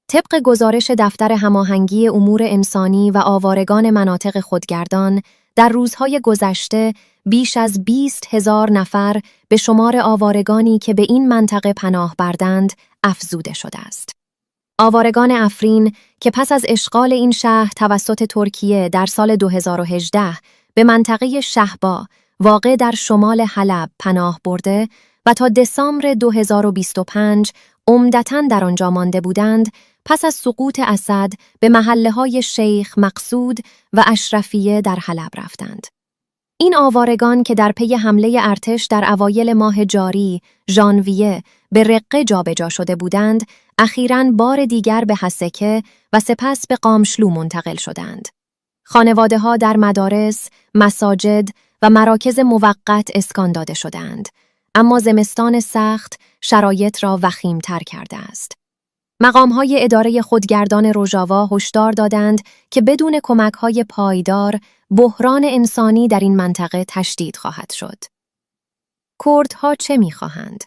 طبق گزارش دفتر هماهنگی امور انسانی و آوارگان مناطق خودگردان، در روزهای گذشته بیش از 20,000 نفر به شمار آوارگانی که به این منطقه پناه بردند افزوده شده است. آوارگان عفرین که پس از اشغال این شهر توسط ترکیه در سال 2018 به منطقه شهبا واقع در شمال حلب پناه برده، و تا دسامبر 2025 عمدتا در آنجا مانده بودند، پس از سقوط اسد به محله های شیخ مقصود و اشرفیه در حلب رفتند. این آوارگان که در پی حمله ارتش در اوایل ماه جاری، ژانویه، به رقه جابجا شده بودند، اخیراً بار دیگر به حسکه و سپس به قامشلو منتقل شدند. خانواده ها در مدارس، مساجد و مراکز موقت اسکان داده شدند، اما زمستان سخت شرایط را وخیمتر کرده است. مقام‌های اداره خودگردان روژاوا هشدار دادند که بدون کمک‌های پایدار بحران انسانی در این منطقه تشدید خواهد شد. کردها چه می‌خواهند؟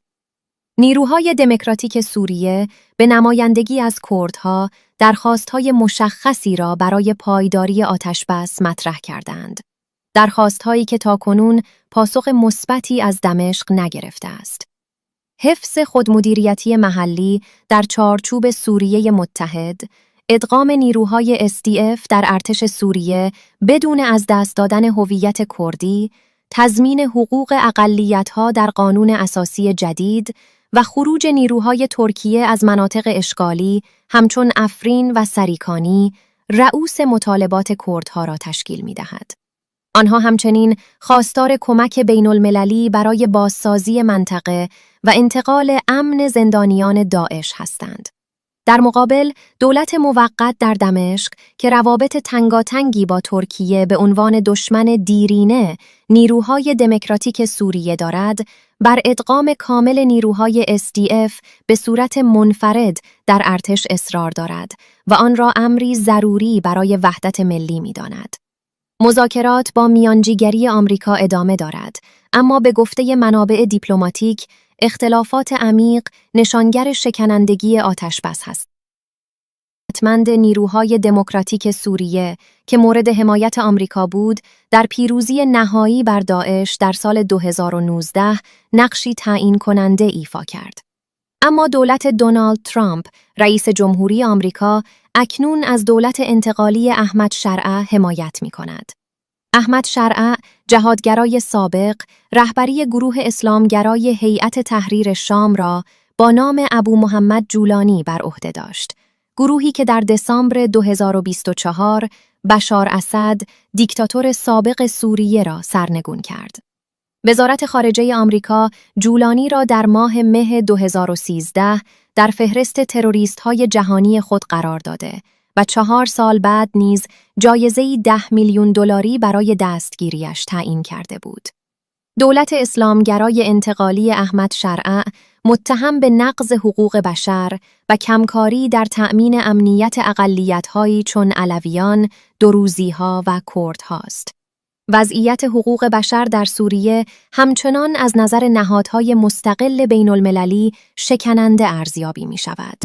نیروهای دموکراتیک سوریه به نمایندگی از کردها درخواست‌های مشخصی را برای پایداری آتشبس مطرح کردند. درخواست‌هایی که تاکنون پاسخ مثبتی از دمشق نگرفته است. حفظ خودمدیریتی محلی در چارچوب سوریه متحد، ادغام نیروهای SDF در ارتش سوریه بدون از دست دادن هویت کردی، تضمین حقوق اقلیت‌ها در قانون اساسی جدید و خروج نیروهای ترکیه از مناطق اشغالی همچون عفرین و سریکانی، رؤوس مطالبات کردها را تشکیل می‌دهد. آنها همچنین خواستار کمک بین المللی برای بازسازی منطقه و انتقال امن زندانیان داعش هستند. در مقابل، دولت موقت در دمشق که روابط تنگاتنگی با ترکیه به عنوان دشمن دیرینه نیروهای دموکراتیک سوریه دارد، بر ادغام کامل نیروهای SDF به صورت منفرد در ارتش اصرار دارد و آن را امری ضروری برای وحدت ملی می‌داند. مذاکرات با میانجیگری آمریکا ادامه دارد، اما به گفته منابع دیپلماتیک، اختلافات عمیق نشانگر شکنندگی آتشبس هست. قدرتمند نیروهای دموکراتیک سوریه که مورد حمایت آمریکا بود، در پیروزی نهایی بر داعش در سال 2019 نقشی تعیین کننده ایفا کرد. اما دولت دونالد ترامپ، رئیس جمهوری آمریکا، اکنون از دولت انتقالی احمد شرع حمایت می کند. احمد شرع، جهادگرای سابق، رهبری گروه اسلامگرای هیئت تحریر شام را با نام ابو محمد جولانی بر عهده داشت. گروهی که در دسامبر 2024 بشار اسد، دیکتاتور سابق سوریه را سرنگون کرد. وزارت خارجه آمریکا جولانی را در ماه مه 2013 در فهرست تروریست‌های جهانی خود قرار داده و 4 سال بعد نیز جایزه‌ای 10 میلیون دلاری برای دستگیریش تعیین کرده بود. دولت اسلامگرای انتقالی احمد شرع متهم به نقض حقوق بشر و کمکاری در تأمین امنیت اقلیت‌هایی چون علویان، دروزی‌ها و کردهاست. وضعیت حقوق بشر در سوریه همچنان از نظر نهادهای مستقل بین‌المللی شکننده ارزیابی می‌شود.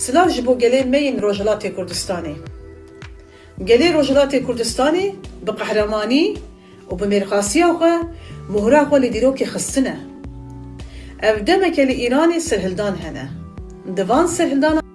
Silav ji bo gelê me yên Rojhilatê Kurdistanê. Gelê Rojhilatê Kurdistanê bi qehremanî û bi mêrxasiya xwe mohra xwe li dîrokê xistine. Ev demeke li Îranê serhildan hene. Di van serhildanan.